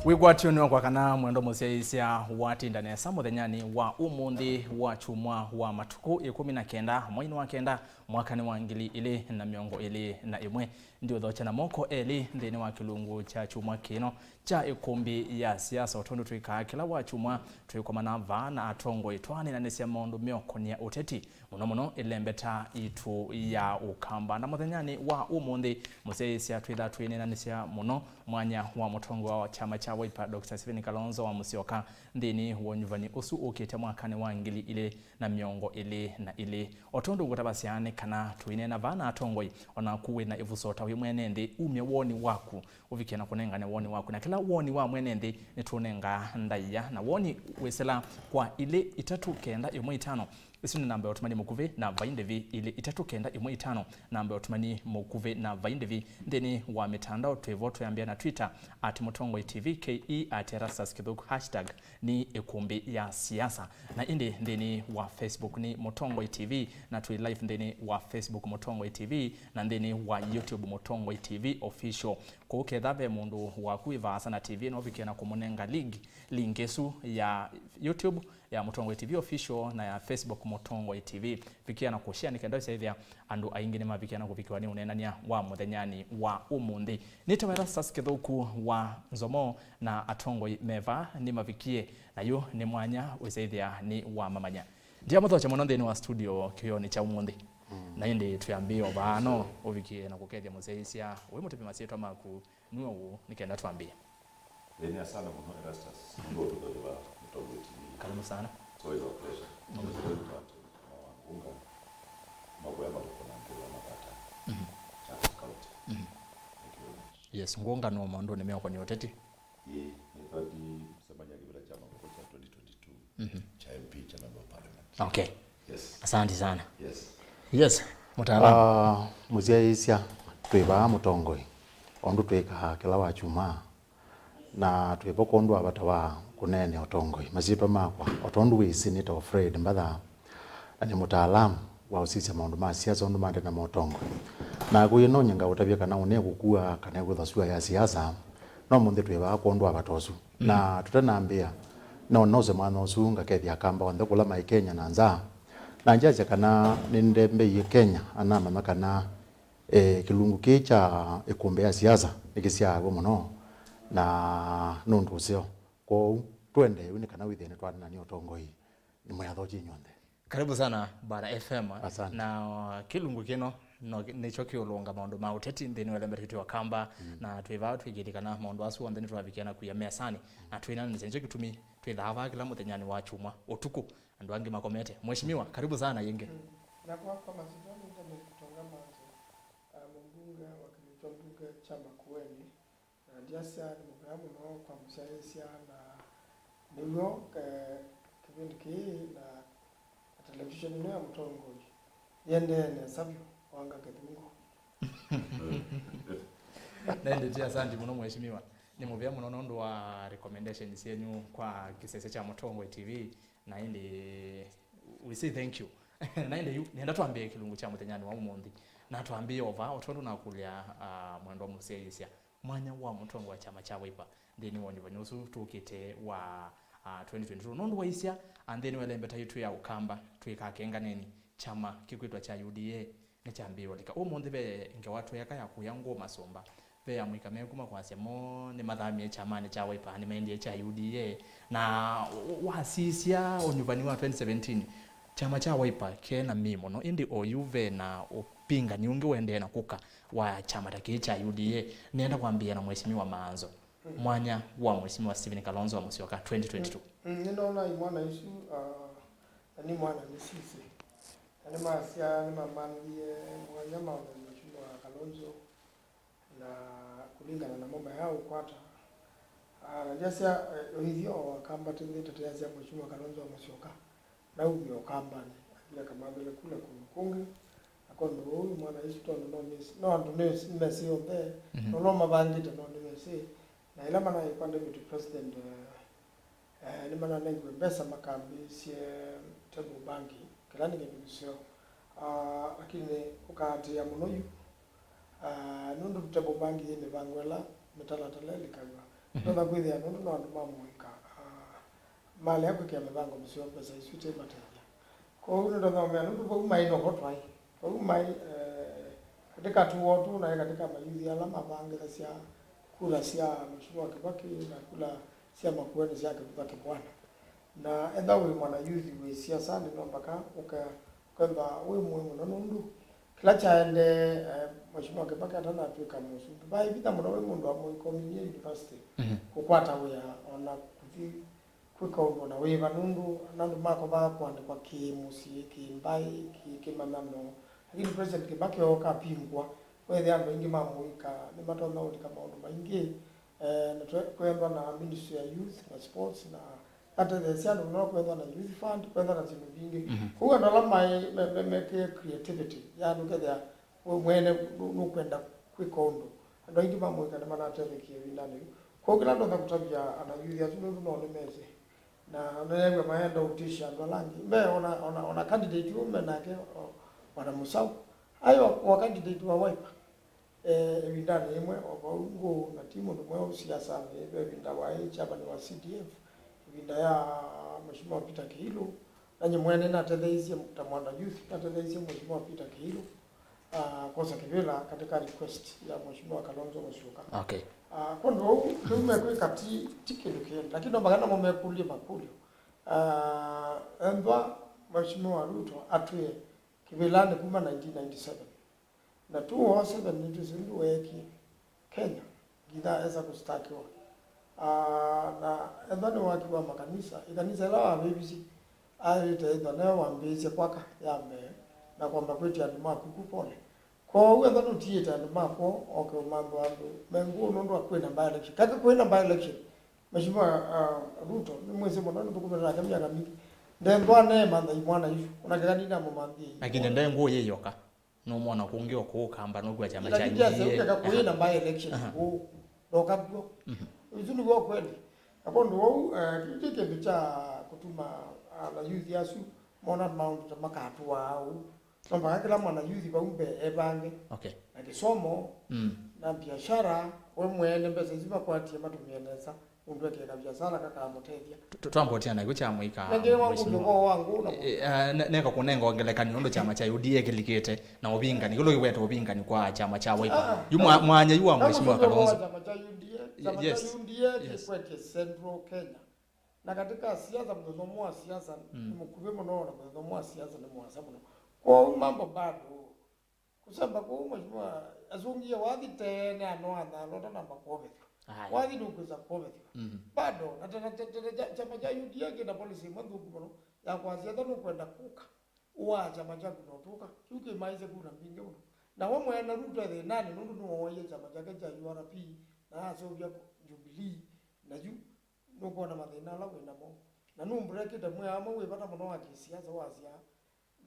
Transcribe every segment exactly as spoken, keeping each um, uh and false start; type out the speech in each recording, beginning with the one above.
Wĩkwatyo nĩ wakwa kana mwendo mũsyaĩĩsya watinda nesa mũthenyanĩ wa ũmũnthĩ wa kyumwa wa matukũ ĩkũmi na kenda mweinĩ wa kenda mwakanĩ wa ngili ilĩ na mĩongo ĩlĩ na ĩmwe. Ndiũthokya na moko elĩ nthĩnĩ wa kĩlungu kya kyumwa kĩno kya ĩkũmbĩ ya siasa, o tondũ twĩkaa kĩla wa kyumwa, twĩkomana vaa na atongoi twaneenanĩsya maũndũ meũkonĩa ũteti, mũno mũno ĩlembeta yitũ ya Ũkamba. Na mũthenyanĩ wa ũmũnthĩ, mũsyaĩĩsya twĩtha twĩneenanĩsya mũno mwanya wa mũtongoi wa kyama kya Wiper, Doctor Stephen Kalonzo wa Musyoka, nthĩnĩ wa ũnyuvani ũsu ũkĩte mwakanĩ wa ngili ilĩ na mĩongo ĩlĩ na ilĩ. O tondũ ngũtavasya nĩ kana tũineena vaa na atongoi, o naku wĩ na ĩvuso ta wĩ mwene nthĩ, umye woni waku ũvikĩe na kũnengane woni waku. Na kĩla woni wa mwene nthĩ nĩtũnengaa ndaĩa, na woni wĩsĩla kwa ilĩ itatũ kenda ĩmwe itano. Ĩsu nĩ namba ya ũtũmani mũkuvĩ na vai ndĩvi, ilĩ itatũ kenda ĩmwe itano, namba ya ũtũmani mũkuvĩ na vai ndĩvi. Nthĩnĩ wa mĩtandao twĩ vo, twĩambĩa na Twitter at Mũtongoi T V, K E at Erastus Kĩthũku, hashtag nĩ ĩkũmbĩ ya siasa. Na ĩndĩ nthĩnĩ wa Facebook nĩ Mũtongoi T V, na twĩ live nthĩnĩ wa Facebook Mũtongoi T V, na nthĩnĩ wa YouTube Mũtongoi T V Official. Kũu ketha ve mũndũ waku wĩ vaasa na T V, no ũvikĩe na kũmũnenga link, link ĩsu ya YouTube ya Mũtongoi T V Official na ya Facebook Mũtongoi T V. Vikĩa na kũshare nĩ kenda ũsyaĩthĩa andũ aingĩ nĩmavikĩa na kũvikĩwa nĩ ũneenany'a wa mũthenyanĩ wa ũmũnthĩ. Nĩtawa Erastus Kĩthũku wa Nzomo, na atongoi me vaa nĩmavikie, na yu nĩ mwanya ũsyaĩthĩa nĩ wamamanya. Ndiamũthokya mũno nthĩnĩ wa studio kĩw'onĩ kya ũmũnthĩ. Mm. Na ĩndĩ twĩambĩe o vaa, no ũvikie na kũkethya mũsyaĩĩsya wĩ mũtũpi masyĩtwa maku nĩwe ũũ, nĩ kenda twambĩe. Ĩĩ, nĩ asante mũno, Erastus, nũndũ ũtũthokya vaa Mũtongoi T V. Karibu sana. It's always a pleasure. Mm. Nĩmũsyaĩĩsya Ngunga, makuya mathũkũ na mpira wa mavata. Mhm. Machakos County. Mhm. Thank you very much. Yes, Ngunga nĩ maũndũnĩ meũkonĩa ũteti. Ĩĩ, nĩtwathi msemania kĩvĩla kya mavuko kya twenty twenty-two, mhm, kya M P, kya Member of Parliament. Okay. Yes. Asante sana. Yes. Yes, mũtaalamu. Ah, mũsyaĩĩsya, twĩ vaa Mũtongoi, o ũndũ twĩkaa kĩla wa kyumwa, na twĩ vo kwondũ wa vata wa kũneenea ũtongoi. Masyĩtwa makwa, o tondũ wĩsĩ, nĩtawa Fred Mbatha, na nĩ mũtaalamu wa ũsisya maũndũ ma siasa ũndũ maendee na motongoi. Na kũyĩ no nyie ngaũtavya kana ũnee kũkua kana ĩkwĩthwa sua ya siasa, no ũmũnthĩ twĩ vaa kwondũ wa vata ũsu. Mm. Na tũtanambĩa, no nose mwanya ũsu ngakethya Akamba onthe kũla maĩ Kenya na nza. Na ngyasya kana nĩndembeie Kenya, anamanya kana, eh, kĩlungu kĩĩ kya ĩkũmbĩ ya siasa nĩkĩsyaaw'a mũno, na nũndũ ũseo. Kwoou, tũendee ũu nĩ kana wĩthĩe nĩtwaneenany'a ũtongoi. Nĩ mwĩathokye inyw'onthe. Karibu sana Bara F M. Asante. Na kĩlungu kĩno no, nĩkyo kĩũlũnga maũndũ ma ũteti nthĩnĩ wa ĩlembeta yitũ ya Ũkamba, mm, na twĩ vaa twĩkĩlĩkana maũndũ asu onthe nĩtwavikĩa na kuya mesanĩ, mm, na twĩnanĩsya. Nĩkyo kĩtumi twĩthaa vaa kĩla mũthenyanĩ wa kyumwa ũtukũ, andũ angĩ makomete. Mheshimiwa, karibu sana yĩngĩ. Mm. Na kwa, kwa masyĩtwa nĩ Daniel Kutonga Manzo, uh, mũmbunge wa kĩlungu kya mbunge kya Makueni. Na ndyasya nĩ mũvea mũno kwa mũsyaĩĩsya, na nĩw'o, eh, kĩvĩndĩ kĩĩ na, na televisheni ĩno ya Mũtongoi yĩendee nesa vyũ, wanga kĩthungu. Na ĩndĩ ti asante mũno, Mheshimiwa. Nĩ mũvea mũno nũndũ wa recommendation syenyu kwa kĩsese kya Mũtongoi T V, na ĩndĩ we say thank you. Na ĩndĩ yu, nĩenda twambĩe kĩlungu kya mũthenyanĩ wa ũmũnthĩ. Na twambĩe o vaa, o tondũ nakũlya, ah, mwendwa mũsyaĩĩsya. Mwanya wa mũtongoi wa kyama kya Wiper nthĩnĩ wa ũnyuvani ũsu tũkĩte wa, ah, twenty twenty-two. Nũndũ waisya, ah, nthĩnĩ wa ĩlembeta yitũ ya Ũkamba, twĩkakenganeni, kyama kĩkwĩtwa kya U D A nĩkyambĩĩe ũlika. Ũmũnthĩ ve ngewa tweeka ya kũya ngũũ masũmba. Ve amũika me kuma kwasya mo nĩmathamie kyamanĩ kya Wiper, nĩmaendie kya U D A. Na wasisya ũnyuvani wa twenty seventeen, kyama kya Wiper kĩ na mĩĩ mũno, ĩndĩ oyu ve na ũpingani ũngĩ ũendee na kũka wa kyama ta kĩĩ kya U D A. Nĩenda kwambĩĩa na Mheshimiwa Maanzo, mwanya wa Mheshimiwa Stephen Kalonzo wa Musyoka twenty twenty-two. Mm, nĩnonaa imwana isu, ah, na nĩ mwana nĩ sisi. Na nĩmasya, nĩmamanthie mwanya maũndũ Mheshimiwa Kalonzo, na kũlingana namo mayaũkwata. Ah, na ndyasya, eh, ũithyo wa Kamba tĩnthĩ tũteasya Mheshimiwa Kalonzo wa Musyoka. Naumie Ũkambanĩ, athi akamambĩle kula kũndũ kũngĩ, na kwondũ ũu mwana isu tondũ no nĩmesĩ, no andũ nĩmesĩ onthe, mhm, no, no mavangĩte no nĩmesĩ, na ĩla manaĩ kwa deputy president, eh, eh, nĩmananengiwe mbesa makambĩĩsye table banking, kĩla nĩ kĩndũ kĩseo. Ah, lakini ũkaatĩĩa mũno yu, ah, nũndũ table banking yĩ mĩvango ĩla mĩtalatala ĩlikaw'a. Nũtonya kwĩthĩa nũndũ no andũ ma mũika, ah, malea kwĩkĩa mĩvango mĩseo mbesa isu itimatethya. Kwoou nũtonya ũmea nũndũ vau maĩ novo twaĩ. Vau maĩ, eh, katika tuo tu na katika mayuthi ala mavangĩthasya kura sya Mheshimiwa Kibaki na kura sya Makueni sya Kivutha Kibwana. Na ethwa wĩ mwana yuthi wĩ siasanĩ, no mpaka ũke-, ũkethwa wĩ mũĩ mũno nũndũ kĩla kyaendee, eh, Mheshimiwa Kibaki atanatw'ĩka mũsumbĩ, vaĩ vinya mũno wĩ mũndũ wa Moi Community University Mhm. kũkwata wĩa o na kũthi kwĩka ũndũ o na wĩva, nũndũ andũ makovaa kũandĩkwa kĩ-mũsyĩ, kĩ-mbaĩ, kĩ-, kĩmanyano. Lakini President Kibaki ooka apingwa, weethĩa andũ aingĩ ma mũika nĩmatonya ũlika maũndũ maingĩ, eh, na twe-, kwendwa na Ministry ya Youth na Sports, na yatetheesya andũ mũno kwendwa na Youth Fund, kwendwa na syĩndũ mbingĩ. Mhm. Kwoou andũ ala maĩ me-, me-, mekĩe creativity ya andũ kethĩa we mwene nũ-, nũkwenda kwĩka ũndũ. Andũ aingĩ ma mũika nĩmanatethekie ĩvindanĩ yĩu. Kwoou kĩla ndonya kũtavya ana youth asu nũndũ no nĩmesĩ. Na nĩneew'a maenda ũtĩsya andũ ala angĩ. Mbee ona, ona, ona candidate ũũ me nake, o, Bwana Musau, aĩ o, o candidate wa Wiper. Eh, ĩvindanĩ yĩmwe, o vau ngũ na ti mũndũ mweũ siasanĩ, ve ĩvinda waĩ chairman wa C D F, ĩvinda ya Mheshimiwa Peter Kiilu, na nyie mwene natetheeisye ta Mwanda Youth, natetheeisye Mheshimiwa Peter Kiilu, ah, kwosa kĩvĩla katika request ya Mheshimiwa Kalonzo Musyoka. Okay. Ah, kwondũ ũu, kĩu mekwĩka ti, ti kĩndũ kĩene, lakini no mpaka namo mekũlye makũlyo. Ah, ethwa Mheshimiwa Ruto atwĩe kĩvĩlanĩ kuma nineteen ninety-seven. Na two oh seven nĩtwĩsĩ ũndũ weekie Kenya, nginya esa kũstakiwa. Ah, na ethwa nĩ waki wa makanisa, ĩkanisa ĩla wavĩvisye, aĩlĩte ĩthwa nĩwe wambĩĩsye kwaka ya mbee na kwamba kwĩtya andũ ma kuku pole. Kwoou ethwa nũtiĩte andũ makw'o oke ũmanthwa andũ me ngũũ nũndũ wa kwĩna by-election. Kake kwĩna by-election, Mheshimiwa, ah, Ruto, nĩmwĩsĩ mũno, nĩtũkũmĩte nake myaka mingĩ. Ndembwa neemantha imwana isu, ona keka ndinamũmanthie. Lakini nde ngũũ yĩyoka. Nũmwona kũngĩ o kũũ Kamba nũkw'a kyama kya Lakini U D A. Kĩasya ũkeka kũĩ na by-election Aha. kũũ, ndoka kw'o. Mhm. Isu nĩw'o kweli. Na kwondũ wou, eh, kĩu ti kĩndũ kya kũtuma, ah, ana youth asu mona maũndũ ta makatũaa ũu. No mpaka kĩla mwana youth vau mbee evange Okay. na kĩsomo, Mm. na biashara, we mwene mbesa isu makwatie matũmĩe nesa. Mũndũ ekeka viasala kakamũtethya. Tu-, tu-, twambotea na kĩu kya mũika, Nengĩ wa Mheshimiwa. Ngũndũ wa ngũ na Eh, eh, ne-, neka kũnenga ngelekany'o nũndũ kyama kya U D A kĩlikĩte na ũvingani. Kĩla kĩweta ũvingani kwa kyama kya Wiper. Ah, Yu mwa-, mwanya yu wa Mheshimiwa Kalonzo. Kyama kya U D A, kyama Yes. kya U D A Yes. kĩkwetye Central Kenya. Na katika siasa, mũthomo wa siasa, Mm. nĩ mũkuvĩ mũno, na mũthomo wa siasa nĩ mũasa mũno. Kwoou mambo bado. Kũsemba kũu, Mheshimiwa, asungie wathi tene anoa nthalo ũtanamba kwovethw'a. Aya. Wathi nũkwĩsa kwovethw'a. Mhm. Bado, na tene, tene, tene, kya-, kyama kya U D A kĩna policy ĩmwe nthũku mũno ya kwasya ethwa nũkwenda kũka, ũaa kyama kyaku na ũtũka. Kĩu kĩmaĩsye kura mbingĩ mũno. Na we mwene Ruto e thĩnanĩ nũndũ nĩwoaie kyama kyake kya U R P na aseũvya Jubilee, na yu nũkwona mathĩna ala wĩ namo. Na nũmbrekĩte mwĩao ũmwe wĩ vata mũno wa kĩsiasa wasya,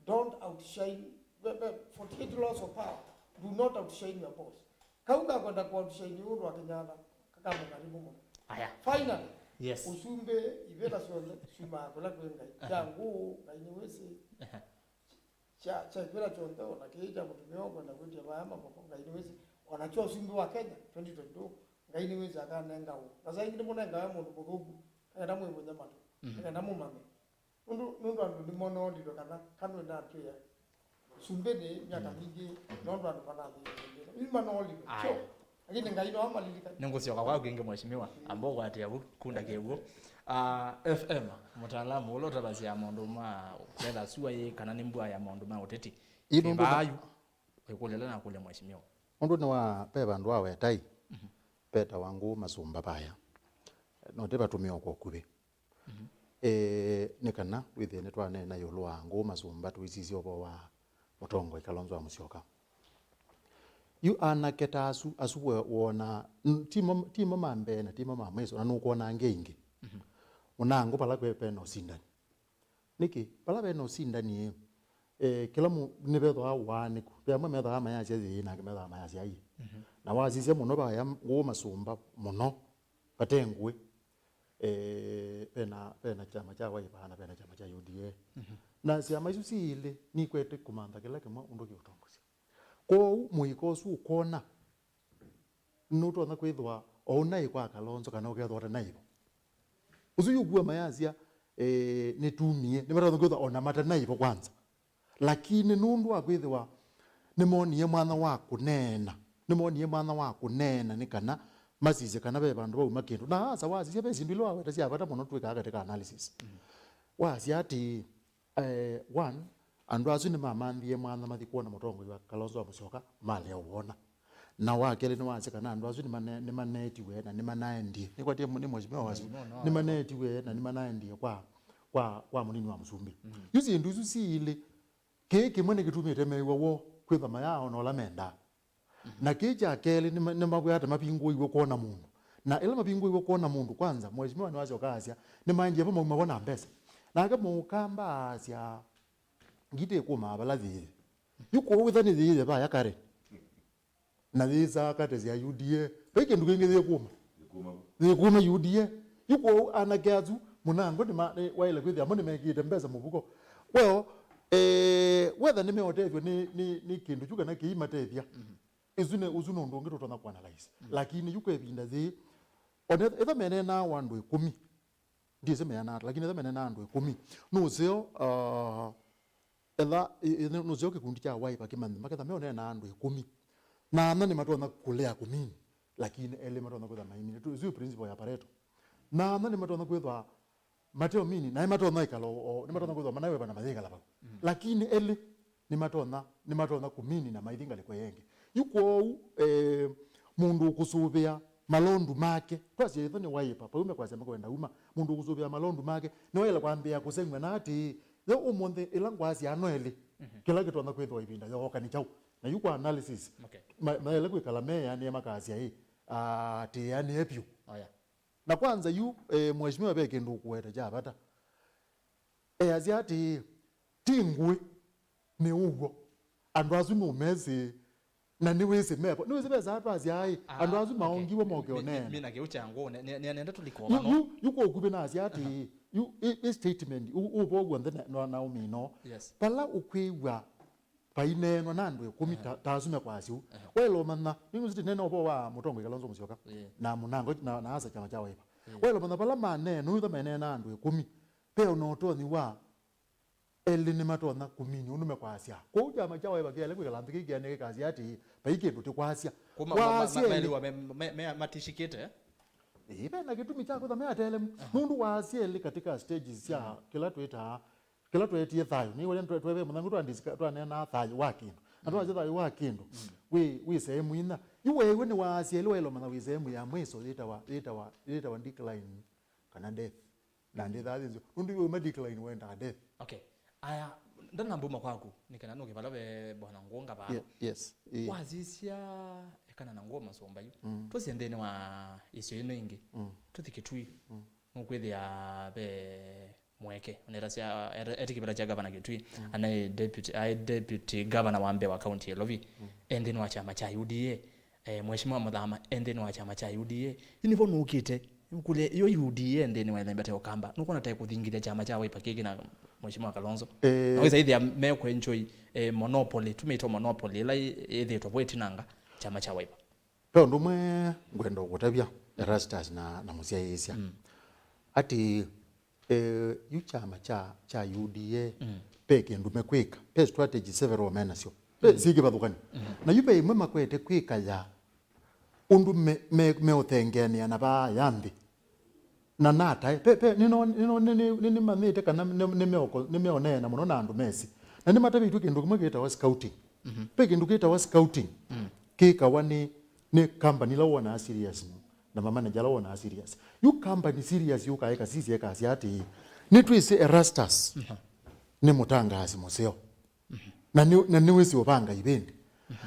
Don't outshine, the, the forty-eight laws of power. Do not outshine your boss. Kau kakwenda ku outshine ũndũ wa Kenyatta, kakamũkaribu mũno. Aya. Finally, Yes. ũsumbĩ ivĩla syonthe syumaa kũla kwĩ Ngai. Aha. Kya ngũũ, Ngai nĩwĩsĩ. Aha. Kya, kya ivĩla kyonthe, ona kĩĩ kya mũtumĩa ũkwenda kwĩtya vaya mavoko, Ngai nĩwĩsĩ. Ona kyo ũsumbĩ wa Kenya, twenty twenty-two, Ngai nĩwĩsĩ akanenga ũũ. Na saa ingĩ nĩmũnengawe mũndũ mũthũku, akenda mwĩvũnye matũ, Mhm. akenda mũmanye. Nũndũ, nũndũ andũ nĩmona ũlilo kana Kanu ĩnatwĩa sumbĩnĩ myaka Mm. mingĩ, nũndũ andũ manathĩnĩka. Yu manoolilwe. Aya. Sure. Lakini Ngai no amalilikane. Nĩngũsyoka kwaku ĩngĩ, Mheshimiwa. Amba ũkwatĩa vu, kunda kĩw'ũ. Ah, F M, mũtaalamu ũla ũtavasya maũndũ ma kwetha sua yĩ kana nĩ mbua ya maũndũ ma ũteti. Ĩ nũndũ Vaa na- yu, ĩkũlya ĩla nakũlya, Mheshimiwa. Ũndũ nĩ wa, ve vandũ wa wetai, Mhm. vetawa ngũũ masũmba vaya. No ti vatũmĩwa kwa ũkuvĩ. Mhm. Eh, nĩ kana wĩthĩe nĩtwaneena ĩũlũ wa ngũũ masũmba, tũisisya ũvoo wa mũtongoi Kalonzo wa Musyoka. Yu anake ta asu, asu we wona, n-, ti mo, ti mo ma mbee na ti mo ma mwĩso, na nũkwona angĩ aingĩ. Mhm. Mũnangũ vala kwĩ pena ũsindani. Nĩkĩ? Vala vena ũsindani ĩ, eh, kĩla mũ-, nĩvethĩwa waanĩku. Ve amwe methĩwa mayasya yĩĩ, na angĩ methĩwa mayasya aiĩ. Mhm. Na wasisya mũno vaya ngũũ masũmba mũno, vate ngũĩ. Eh, vena, vena kyama kya Wiper na vena kyama kya U D A. Mhm. Na syama isu syĩ ilĩ nikwete kũmantha kĩla kĩmwe ũndũ kĩũtongosya. Kwoou mũika ũsu ũkwona nũtonya kwĩthĩwa O ũnaĩ kwa Kalonzo kana ũkethwa ũtanaĩvo. Ũsu yũkua mayasya, eh, nĩtumie, nĩmatonya kwĩthwa ona matanaĩvo kwanza. Lakini nũndũ wa kwĩthĩwa nĩmonie mwanya wa kũneena, nĩmonie mwanya wa kũneena nĩ kana masisye kana ve vandũ vauma kĩndũ. Na asa wasisya ve syĩndũ ila waweta sya vata mũno twĩkaa katika analysis. Wasya atĩ, eh, one, andũ asu nĩmamanthie mwanya mathi kwona mũtongoi wa Kalonzo wa Musyoka, malea ũwona. Na wa kelĩ nĩwasya kana andũ asu nĩmane-, nĩmaneetiwe na nĩmanaendie. Nĩkwatie nĩ mheshimiwa wasu. Mheshimiwa no. Nĩmaneetiwe na nĩmanaendie kwa, kwa, kwa mũnini wa mũsumbĩ. Yu syĩndũ isu siilĩ, kĩĩ kĩmwe nĩkĩtumĩte mew'a woo kwĩthwa mayaona ũla mendaa. Na kĩĩ kya kelĩ, nĩma-, nĩmavwata mavingũiwe kwona mũndũ. Na ĩla mavingũiwe kwona mũndũ, kwanza, mheshimiwa nĩwasyoka asya, nĩmaendie vo mauma vo na mbesa. Nake mũkamba asya, ngitĩ ĩkũmaa vala yĩĩe. Yu kwoou wĩtha nĩyĩĩe vaya Karen. Na yĩsaa katesi ya U D A. Vai kĩndũ kĩngĩ yĩkũma. Yĩkũma. Yĩkũma U D A. Yu kwoou anake asu, mũnango nĩma-, nĩ-, waĩle kwĩthĩa mo nĩmekĩĩte mbesa mũvuko. Well, eh, whether nĩmeũtethw'a nĩ, nĩ, nĩ kĩndũ kyu kana kĩimatethya. Isu nĩ, ũsu nĩ ũndũ ũngĩ tũtonya kũanalyze. Lakini yu kwa ĩvinda yĩĩ, ona ethwa meneenaa wa andũ ĩkũmi, ndyĩsĩ meana ata, lakini ethwa meneenaa andũ ĩkũmi, nũseo, uh, etha, ĩ-, ĩ-, nũseo kĩkundi kya Wiper kĩmanthe, maketha meũneenaa andũ ĩkũmi, na ana nĩmatonya kũlea kũmini, lakini elĩ matonya kwĩthwa maimini. Tu-, ĩsu principle ya Pareto. Na ana nĩmatonya kwĩthwa mate ũmini, naĩ matonya ĩkala o, o, nĩmatonya kwĩthwa manawepa na mayĩkala vau. Lakini elĩ nĩmatonya, nĩmatonya kũmini na maithi ngalĩko ĩngĩ. Yu kwoou, eh, mũndũ ũkũsũvĩa malondu make, twasya ĩtho nĩ Wiper, paume kwasya makwenda uma, mũndũ ũkũsũvĩa malondu make, nĩwaĩle kwambĩĩa kũseng'w'a na atĩĩ, yo ũmũnthĩ ĩla ngwasya ano elĩ, kĩla kĩtonya kwĩthĩwa ĩvinda yooka nĩ kyaũ? Na yu kwa analysis, okay, ma-, maĩle kwĩkala meanĩe makasya ĩ, ah, tĩanĩe vyũ. Oya. Na kwanza yu, eh, mheshimiwa ve kĩndũ ũkũweta kya vata. Easya atĩĩ, ti ngũĩ, nĩ ũw'o. Andũ asu nũmesĩ, na nĩwĩsĩ mevo. Nĩwĩsĩ vesa twasya aĩ, andũ asu maongiwe moke ũneena. Mina kĩu kya ngũũ, nenda tũlika yu, yu, yu kwa ũkuvĩ nasya atĩĩ, yu, ĩ, ĩ statement, ũ, ũvoo w'onthe na, na, na ũmino. Yes. Vala ũkwĩw'a vaineenwa na andũ ĩkũmi ta, ta asu mekwasya ũu. Waĩle ũmanya, nĩnũsĩ tĩneena ũvoo wa mũtongoi Kalonzo Musyoka, na mũnango, na, na asa kyama kya Wiper. Waĩle ũmanya vala maneena, nũitha maneena andũ ĩkũmi, ve ona ũtonyi wa elĩ nĩmatonya kũminya ũndũ mekwasya. Kwoou kyama kya Wiper kĩaĩle kwĩkala nthĩ kĩkĩanĩa kĩkasya atĩĩ, vai kĩndũ tĩkwasya. Kuma ma-, ma-, wasya ma-, elĩ meliwa me, me, me, matishikĩte. Ĩĩ, ve na kĩtumi kya kwĩtha me atelemu. Nũndũ wasya elĩ katika stages sya kĩla twĩtaa, kĩla twetie thayũ. Nĩ ũrĩa twe-, tweve mũthangũ twa discuss, twaneenaa thayũ wa kĩndũ. Na twasya thayũ wa kĩndũ, wĩ, wĩ sehemu inya. Yu wewe nĩ wasya elĩ waĩle ũmanya wĩ sehemu ya mwiso yĩtawa, yĩtawa, yĩtawa decline kana death. Na ndĩthaa yĩnzyo. Nũndũ yu uma decline wendaa death. Okay. Aya, ndanambuma kwaku, nĩ kana nũke vala ve bwana Ngũnga vaa. Ye-, yes. Ĩĩ. Wasisya ekana na ngũa masũmba yu. Tũsye nthĩnĩ wa isio ino ingĩ. Tũthi Kitui. Nũkwĩthĩa ve mweke. Onetasya, ete-, eti kĩvĩla kya gavana Kitui. Anaĩ deputy, aĩ deputy governor wa mbee wa county ya Ilovi. E nthĩnĩ wa kyama kya U D A. Eh, Mheshimiwa Mũthama e nthĩnĩ wa kyama kya U D A. Yu nĩvo nũkĩte, nũkũlya, yo U D A e nthĩnĩ wa ĩthemba ta Ũkamba. Nũkwona ta ĩkũthingithya kyama kya Wiper kĩkĩ na Mheshimiwa Kalonzo? Eh. Na wĩsa ĩthĩa mekũenjoy, eh, monopoly, tumĩtwe monopoly, ĩla ĩ-, ĩthĩĩtwe vo ĩtinanga kyama kya Wiper. Ve ũndũ ũmwe ngwenda ũkũtavya, Erastus na, na mũsyaĩĩsya. Atĩ, eh, yu kyama kya, kya U D A, ve kĩndũ mekwĩka, ve strategy several menasyo, ve syĩ kĩvathũkany'o. Na yu ve ĩmwe makwete kwĩka ya ũndũ me, me, meũthengeanĩa na vaa ya nthĩ. Na natae, ve, ve, nĩno, nĩno, nĩ, nĩ, nĩ, nĩmanyĩte kana nĩ, nĩmeoko-, nĩmeũneena mũno na andũ mesĩ. Na nĩmatavĩtw'e kĩndũ kĩmwe kĩtawa scouting. Ve kĩndũ kĩtawa scouting kĩkawa nĩ, nĩ company ila wonaa serious na manager ala wonaa serious. Yu company serious yũkaa ĩkasisya ĩkasya atĩĩ, nĩtwĩsĩ Erastus nĩ mũtangaasi mũseo. Na nĩ, na nĩwĩsĩ ũvanga ivĩndĩ.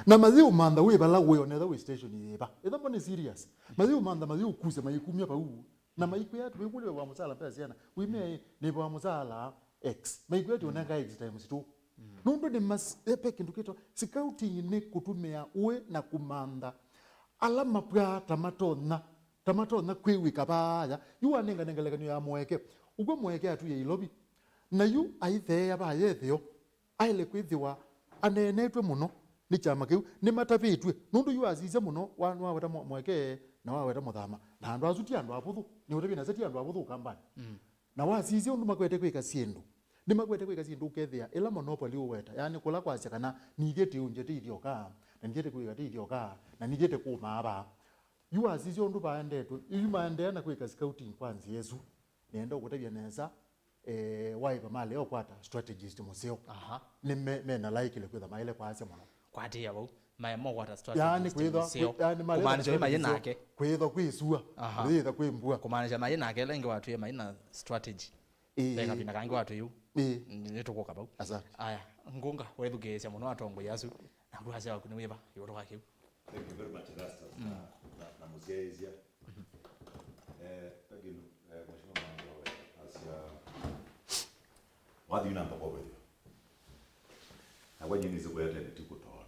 Na mayĩũmantha wĩ vala wĩ, onetha wĩ station yĩva. Ĩtha mo nĩ serious. Mayĩũmantha, mayĩũkusya, mayĩkumya vau. Na maikwĩa atĩ, wĩkũlya wĩva wa mũsala mbesa syana. Wĩmĩa ĩ, nĩva wa mũsala X. Maikwĩa atĩ, ũnenga X times two. Nũndũ nĩ mas-, e, ve kĩndũ kĩtawa scouting nĩ kũtũmĩa ũĩ na kũmantha ala mapwaa ta matonya, ta matonya kwĩw'ĩka vaaya. Yu wanenganenga ngelekany'o ya mũeke. Ũkw'a mũeke atu ya Ilovi. Na yu aitheea vaaya ĩtheo. Aĩle kwĩthĩwa aneenetw'e mũno. Nĩ kyama kĩu, nĩmatavĩtw'e. Nũndũ yu asisya mũno, wa-, nĩwaweta Mwe-, Mweke, na waweta Mũthama. Na andũ asu ti andũ avũthũ. Nĩũtavye nesa ti andũ avũthũ Ũkambanĩ. Mm. Na wasisya ũndũ makwete kwĩka syĩndũ. Nĩmakwete kwĩka syĩndũ ũkethĩa, ĩla monopoly ũweta, yaani kũla kwasya kana, nithyĩ tĩũngye tĩithyoka, na nithyĩ tĩkwĩka tĩithyoka, na nithyĩ tĩkũmaa vaa. Yu wasisya ũndũ vaendetwe, yu maendeea na kwĩka scouting kwa nzĩa ĩsu. Nĩenda ũkũtavya nesa, eh, Wiper malea ũkwata strategist mũseo. Aha. Nĩ me, mena laikile kwĩtha maĩle kwasya mũno. Kwatĩĩa vau, maema ũkwata strategist mũseo. Yaani kwĩthwa, kwĩ-, yaani malea kumaanisha yu mayĩ nake. Kwĩthwa kwĩ sua, aha, kwĩthwa kwĩ mbua. Kumaanisha mayĩ nake, ĩla ĩngĩ watwĩe mai na strategy. Ĩĩ. Ve kavinda kangĩ watwĩe yu. Ĩĩ. Nĩ-, nĩtũkũka vau. Asante. Aya, Ngunga, wethukĩĩsya mũno atongoi asu, naku wasya waku nĩ wĩva ĩũlũ wa kĩu? Thank you very much, Erastus, mm, na, na, na mũsyaĩĩsya. Eh, thank you, eh, Mheshimiwa Mwangi, asya, wathi namba kwa kwethio. Na kwa nyinyi siku yote ni tiku taona.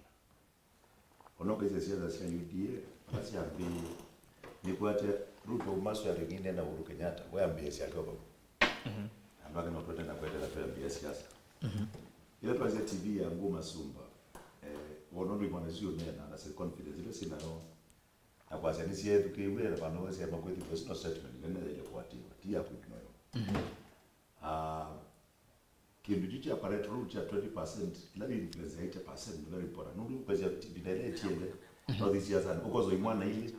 Onoka ise siasa sia U D A, ala siambĩĩe, nĩkwatya Ruto uma swearing in ena Uhuru Kenyatta, we ambĩĩe syake o vau. Mhm. Andũ angĩ no twende na kweteela twĩambĩĩa siasa. Mhm. Ĩla twasya T V ya Nguma Sumba, eh, wona ũndũ imwana isu iũneena na self confidence ila sinayo, na kwasya nĩsyeethukĩĩw'e na vandũ vau syaema kwĩthĩwa, isu no statement nene yaĩle kũatĩĩwa, ti ya kũignoewa. Mhm. Ah, kĩndũ kyu kya parental rule kya twenty percent, ĩla yĩ influence ya eighty percent nĩ very important. Nũndũ ũkwasya ĩvinda ĩla ĩtiele, mhm, no thi siasanĩ, ũkosa imwana ilĩ,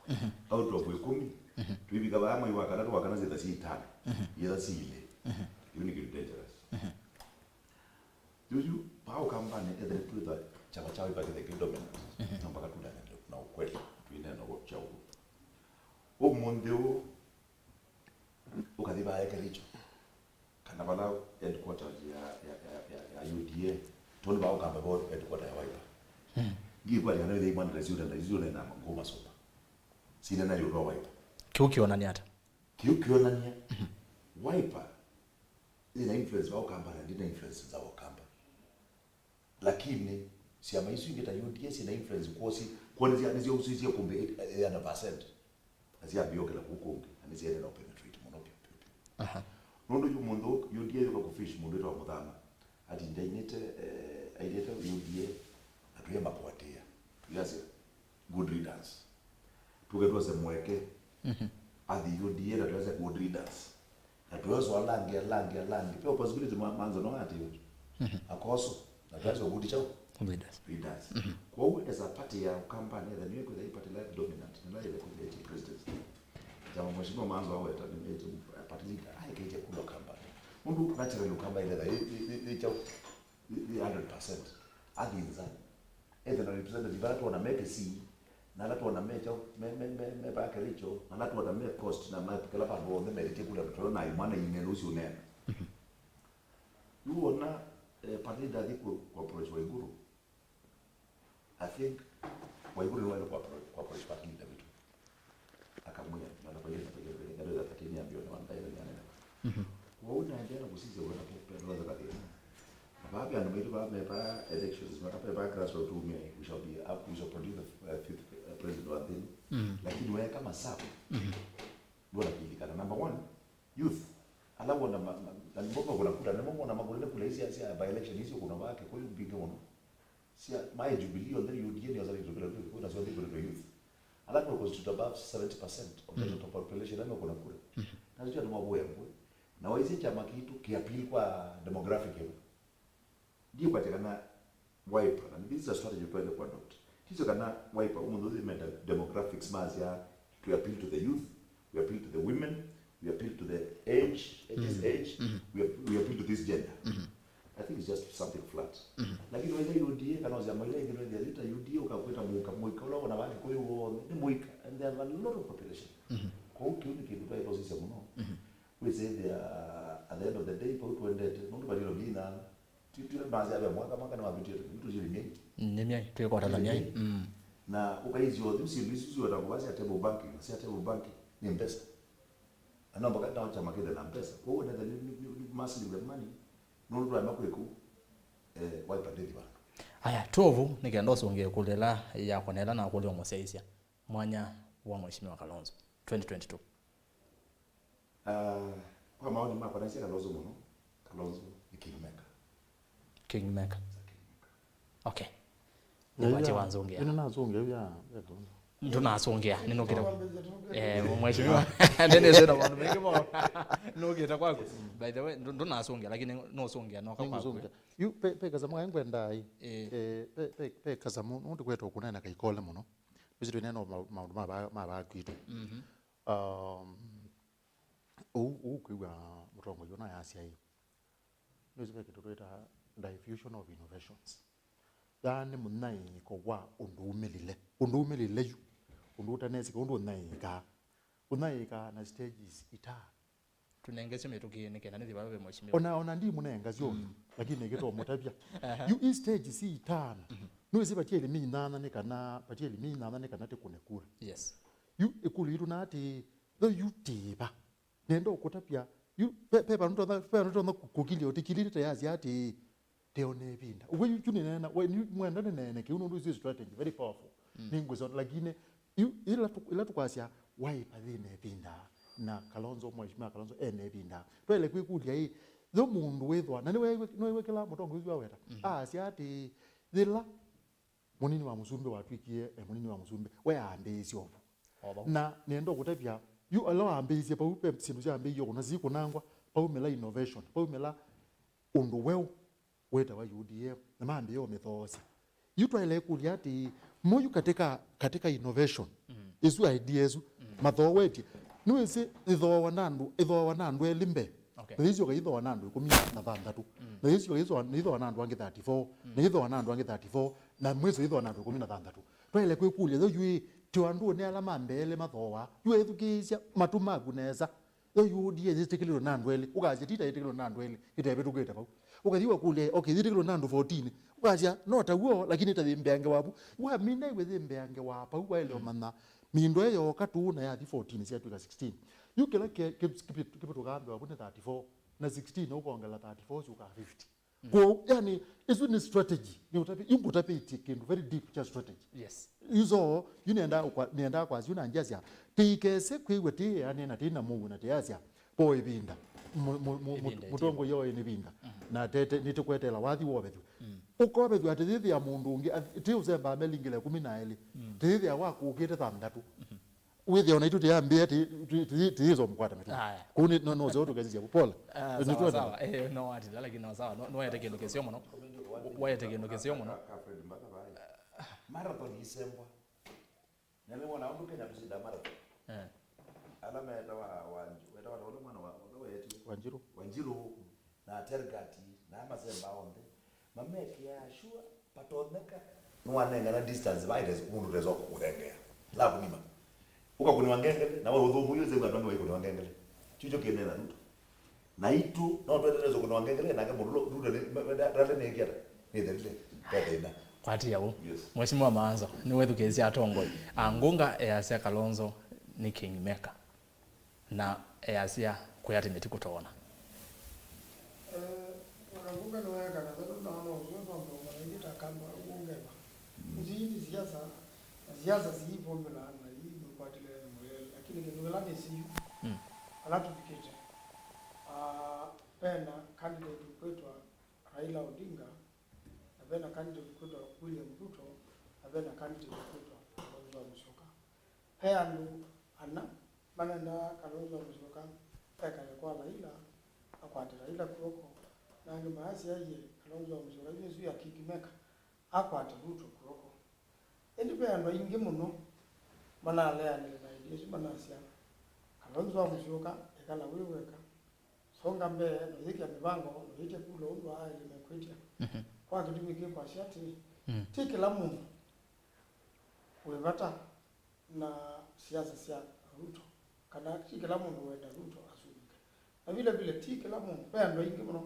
mhm, out of ĩkũmi, mhm, twĩvika vaa mwei wa katatũ, wa kana syĩtha syĩ itano, mhm, yĩtha syĩ ilĩ. Mhm. Yu nĩ kĩndũ dangerous. Mhm. Yuyu, vaa Ũkambanĩ, ethĩwa twĩtha kyama kya Wiper kĩtheke dominant, mhm, no mpaka tulane na ũkweli, twĩneena ũw'o kya ũw'o. Ũmũnthĩ ũũ, ũkathi vaa Kericho, kana vala headquarter ya, ya, ya, ya, ya U D A, tondũ vaa Ũkamba vo headquarter ya Wiper. Mm. Ngikwatya kana wĩthĩa imwana ta isu ũnena, isu ũnena Nguma Sumba. Sinena ĩũlũ wa Wiper. Kĩu kĩonania ata? Kĩu kĩonania, mhm, Wiper ĩna influence vaa Ũkamba na ndina influence za Ũkamba. Lakini syama isu ingĩ ta U D A syĩna influence kwoo, si-, kwoo nĩsya-, nĩsyausisye kumbe eighty percent. Na syambĩĩa ũkĩla kũu kũngĩ, na nĩsyaĩle na penetrate mũno vyũ, vyũ, vyũ. Aha. Nũndũ yu mũndũ U D A yũka kũfish mũndũ wĩtawa Mũthama. Atinda ainĩte, eh, ainĩte U D A, na tũyamba kũatĩĩa. Tũyasya, good riddance. Tũke twose Mweke. Mhm. Athi U D A na twese good riddance. Na twese alangi, alangi, alangi. Pe possibility ma-, manzo no ati. Mhm. Akoso. Na twese good chao. Leaders. Leaders. Mhm. Kwa hiyo as a party ya Ukamba, ne the new the party la dominant, na la ile kwa the president. Jama mheshimiwa manzo awe ta ni party leader. Ai kete kula Ukamba. Mundu naturally Ukamba ile the, the, the, the chao. Nĩ, nĩ hundred percent. Athi nza. Ethe na representative ala twona me Kisii, na ala twona me kyaũ, me, me, me, me vaa Kericho, na ala twona me Coast, na me kĩla vandũ onthe melĩtye kula tũtona na imwana inene ũsu ũnena. Mhm. Yu wona, eh, party leader athi ku, ku approach Waiguru. I think Waiguru nĩwaĩle ku approach, ku approach party leader witũ. Akamwĩa, "Mwana kwa yeye, kwa yeye, kwa yeye, kwa yeye, kwa yeye, kwa yeye." Mhm. Kwa hiyo naendelea na kusisitiza wena kwa pia ndio kathina. Na baadhi ya ndio baadhi ya elections, na baadhi ya grassroots tume, we shall be up, we shall produce the, uh, fifth, uh, president wa thĩna. Mhm. Lakini wewe kama sawa, mhm, ndio nakilikana. Number one, youth. Ala wona ma, ma, na mbona kuna kula, na mbona kuna kula hizi, hizi by election hizi kuna wake, kwa hiyo mpige wono. Sia, my Jubilee, on the U D A, ni wazali tukile tu, kuna sio tukile tu youth. Alafu we constitute above seventy percent of the, mhm, total population, ama kuna kura. Mhm. Na sio tumabuya mbwe. Na waisi chama kitu ki appeal kwa demographic yetu. Ndio kwa kana Wiper, and this is a strategy to kwa adopt. Sio kana Wiper, umundu zimenda demographics mazia to appeal to the youth, we appeal to the women, we appeal to the age, ages, mhm, age, mhm, we, ap-, we appeal to this gender. Mhm. I think it's just something flat. Mhm. Lakini waitha U D A, kana ozia maila ingĩ no ithia lita U D A, ukakwĩta mũika, mũika ũla wona wa Kĩkũyũ wothe, nĩ mũika, and they have a lot of population. Mhm. Kwa hiyo kĩu nĩ kĩndũ twaitosisya mũno. Mhm. Wĩsĩthĩa, at the end of the day, pau tuendete, nũndũ valilo vina, ti, ti, mazia ve mwaka, mwaka nĩ wavĩtĩte, nĩ tũsili myai. Nĩ myai, twĩkotana myai. Mm. Na ũkaisya ũthi, ũsili isu siweta kũva sia table banking, sia table banking, nĩ mbesa. Na no mpaka nao kyama kĩthe na mbesa. Kwa hiyo nethwa nĩ, nĩ, nĩ, nĩ massive the money, nũndũ twaema kwĩkũ, eh, Wiper ndĩthi vandũ. Aya, twovu, nĩ kenda ũsũngĩe kũlĩla ya kũnela na kũlĩ ũmũsyaisya. Mwanya wa Mheshimiwa Kalonzo, twenty twenty-two. Ah, kwa maoni makwa, naisye Kalonzo mũno. Kalonzo nĩ kingmaker. Kingmaker. He's a kingmaker. Okay. Nĩkwatye wanzũngĩa. Ĩno nasũngĩa ya, ya Kalonzo. Ndũnasũngĩa, nĩnũkĩte. Eh, mheshimiwa. Nĩnĩsĩ na maũndũ maingĩ mo. Nũkĩte kwaku. By the way, ndũ- ndũnasũngĩa, lakini nũsũngĩa noka kwaku. Nĩngũsũngĩa. Yu, pe, pe kasamũ kaĩ ngwendaa ĩ. Eh. Eh, pe, pe, pe kasamũ, nũndũ kwetwa kũnena kaikole mũno. Nĩsĩ twĩneena ma- maũndũ ma ba- ma ba kwitũ. Mhm. Um, ũu, ũu kwĩw'a mũtongoi ũna yasya ĩ. Nĩwĩsĩ ve kĩndũ twĩtaa diffusion of innovations. Yaani mũnyaĩĩko wa ũndũ umĩlile. Ũndũ umĩlile yu. Ũndũ ũtanesĩka, ũndũ ũnyaĩĩkaa. Ũnyaĩĩkaa na stages itaa. Tũnengesye mĩtũkĩ nĩ kenda nĩthi vava ve mheshimiwa. Ona, ona ndimũnenga syonthe, lakini nĩkĩtũmũtavya. Aha. Yu i stage si itano. Nĩwĩsĩ vatieli mi inyanya nĩ kana, vatieli mi inyanya nĩ kana tĩkũne kura. Yes. Yu ĩkũlyo yitũ na atĩ, tho yu tĩva? Nenda ũkũtavya, yu, ve, ve vandũ tonya, ve vandũ tonya kũ- kũkilya ũtikilĩte yasya atĩ, teona ĩvinda. Ũw'o yu, yu nĩneena, we, yu mwenda nĩneene kĩu nũndũ is strategy, very powerful. Mm. Nĩngwĩsona, lakini, yu, ila tũ- ila tũkwasya, waipa yĩna ĩvinda, na Kalonzo, mheshimiwa Kalonzo, ena ĩvinda. Twaĩle kwĩkũlya ĩ, yo mũndũ wĩthwa, na nĩwew'e- nĩwew'e kĩla mũtongoi ũsu aweta. Mhm. Aasya atĩ, yĩla mũnini wa mũsumbĩ watw'ĩkie, eh, mũnini wa mũsumbĩ, we aambĩĩsye o vau. O vau. Na nenda ũkũtavya, yu ala wambĩĩsye vau, ve syĩndũ syambĩĩie kũna sikũnangwa, paumĩla innovation, paumĩla ũndũ weũ wĩtawa U D A, na mambĩĩa ũmĩthoosya. Yu twaĩle kũlya atĩ, mo yu katika, katika innovation, mm, isu idea isu, mm, mathooetye, nĩwĩsĩ ĩthooawa na andũ, ĩthooawa na andũ elĩ mbee. Okay. Na yĩsyoka ĩthooa na andũ ĩkũmi na thanthatũ. Mm. Na yĩsyoka ĩthooa, ĩthooa na andũ angĩ thirty-four. Mm. Na ĩthooa na andũ angĩ thirty-four. Na mwĩso ĩthooa na andũ ĩkũmi na thanthatũ. Twaĩle kwĩkũlya, yo yu ĩ, ti o andũ nĩ ala ma mbee elĩ mathooaa? Yu ethukĩĩsya matũ maku nesa. Yo yu U D A yĩtĩkĩlĩtwe na andũ elĩ. Ũkasya, ti ta yĩtĩkĩlĩtwe na andũ elĩ, ĩtevĩtũkĩte vau. Ũkathi wakũlya, okay, yĩtĩkĩlĩtwe na andũ fourteen. Ũkasya, no ta w'o, lakini ta yĩ mbeange wavu. Wamina iwe yĩ mbeange wa vau, waĩle, mm, ũmanya. Mindo ĩyo yoka tu na yathi fourteen syatw'ĩka sixteen. Yu kĩla kĩ- kĩ- kĩvĩtũkaa mbee wavu nĩ thirty-four, na sixteen ũkongela thirty-four syũkaa fifty. Mm. Kwoou, yani, isu nĩ strategy. Nĩ ũtavi- yu ngũtavĩtye kĩndũ very deep kya strategy. Yes. Yu so, yu nĩendaa ũkwa- nĩendaa kwasya yu na njia sya, tĩikese kwĩw'a tĩĩanĩe na tĩina mũuo na tĩyasya, po ĩvinda. Mu- mu- mu- mu- Ĩvinda ĩtĩvo. Mũtongoi oĩ nĩ ĩvinda. Mm. Na tete nĩtũkwetela wathi wovethw'a. Mm. Ũkovethw'a atĩ yĩthĩa mũndũ ũngĩ, ath- ti ũsembaa melingĩla ĩkũmi na elĩ. Mm. Tĩyĩthĩa wakũkĩte thanthatũ. Mm-hmm. Wĩthĩa ona itũ tĩyambĩa tĩ- tĩ- tĩ- tĩyĩsomũkwata mĩtũ. Aya. Kũu nĩ no- no ũseo tũkesisya pole. Ah, nĩ sawa, twende. Sawa. Eh, no watila, lakini no sawa. No, no wete kĩndũ kĩseo mũno. Wete kĩndũ kĩseo mũno. Marathon isembwa. Na nĩ wona ũndũ Kenya tũsinda marathon. Eh. Ala metawa wa, wetawa ta ũla mwana wa, ũla weetĩwe. Wanjiru. Wanjiru. Na Tergati, na masemba onthe. Mamekĩaa sure, patonyeka, nĩwanengana distance, vaĩte mũndũ tesa kũkũthengea. Lakũnima. Ũkakũnĩwa ngengele, na we ũthũmũie ũsembwa andũ angĩ vaikũnĩwa ngengele. Kyu kyo kĩnena Ruto. Naitũ, no twendelee kũnwa ngengele, nake mũndũ Ruto nĩ- me- me- ndale nĩĩkĩ ata? Nĩthelile. Ve thĩna. Kwatĩĩa ũu. Yes. Mheshimiwa Maanzo, nĩwethukĩĩsya atongoi. A, ngũnga easya Kalonzo nĩ kingmaker. Na easya kwĩ atĩ nĩtũkũtoona. Eh, ona ngũnga nĩweekana, tondũ naona ũsu ũsomba ũmana ingĩ ta kamba ngũnga ĩva. Isu ii nĩ siasa, na siasa sii formula na ii mwĩkwatĩle na mũlele, lakini kĩndũ kĩla nĩsĩ yu, mm, ala tũvikĩte, ah, vena candidate ũkwĩtwa Raila Odinga, na vena candidate ũkwĩtwa William Ruto, na vena candidate ũkwĩtwa Kalonzo Musyoka. Ve andũ ana manendaa Kalonzo Musyoka ekale kwa Raila, akwate Raila kw'oko, na angĩ maasya aiye Kalonzo Musyoka yu nĩsu ya kingmaker, akwate Ruto kw'oko. Ĩndĩ ve andũ aingĩ mũno manaleanĩte na idea isu, manasya, Kalonzo wa Musyoka, ĩkala wĩ weka, songa mbee, na ũyĩkĩa mĩvango, na ũyĩtya kula ũndũ aĩle mekwĩtya. Mhm. Kwa kĩtumi kĩkwasya atĩĩ, mm, ti kĩla mũndũ wĩ vata na siasa sya Ruto, kana ti kĩla mũndũ wenda Ruto asuvike. Na vile vile, ti kĩla mũndũ, ve andũ aingĩ mũno,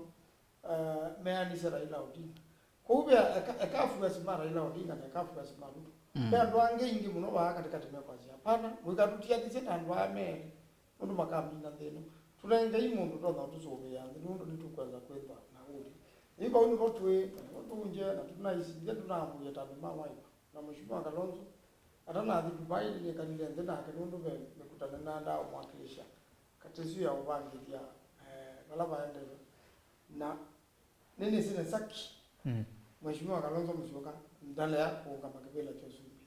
eh, meanĩsye Raila Odinga. Kwoou ve eka- ekafuasi ma Raila Odinga na ekafuasi ma Ruto. Mm. Ve andũ angĩ aingĩ mũno vaa katĩkatĩ mekwasya, hapana, mũikatũtianĩsye na andũ aa meelĩ, nũndũ makamina nthĩ ĩno. Tũnengei mũndũ ũtonya ũtũsũvĩĩa nthĩ, nũndũ nĩtũkwenda kwĩthwa na ũĩ. Yu vau nĩvo twĩ, na nĩvo tũũngye, na tũnaisindya, tũnaambũĩa ta andũ ma waĩva. Na Mheshimiwa Kalonzo, atanathi Dubai, nĩnĩkalile nthĩ nake nũndũ ve mĩkutano nĩnaendaa ũmwakĩlĩsya katĩ ĩsu ya ũvangĩthya, eh, vala vaendeew'a. Na nĩnĩsĩ nesa ki, mm, Mheshimiwa Kalonzo Musyoka ndalea kũũngama kĩvĩla kya ũsumbĩ.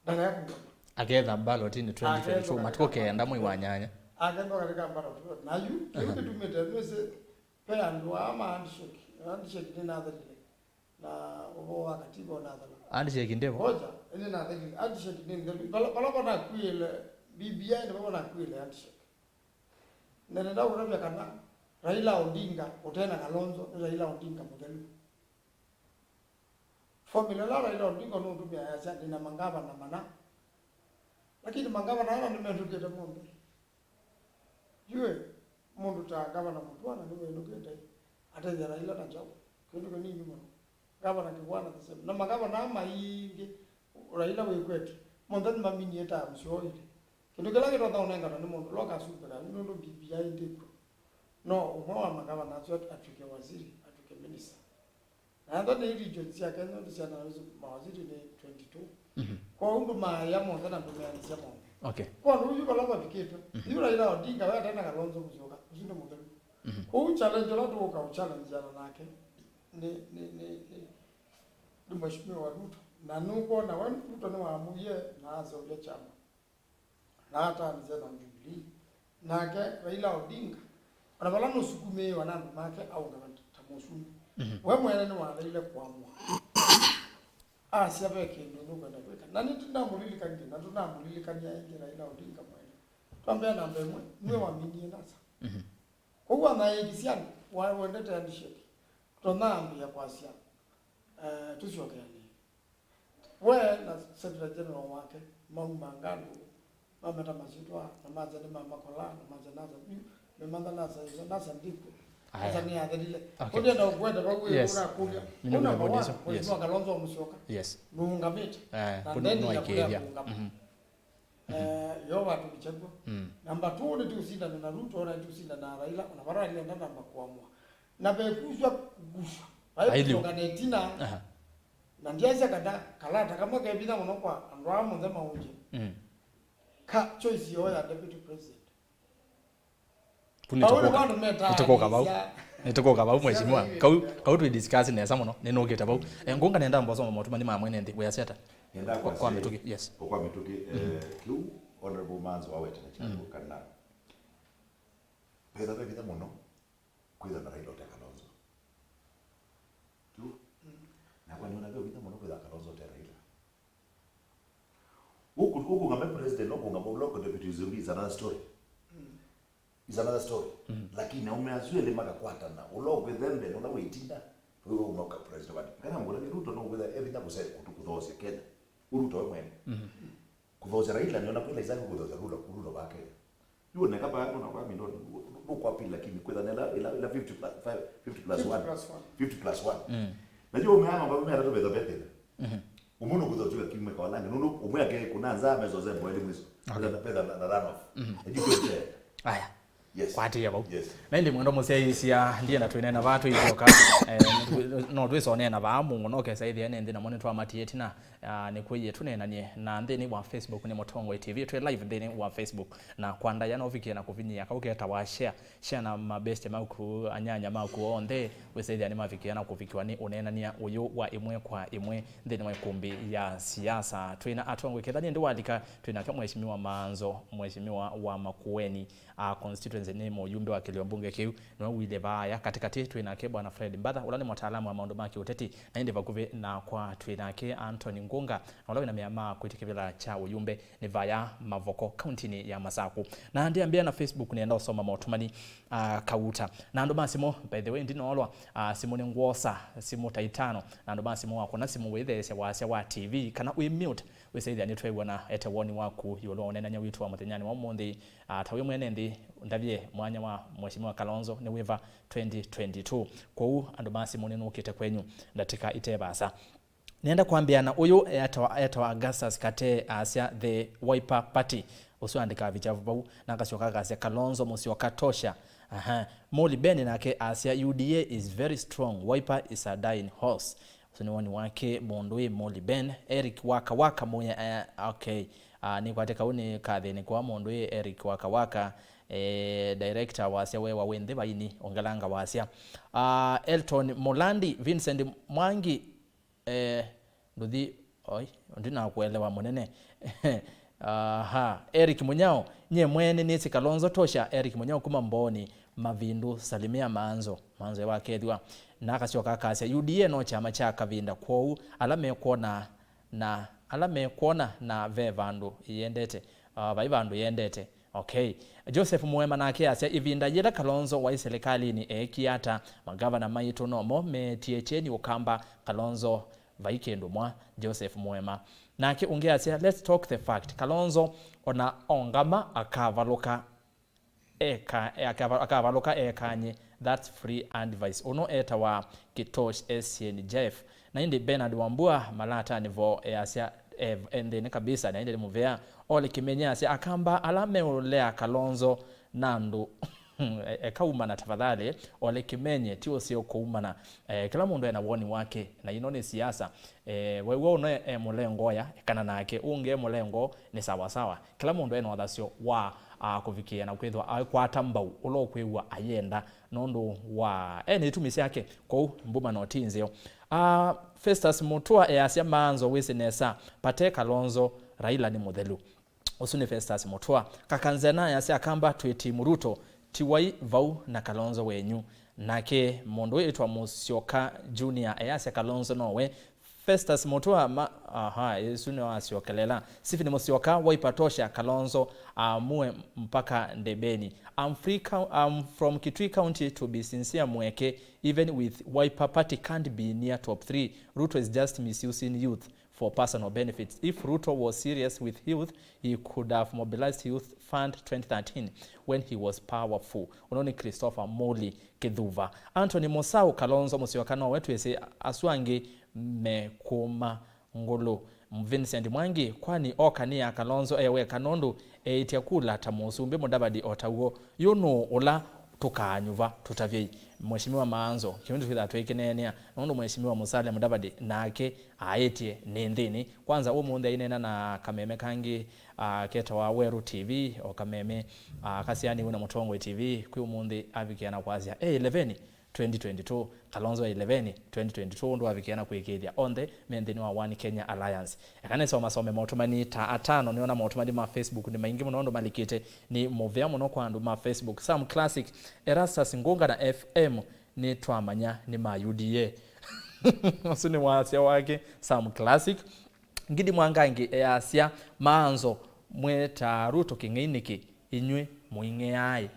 Ndalea kũũngama. Aketha ballot-inĩ twenty twenty-two, matukũ kenda mwei wa nyanya. Akethwa katika ballot. Na yu, kĩu kĩtumĩte, nĩsĩ, ve andũ aa ma handshake. Handshake nĩnathelile. Na ũvoo wa katiba ũnathela. Handshake ndĩvo. Ngoja, nĩnathelile. Handshake nĩ nthelu. Vala, vala vanakuĩle, B B I nĩ vanakuĩle handshake. Na nenda kũtavya kana Raila Odinga ũte na Kalonzo nĩ Raila Odinga mũthelu. Formula ĩla Raila Odinga nũtũmĩa yasya, "Nĩ na mangavana mana." Lakini mangavana ala nĩmendũkĩte monthe. Yu mũndũ ta Ngavana Mũtwana nĩwĩnũkĩte atethya Raila na kyaũ? Kĩndũ kĩnini mũno. Ngavana Kĩvwana the same. Na mangavana aa maingĩ Raila wĩkwetye, monthe nĩmaminie terms syoo ilĩ. Kĩndũ kĩla kĩtonya ũnengana nĩ mũndũ ũla ũkasumbĩka, yu nũndũ B B I ndĩkw'o. No ũmwe wa mangavana asu at-, atw'ĩke waziri, atw'ĩke minister. Na ethwa nĩ region sya Kenya, nĩ syana mawaziri nĩ twenty-two. Mhm. Kwoou ndũmaĩa monthe na ndũmeanĩsya monthe. Okay. Kwa ũndũ ũyu vala vavikĩtwe, mhm, yu Raila Odinga we ate na Kalonzo Musyoka, ũsu nĩ mũthelu. Mhm. Kwoou challenge ũla tũũka ũchallengeana nake nĩ, nĩ, nĩ, nĩ, nĩ Mheshimiwa Ruto. Na nũkwona we Ruto nĩwamũie na aseũvya kyama. Na ataanĩsya na Jubilee. Nake Raila Odinga, ona vala nũsukumĩĩwa na andũ make aũngama ta mũsumbĩ. Mhm. We mwene nĩwaleile kũamũa. Asya ve kĩndũ nũkwenda kwĩka. Na nĩtũnamũlilikanie, na tũnamũlilikania ĩngĩ Raila Odinga mwene. Twambĩa namba ĩmwe, nĩwe waminie NASA. Mhm. Kwoou anaĩkisya andũ, wa-, wendete handshake. Tũnambĩĩa kwasya, eh, tũsyokeanĩe. We na Secretary General wake maumanga andũ, mameta masyĩtwa, na masya nĩmamakola, na masya NASA, yu, memantha NASA, ĩsa NASA ndĩkw'o. Aya. NASA nĩyathelile. Okay. Ũndienda ũkwete vau wĩ, yes, ũnakũlya. Mimi nĩ kũlya bodi isu. Yes. Mheshimiwa Kalonzo Musyoka. Yes. Nũũngamĩte. Eh, na kũndũ ndeni ya kũlea nũaikĩĩthya. Kũũngama. Mhm. Eh, yo vatũvikya kw'o. Mm. Namba two nĩtũsindana na Ruto, na nĩtũsindana na Raila, ona vara Raila ndanamba kũamũa. Na vekuswa kuguswa. Ailu. Vaikusoka na ĩtina. Aha. Na ndiasya kana kalata kamwe ke vinya mũno kwa andũ aa monthe maũngye. Mm. Ka choice yoo ya deputy president. Ku nĩtũkũka, nĩtũkũka vau. Nĩtũkũka vau, mheshimiwa. Kau, kau twĩ discuss nesa mũno, nĩnũkĩte vau. Eh, ngũnga nenda mbosoma motuma nĩ ma mwene nthĩ, wĩasya ata? Nenda kwa, kwa mĩtũkĩ, yes. Kwa mĩtũkĩ, eh, kĩu Honorable Manzo wawete na kyangu kana vetha ve vinya mũno kwĩtha na Raila ũte Kalonzo. Kĩu, nakwa nĩona ve vinya mũno kwĩtha Kalonzo ũte Raila. Ũkũ, ũkũngama president, ũkũngama ũla ũkũ deputy is another story. Is another story. Mm. Lakini aume asu elĩ makakwatana, ũla ũkwĩtha mbee na ũla wĩtina, ũyũ ũmwe ũka president wa Kenya. Kana mũla nĩ Ruto no kwĩtha evinya kũse kũtũ kũthoosya Kenya. Ruto we mwene. Mm. Kũthoosya Raila nĩona kwĩla isani kũthoosya Ruto, Ruto wa Kenya. Yu neka ba no kwa milioni, no kwa pili lakini kwĩtha nela ila, ila fifty plus, fifty plus one. Fifty plus one. Fifty plus one. Mm. Na yu umeama ba mera to betha betela. Mhm. Ũmwe nũkwĩthwa ũtw'ĩka kiumya kawalange, nũndũ ũmwe ake kũna nza amesose mboeli mwiso. Okay. Petha, petha na, na run off. Mhm. Ĩndĩ kwĩte. Aya. Yes. Kwatĩĩa vau. Yes. Na ĩndĩ mwendwa mũsyaĩĩsya, ndienda twĩneena vaa twĩsyoka. Eh, no twĩsonena vaa mũno, no kesa ĩthĩa nĩ nthĩ namo nĩtwamatie ĩtina. Ah, nĩkwĩie tũneenanie na nthĩnĩ wa Facebook nĩ Mũtongoi T V. Twĩ live nthĩnĩ wa Facebook. Na kwa ndaĩa no ũvikĩe na kũvinyĩa kau ketawa share. Share na mabeste maku, anyanya maku onthe, wĩsĩthĩa nĩmavikĩa na kũvikĩwa nĩ ũneenany'a ũyũ wa ĩmwe kwa ĩmwe nthĩnĩ wa ĩkũmbĩ ya siasa. Twĩ na atongoi kethani ndĩ walika, twĩ nake Mheshimiwa Manzo, Mheshimiwa wa Makueni, a, constituency nĩ mũyumbe wa kĩlio mbunge kĩu, nĩwe wile vaaya katĩkatĩ. Twĩ nake Bwana Fred Mbatha, ũla nĩ mũtaalamu wa maũndũ ma kĩũteti, na ĩndĩ vakuvĩ nakwa twĩ nake Anthony Ngũnga, na ũla wĩna mĩama kwĩtya kĩvĩla kya ũyumbe nĩ vaya Mavoko, kauntinĩ ya Masaku. Na ndĩambĩa na Facebook, nĩenda ũsoma motũmani, ah, kauta. Na andũ ma simũ, by the way, ndinoolwa, ah, simũ nĩ ngwosa, simũ ta itano. Na andũ ma simũ wakũna simũ wĩtheesya wasya wa T V, kana wĩ mute, wĩsĩthĩa nĩtwew'ana ete woni waku ĩũlũ wa ũneenany'a witũ wa mũthenyanĩ wa ũmũnthĩ. Ah, ta wĩ mwene nthĩ, ndavye mwanya wa Mheshimiwa Kalonzo nĩ wĩva twenty twenty-two. Kwoou andũ ma simũ nĩnũkĩte kwenyu ndatĩka ite vaasa. Nĩenda kwambĩa na ũyũ etawa, etawa Augustus Kate, asya, "The Wiper Party." Ũsu andĩkaa vitabu vau, na akasyoka akasya, "Kalonzo Musyoka tosha." Aha. Molly Ben nake asya, "U D A is very strong, Wiper is a dying horse." Ũsu nĩ woni wake mũndũ wĩ Molly Ben. Eric Waka Waka Muya, eh, okay. Ah, nĩkwate kau nĩ kathĩnĩ kwa mũndũ wĩ Eric Waka Waka. Eh, director wasya wewa wĩ nthĩ vaini, ongelanga wasya. Ah, Elton Mulandi, Vincent Mwangi, eh, nduthi, oi, ndinakuelewa mũnene. Aha, Eric Munyao, nyie mwene nĩsĩ Kalonzo tosha, Eric Munyao kuma Mbooni, Mavindu, salimia Manzo. Manzo ewakethwa. Na akasyoka akasya, U D A no kyama kya kavinda, kwoou ala mekwona na ala mekwona na ve vandũ yendete, ah, vai vandũ yendete. Okay. Joseph Muema nake asya, ivinda yĩla Kalonzo waĩ silikalini eekie ata? Magavana maitũ nomo meetie kyeni Ũkamba, Kalonzo vai kĩndũ mwa. Joseph Muema nake ũngĩ asya, let's talk the fact, Kalonzo ona ongama akavalũka eka, akava-, akavalũka ekany'e. That's free advice. Ũno etawa Kitosh Essien Jeff. Na ĩndĩ Bernard Wambua Malatani vo easya e, e nthĩnĩ kabisa, na ĩndĩ nĩ mũvea. Ole Kimenye asya, Akamba ala meũlea Kalonzo na andũ e, ekaumana tafadhali. Ole Kimenye ti ũseo kũumana. E, kĩla mũndũ ena woni wake, na ino nĩ siasa. E, wew'a ũno e, e mũlengo ya, ekana nake, ũngĩ e mũlengo, nĩ sawa sawa. Kĩla mũndũ ena ũthasyo wa, a, kũvikĩĩa na kwĩthwa aikwata mbau ũla ũkwĩw'a ayenda nũndũ wa e nĩ itumi syake. Kwoou mbumano ti nzeo. A, Festus Mutua easya, Maanzo wĩsĩ nesa, pate Kalonzo, Raila nĩ mũthelu. Ũsu nĩ Festus Mutua. Kakanzena easya, Akamba twĩ timu Ruto, tiwai vau na Kalonzo wenyu. Nake mũndũ wĩtwa Musyoka Junior easya, Kalonzo nowe. Festus Mutua ma, aha, ĩsu nĩwasyokelela. Stephen Musyoka, Wiper tosha, Kalonzo aamue mpaka ndebeni. I'm free cou-, I'm from Kitui County, to be sincere, Mweke, even with Wiper party, can't be near top three. Ruto is just misusing youth for personal benefits. If Ruto was serious with youth, he could have mobilized Youth Fund twenty thirteen when he was powerful. Ũno nĩ Christopher Muli Kithuva. Anthony Musau, Kalonzo Musyoka nowe twĩsĩ, asu angĩ mekũma ngũlũ. Vincent Mwangi, kwani oka nĩ ya Kalonzo e weka nũndũ eĩtya kula ta mũsumbĩ Mudavadi o taw'o? Yu nũũ ũla tũkaanyuva? Tũtavyei. Mheshimiwa Maanzo, kĩu nĩtwĩthaa tũikĩneenea nũndũ Mheshimiwa Musalia Mudavadi nake aĩtye nĩ nthĩnĩ. Kwanza ũmũnthĩ aineena na kameme kangĩ, ah, ketawa Weru T V, o kameme, ah, kasyaniw'e na Mũtongoi T V, kwĩ ũmũnthĩ avikĩa na kwasya, e eleven twenty twenty-two, Kalonzo eleven twenty twenty-two, ũndũ avikĩa na kwĩkĩĩthya onthe me nthĩnĩ wa One Kenya Alliance. Eka nĩsomasome motũmani ta atano, nĩona motũmani ma Facebook nĩ maingĩ mũno ũndũ malikĩte. Nĩ mũvea mũno kwa andũ ma Facebook. Sam Classic, Erastus Ngunga na F M nĩtwamanya nĩ ma U D A. Ũsu nĩ wasya wake, Sam Classic. Ngidi Mwangangi easya, Maanzo, mwĩtaa Ruto kĩng'ei nĩkĩ? Inyw'ĩ mũing'eaĩ?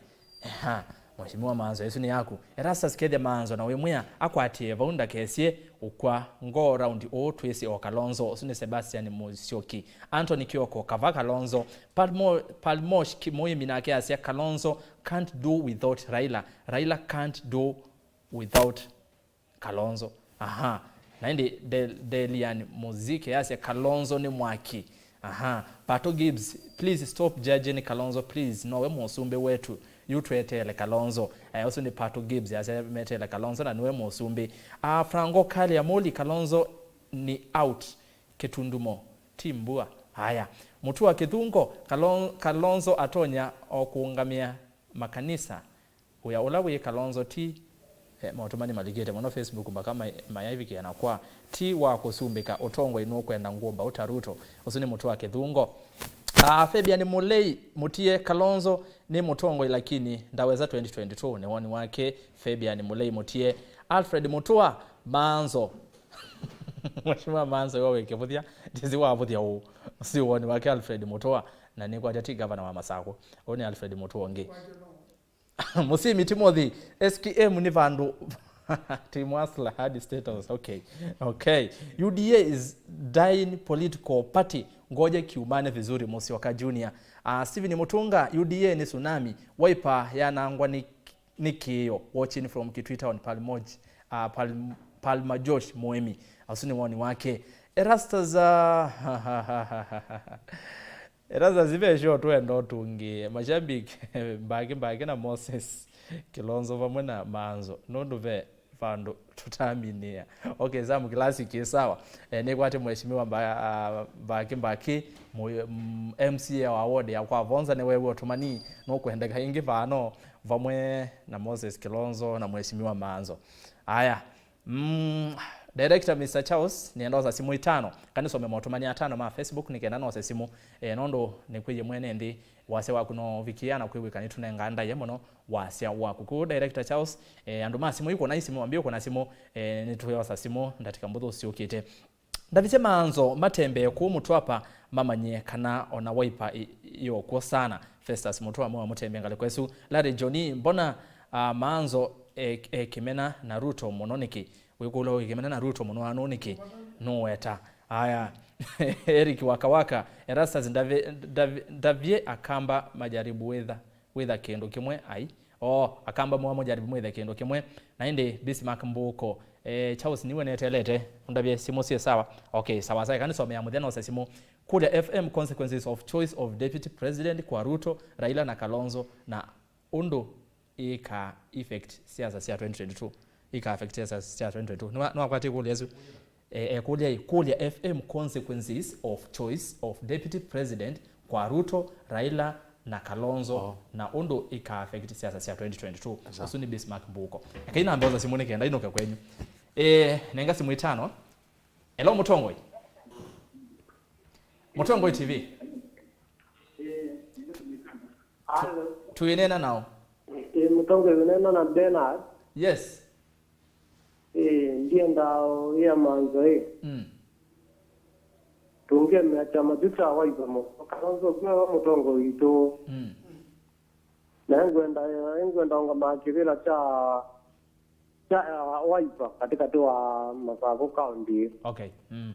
Eha, Mheshimiwa Maanzo, ĩsu nĩ yaku. Erastus kethya Maanzo na wĩmwĩa akwatie vau ndakesye ũkwa ngoo raundi ũũ twĩsĩ o Kalonzo. Ũsu nĩ Sebastian Musyoki. Anthony Kioko, kava Kalonzo. Palmo-, Palmosh Ki-, Muimi nake asya, Kalonzo can't do without Raila. Raila can't do without Kalonzo. Aha. Na ĩndĩ Del-, Delian Muziki yasya, Kalonzo nĩ mwaki. Aha. Pato Gibbs, please stop judging Kalonzo, please. Nowe mũsumbĩ wetu. Yu tweteele Kalonzo. Eh, ũsu nĩ Pato Gibbs yasya meteele Kalonzo na nĩwe mũsumbĩ. Ah, Franco Kali Amoli, Kalonzo ni out. Kĩtundumo. Ti mbua. Haya. Mũtua Kĩthungo, Kalon-, Kalonzo atonya o kũũngamĩa makanisa. Wĩa ũla wĩ Kalonzo ti, eh, motũmani malikĩte mũno Facebook mpaka ma-, mayaivikĩa na kwa, ti wa kũsumbĩka ũtongoi nũkwenda ngũmba ũta Ruto. Ũsu nĩ mũtwe wa kĩthungo. Ah, Fabian Mulei Mutie, Kalonzo nĩ mũtongoi lakini ndaweza twenty twenty-two, nĩ woni wake Fabian Mulei Mutie. Alfred Mutua, Manzo. Mheshimiwa Manzo, iwe wĩ kĩvũthya, ndĩsĩ wavũthya ũũ. Ũsu woni wake Alfred Mutua, na nĩkwatya ti gavana wa Masakũ. Ũũ nĩ Alfred Mutua ũngĩ. Musimi Timothy, S K M nĩ vandũ. Team Hustler hadi status. Okay. Okay. U D A is dying political party. Ngoja kiumane vizuri, Musyoka Junior. Ah, Steven Mutunga, U D A ni tsunami. Wiper yanangwa ni, ni kĩĩo. Watching from Kitui Town, Palmoj, ah, Pal-, Palma Josh Muemi. Asu nĩ woni wake. Erastus, ah, Erastus, ve show twenda ũtũngĩe. Mashabiki, Mbaki Mbaki na Moses Kilonzo vamwe na Manzo. Nũndũ ve vandũ tũtaminĩa. Okay, Sam Classic, ĩ sawa. Eh, nĩkwatĩ Mheshimiwa Mba-, ah, Mbaki Mbaki, mu-, mm, M C A wa ward ya kwa Vonza, nĩweew'a ũtũmani, nũkwendeka ĩngĩ vano, vamwe na Moses Kilonzo na Mheshimiwa Manzo. Aya, mm, Director Mister Charles, nĩenda osa simũ itano, kanisome motũmani atano ma Facebook, nĩkenda nose simũ, eh, nũndũ nĩkwĩie mwene nthĩ, wasya waku no ũvikĩa na kwĩw'ĩka nĩtũnengaa ndaĩa mũno wasya waku. Kũu Director Charles, eh, andũ ma simũ, ikũna simũ, ambie ũkũna simũ, eh, nĩtũyosa simũ ndatĩka mbũthũ syũkĩte. Ndavisye Manzo matembee kũu Mũtwapa mamanye kana ona Wiper ĩ-, ĩokw'o sana. Festus Mũtũa mwa mũtembee ngalĩko ĩsu. Larry Johnny, mbona, ah, Manzo e, e kĩmena na Ruto mũno nĩkĩ? Wĩkũlwa wĩ kĩmena na Ruto mũno anu nĩkĩ? Nũweta. Aya. Eric Waka Waka, Erastus ndavye, ndavye, ndavye Akamba majaribu wĩtha, wĩtha kĩndũ kĩmwe, ai. O, Akamba mwa mujaribu mwĩthe kĩndũ kĩmwe. Na ĩndĩ Bismarck Mbuko, eh, Charles niwe netelete, ũndavye simũ syĩ sawa. Okay, sawa sawa, kanisomea mũthya nose simũ. Kuria F M, consequences of choice of deputy president kwa Ruto, Raila na Kalonzo, na ũndũ ĩka effect siasa sya twenty twenty-two, ĩka affect siasa sya twenty twenty-two. Nĩwa-, nĩwakwatie kũlya ĩsu? Eh, eh, kũlya ĩ, Kuria F M, consequences of choice of deputy president kwa Ruto, Raila na Kalonzo, oh, na ũndũ ĩka affect siasa sya twenty twenty-two. Sawa. Ũsu nĩ Bismarck Mbuko. Ekai nambe osa simũ nĩkenda inũke kwenyu. Eh, nenga simũ itano. Hello, Mũtongoi. Mũtongoi T V. Alo. Tuinena nao. Ĩ, Mũtongoi, ũnena na Bernard. Yes. Ĩ, ndienda ũĩa Manzo ĩ. Mm. Tũngemea kyama kyu kya Wiper mũno. Kalonzo kwĩwa mũtongoi witũ. Mm. Na ngwenda, ngwenda ũngama kĩvĩla kya, kya, uh, Wiper katĩkatĩ wa Masakũ County. Okay. Mm.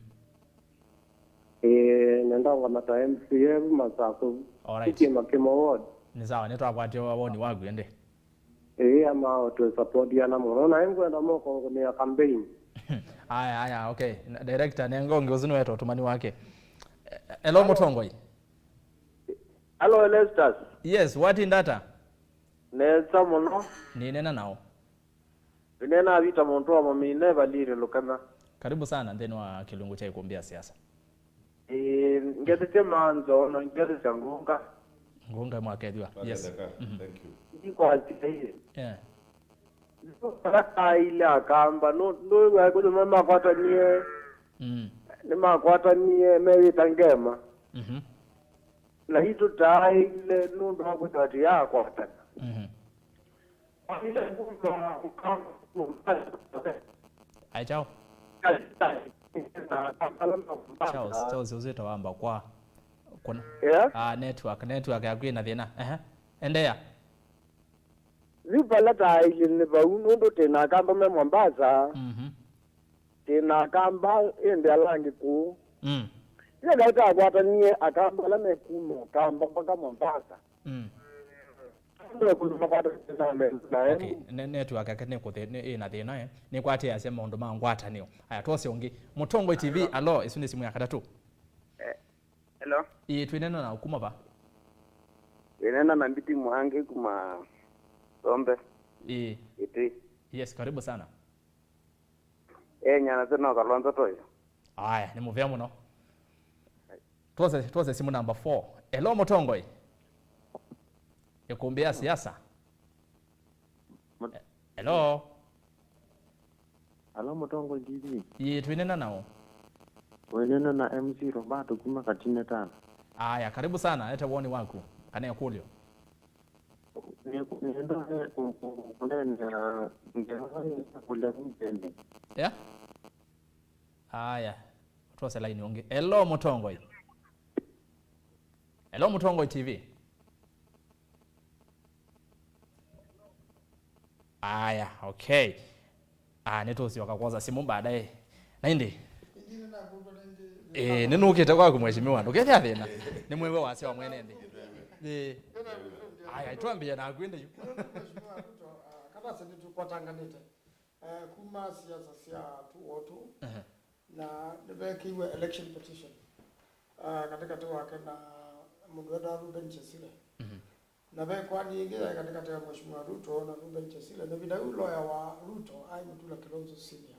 Ĩĩ, nenda ũngama ta M C A Masakũ. All right. Kĩkĩma kĩmwe ward. Nĩ sawa, nĩtwakwatia woni waku ĩndĩ. Ĩĩ, ama tũsupportiana mũno. Na ngwenda mokongomea campaign. Aya, aya, okay. Na director, nenga ũngĩ ũsu nĩweta ũtũmani wake. Eh, hello, Mũtongoi. Hello, Erastus. Yes, what in data? Nesa mũno. Nĩnena nao. Nĩnena Vita mũndũ wa Mũmine Valiri Lũkema. Karibu sana nthĩnĩ wa kĩlungu kya ikumbĩ ya siasa. Ĩĩ, ngetete Manzo, no ngetete Ngunga. Ngunga mwakethwa. Yes. Mathetheka. Mhm. Thank you. Ndikwasya ĩĩ. Yeah. Ala aile Akamba, no, no, kũtũ makwatanie. Mm. Nĩmakwatanie mewĩta ngema. Mhm. Na itũ taaile nũndũ wa kwĩthĩwa tũyakwatana. Mhm. Ai, chao. Charles, Charles, ũsĩte wamba kwa. Kuna. Yeah? Ah, network, network yaku ĩna thĩna. Ehe. Endeea. Yu vala taaile nĩ vau, nũndũ twĩ na Akamba me Mombasa. Mhm. Twĩ na Akamba ĩndĩ ala angĩ kũu. Mm. Yu ĩndĩ takwatanie Akamba ala me kuma Akamba mpaka Mombasa. Mm. Ndio kũndũ makwatanie na me-, na okay, ne-, network yake nĩ kũthĩ-, nĩ, ĩna thĩna, eh. Nĩkwatĩasya maũndũ ma ngwatanĩo. Aya, twose ũngĩ. Mũtongoi T V, alo, ĩsu nĩ simũ ya katatũ. Eh, hello. Ĩĩ, twĩnena na kuma va? Wĩnena na Mbiti Mwangi kuma Sombe. Ĩĩ. Ĩtĩ. Yes, karibu sana. Eh, nyana tena Kalonzo toyo. Aya, nĩ mũvea mũno. Twose, twose simũ namba four. Hello, Mũtongoi. Ĩkumbĩ ya siasa. Mut- Hello. Alo, Mũtongoi T V. Ĩĩ, twĩnena nao. Wĩnena na M C Roberto kuma Katine Town. Aya, karibu sana. Ete woni waku. Kana ĩkũlyo. Nĩ-, nĩenda kũ-, kũ-, kũneenea ngewa ya kũlya nthĩnĩ. Yeah? Aya, twose laini ũngĩ. Hello, Mũtongoi. Hello, Mũtongoi T V. Aya, okay. Ah, nĩtũsyoka kwosa simũ baadaye. Na ĩndĩ. Eh, nĩnũkĩte kwaku mheshimiwa. Ndũkethĩa thĩna. Nĩ mwĩwe wasya wa mwene nthĩ. Eh. Aya, twambie naku ĩndĩ yu. Mheshimiwa Ruto, ah, katase nĩtũkwatanganĩte. Eh, kuma siasa sya two oh two, ehe, na nĩvekĩiwe election petition, ah, katĩkatĩ wake na mũndũ wetawa Reuben Chesire. Mhm. Na ve ĩkoani ĩngĩ yaĩ katĩkatĩ ya Mheshimiwa Ruto na Reuben Chesile, na ĩvinda yĩu lawyer wa Ruto aĩ Mutula Kilonzo Senior.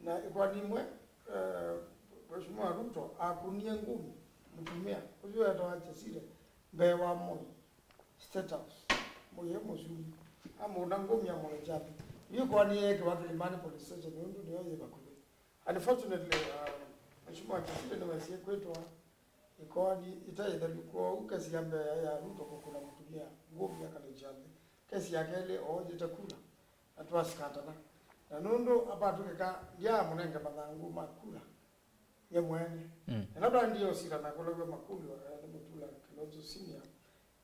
Na ĩkoani ĩmwe, eh, Mheshimiwa Ruto akunie ngumi mũtumĩa ũsu wetawa Chesile mbee wa Moi State House. Moi e mũsumbĩ. Amũna ngumi amũlekyani. Yu ĩkoani yeekĩwa Kilimani Police Station nũndũ nĩyo yĩ vakuvĩ. Unfortunately, uh, Mheshimiwa Chesile nĩwesie kwĩtwa ĩkoani ĩtaĩ thelu, kwoou kesi ya mbee ya Ruto kũkũna mũtumĩa ngumi akalekyani. Kesi ya kelĩ ooyĩte kura na twasikatana. Na nũndũ apatũkĩka ndyaamũnenge mathangũ ma kura nye mwene. Mm. Ĩla twandie ũsila na kũlaw'a makũlyo, eh, nĩ Mutula Kilonzo Senior.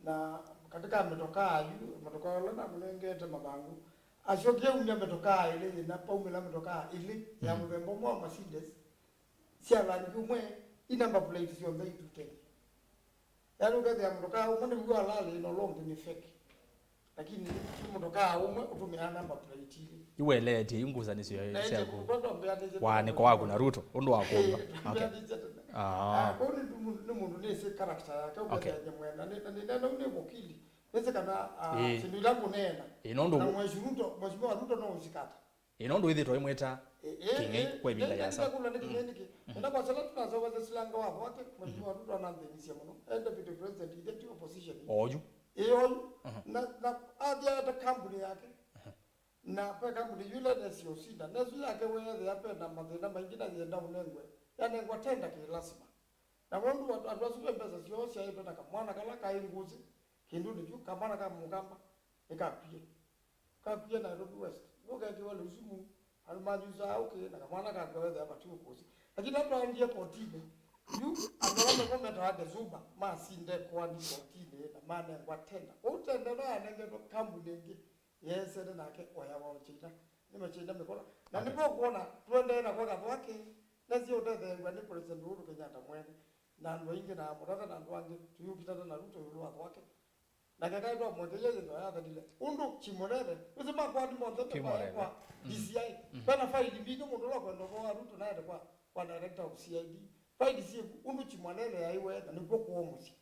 Na katĩ ka mĩtokaa yu, mũtokaa ũla namũnengete mathangũ, asyokie umya mĩtokaa ĩlĩ yĩna, paumĩla mĩtokaa ĩlĩ ya Mm. mũthemba ũmwe wa Mercedes, sya rangi ũmwe, i number plate syonthe itutethye. Yaani ũkethĩa mũtokaa ũmwe nĩw'o halali na ũla ũngĩ nĩ fake. Lakini ti mũtokaa ũmwe ũtũmĩaa number plate ilĩ. Iweleetye yu ngusanĩsyo Na ĩndĩ syaku. Mũndũ twambeanĩsye Waanĩko waku na Ruto, ũndũ wa kũlwa. Eh, Okay. Twambeanĩsye tene. Ah. Ah, kwoou nĩ mũndũ, nĩ mũndũ nĩsĩ character yake, Okay. ũkethĩa nyamwenda. Nĩ, na nĩ neno nĩ mũkili. Nĩsĩ kana, ah, Ĩĩ. Syĩndũ ila ngũneena. Ĩĩ, nũndũ Na Mheshimiwa Ruto, Mheshimiwa Ruto no ũsikata. Ĩĩ, nũndũ wĩthĩtwe ũimwĩta Ĩ- ĩ- Kĩng'ei ĩ- kwa ĩvinda ĩ- ĩasa. Ĩndakũla nĩ Kĩng'ei nĩkĩ? Mm. Ĩndakwa sala tũnasovasya silanga wa kwake, Mheshimiwa Ruto ananthĩnisye mũno. E deputy president, ithe ti opposition. Oyu. Ĩ oyu. Mhm. Na, na athi ata kambuni yake. Mhm. Na pe kambuni yu ĩla nesi ũsinda. Nesu yake weethĩa pe na mathĩna maingĩ na yenda ũnengwe. Yanengwa tenda kĩ lasima. Na wondu wa andũ asu ve mbesa syoo syaĩtwe na kamwana kala kaĩ ngũsĩ, kĩndũnĩ kyu, kamwana ka mũkamba, nĩkakwie. Kakwie Nairobi West. Nũkekĩwa lũsumu, andũ manyusaa ũkĩ, na kamwana kakwa wethĩa matiũkũsĩ. Lakini atwaendie kotinĩ, yu andũ ala nĩmo metawa Dezuba, masinde koani kotinĩ, na manengwa tenda. Kwoou tenda ĩno yanengetwe kambuni ĩngĩ, yeesene nake oyawa o China. Nĩ ma China mĩkola. Na Okay. Nĩvo ũkwona, tũendee na kwa Kathwake, nesi ũtetheew'a nĩ President Uhuru Kenyatta mwene, na andũ aingĩ na Mutata na andũ angĩ, tũyũkitana na Ruto ĩũlũ wa Kathwake. Nake kaĩ twamũeteie yĩndũ yathanile. Ũndũ Chimorere, ũsĩ makwani monthe Chimorere. Kwa Mm. D C I. Mm. Vena faili mbingĩ mũndũ ũla kwenda ũvoo wa Ruto naende kwa, kwa director of C I D. Faili syĩku, ũndũ Chimorere yaiwe, na nĩkw'o kũo mũsyĩ.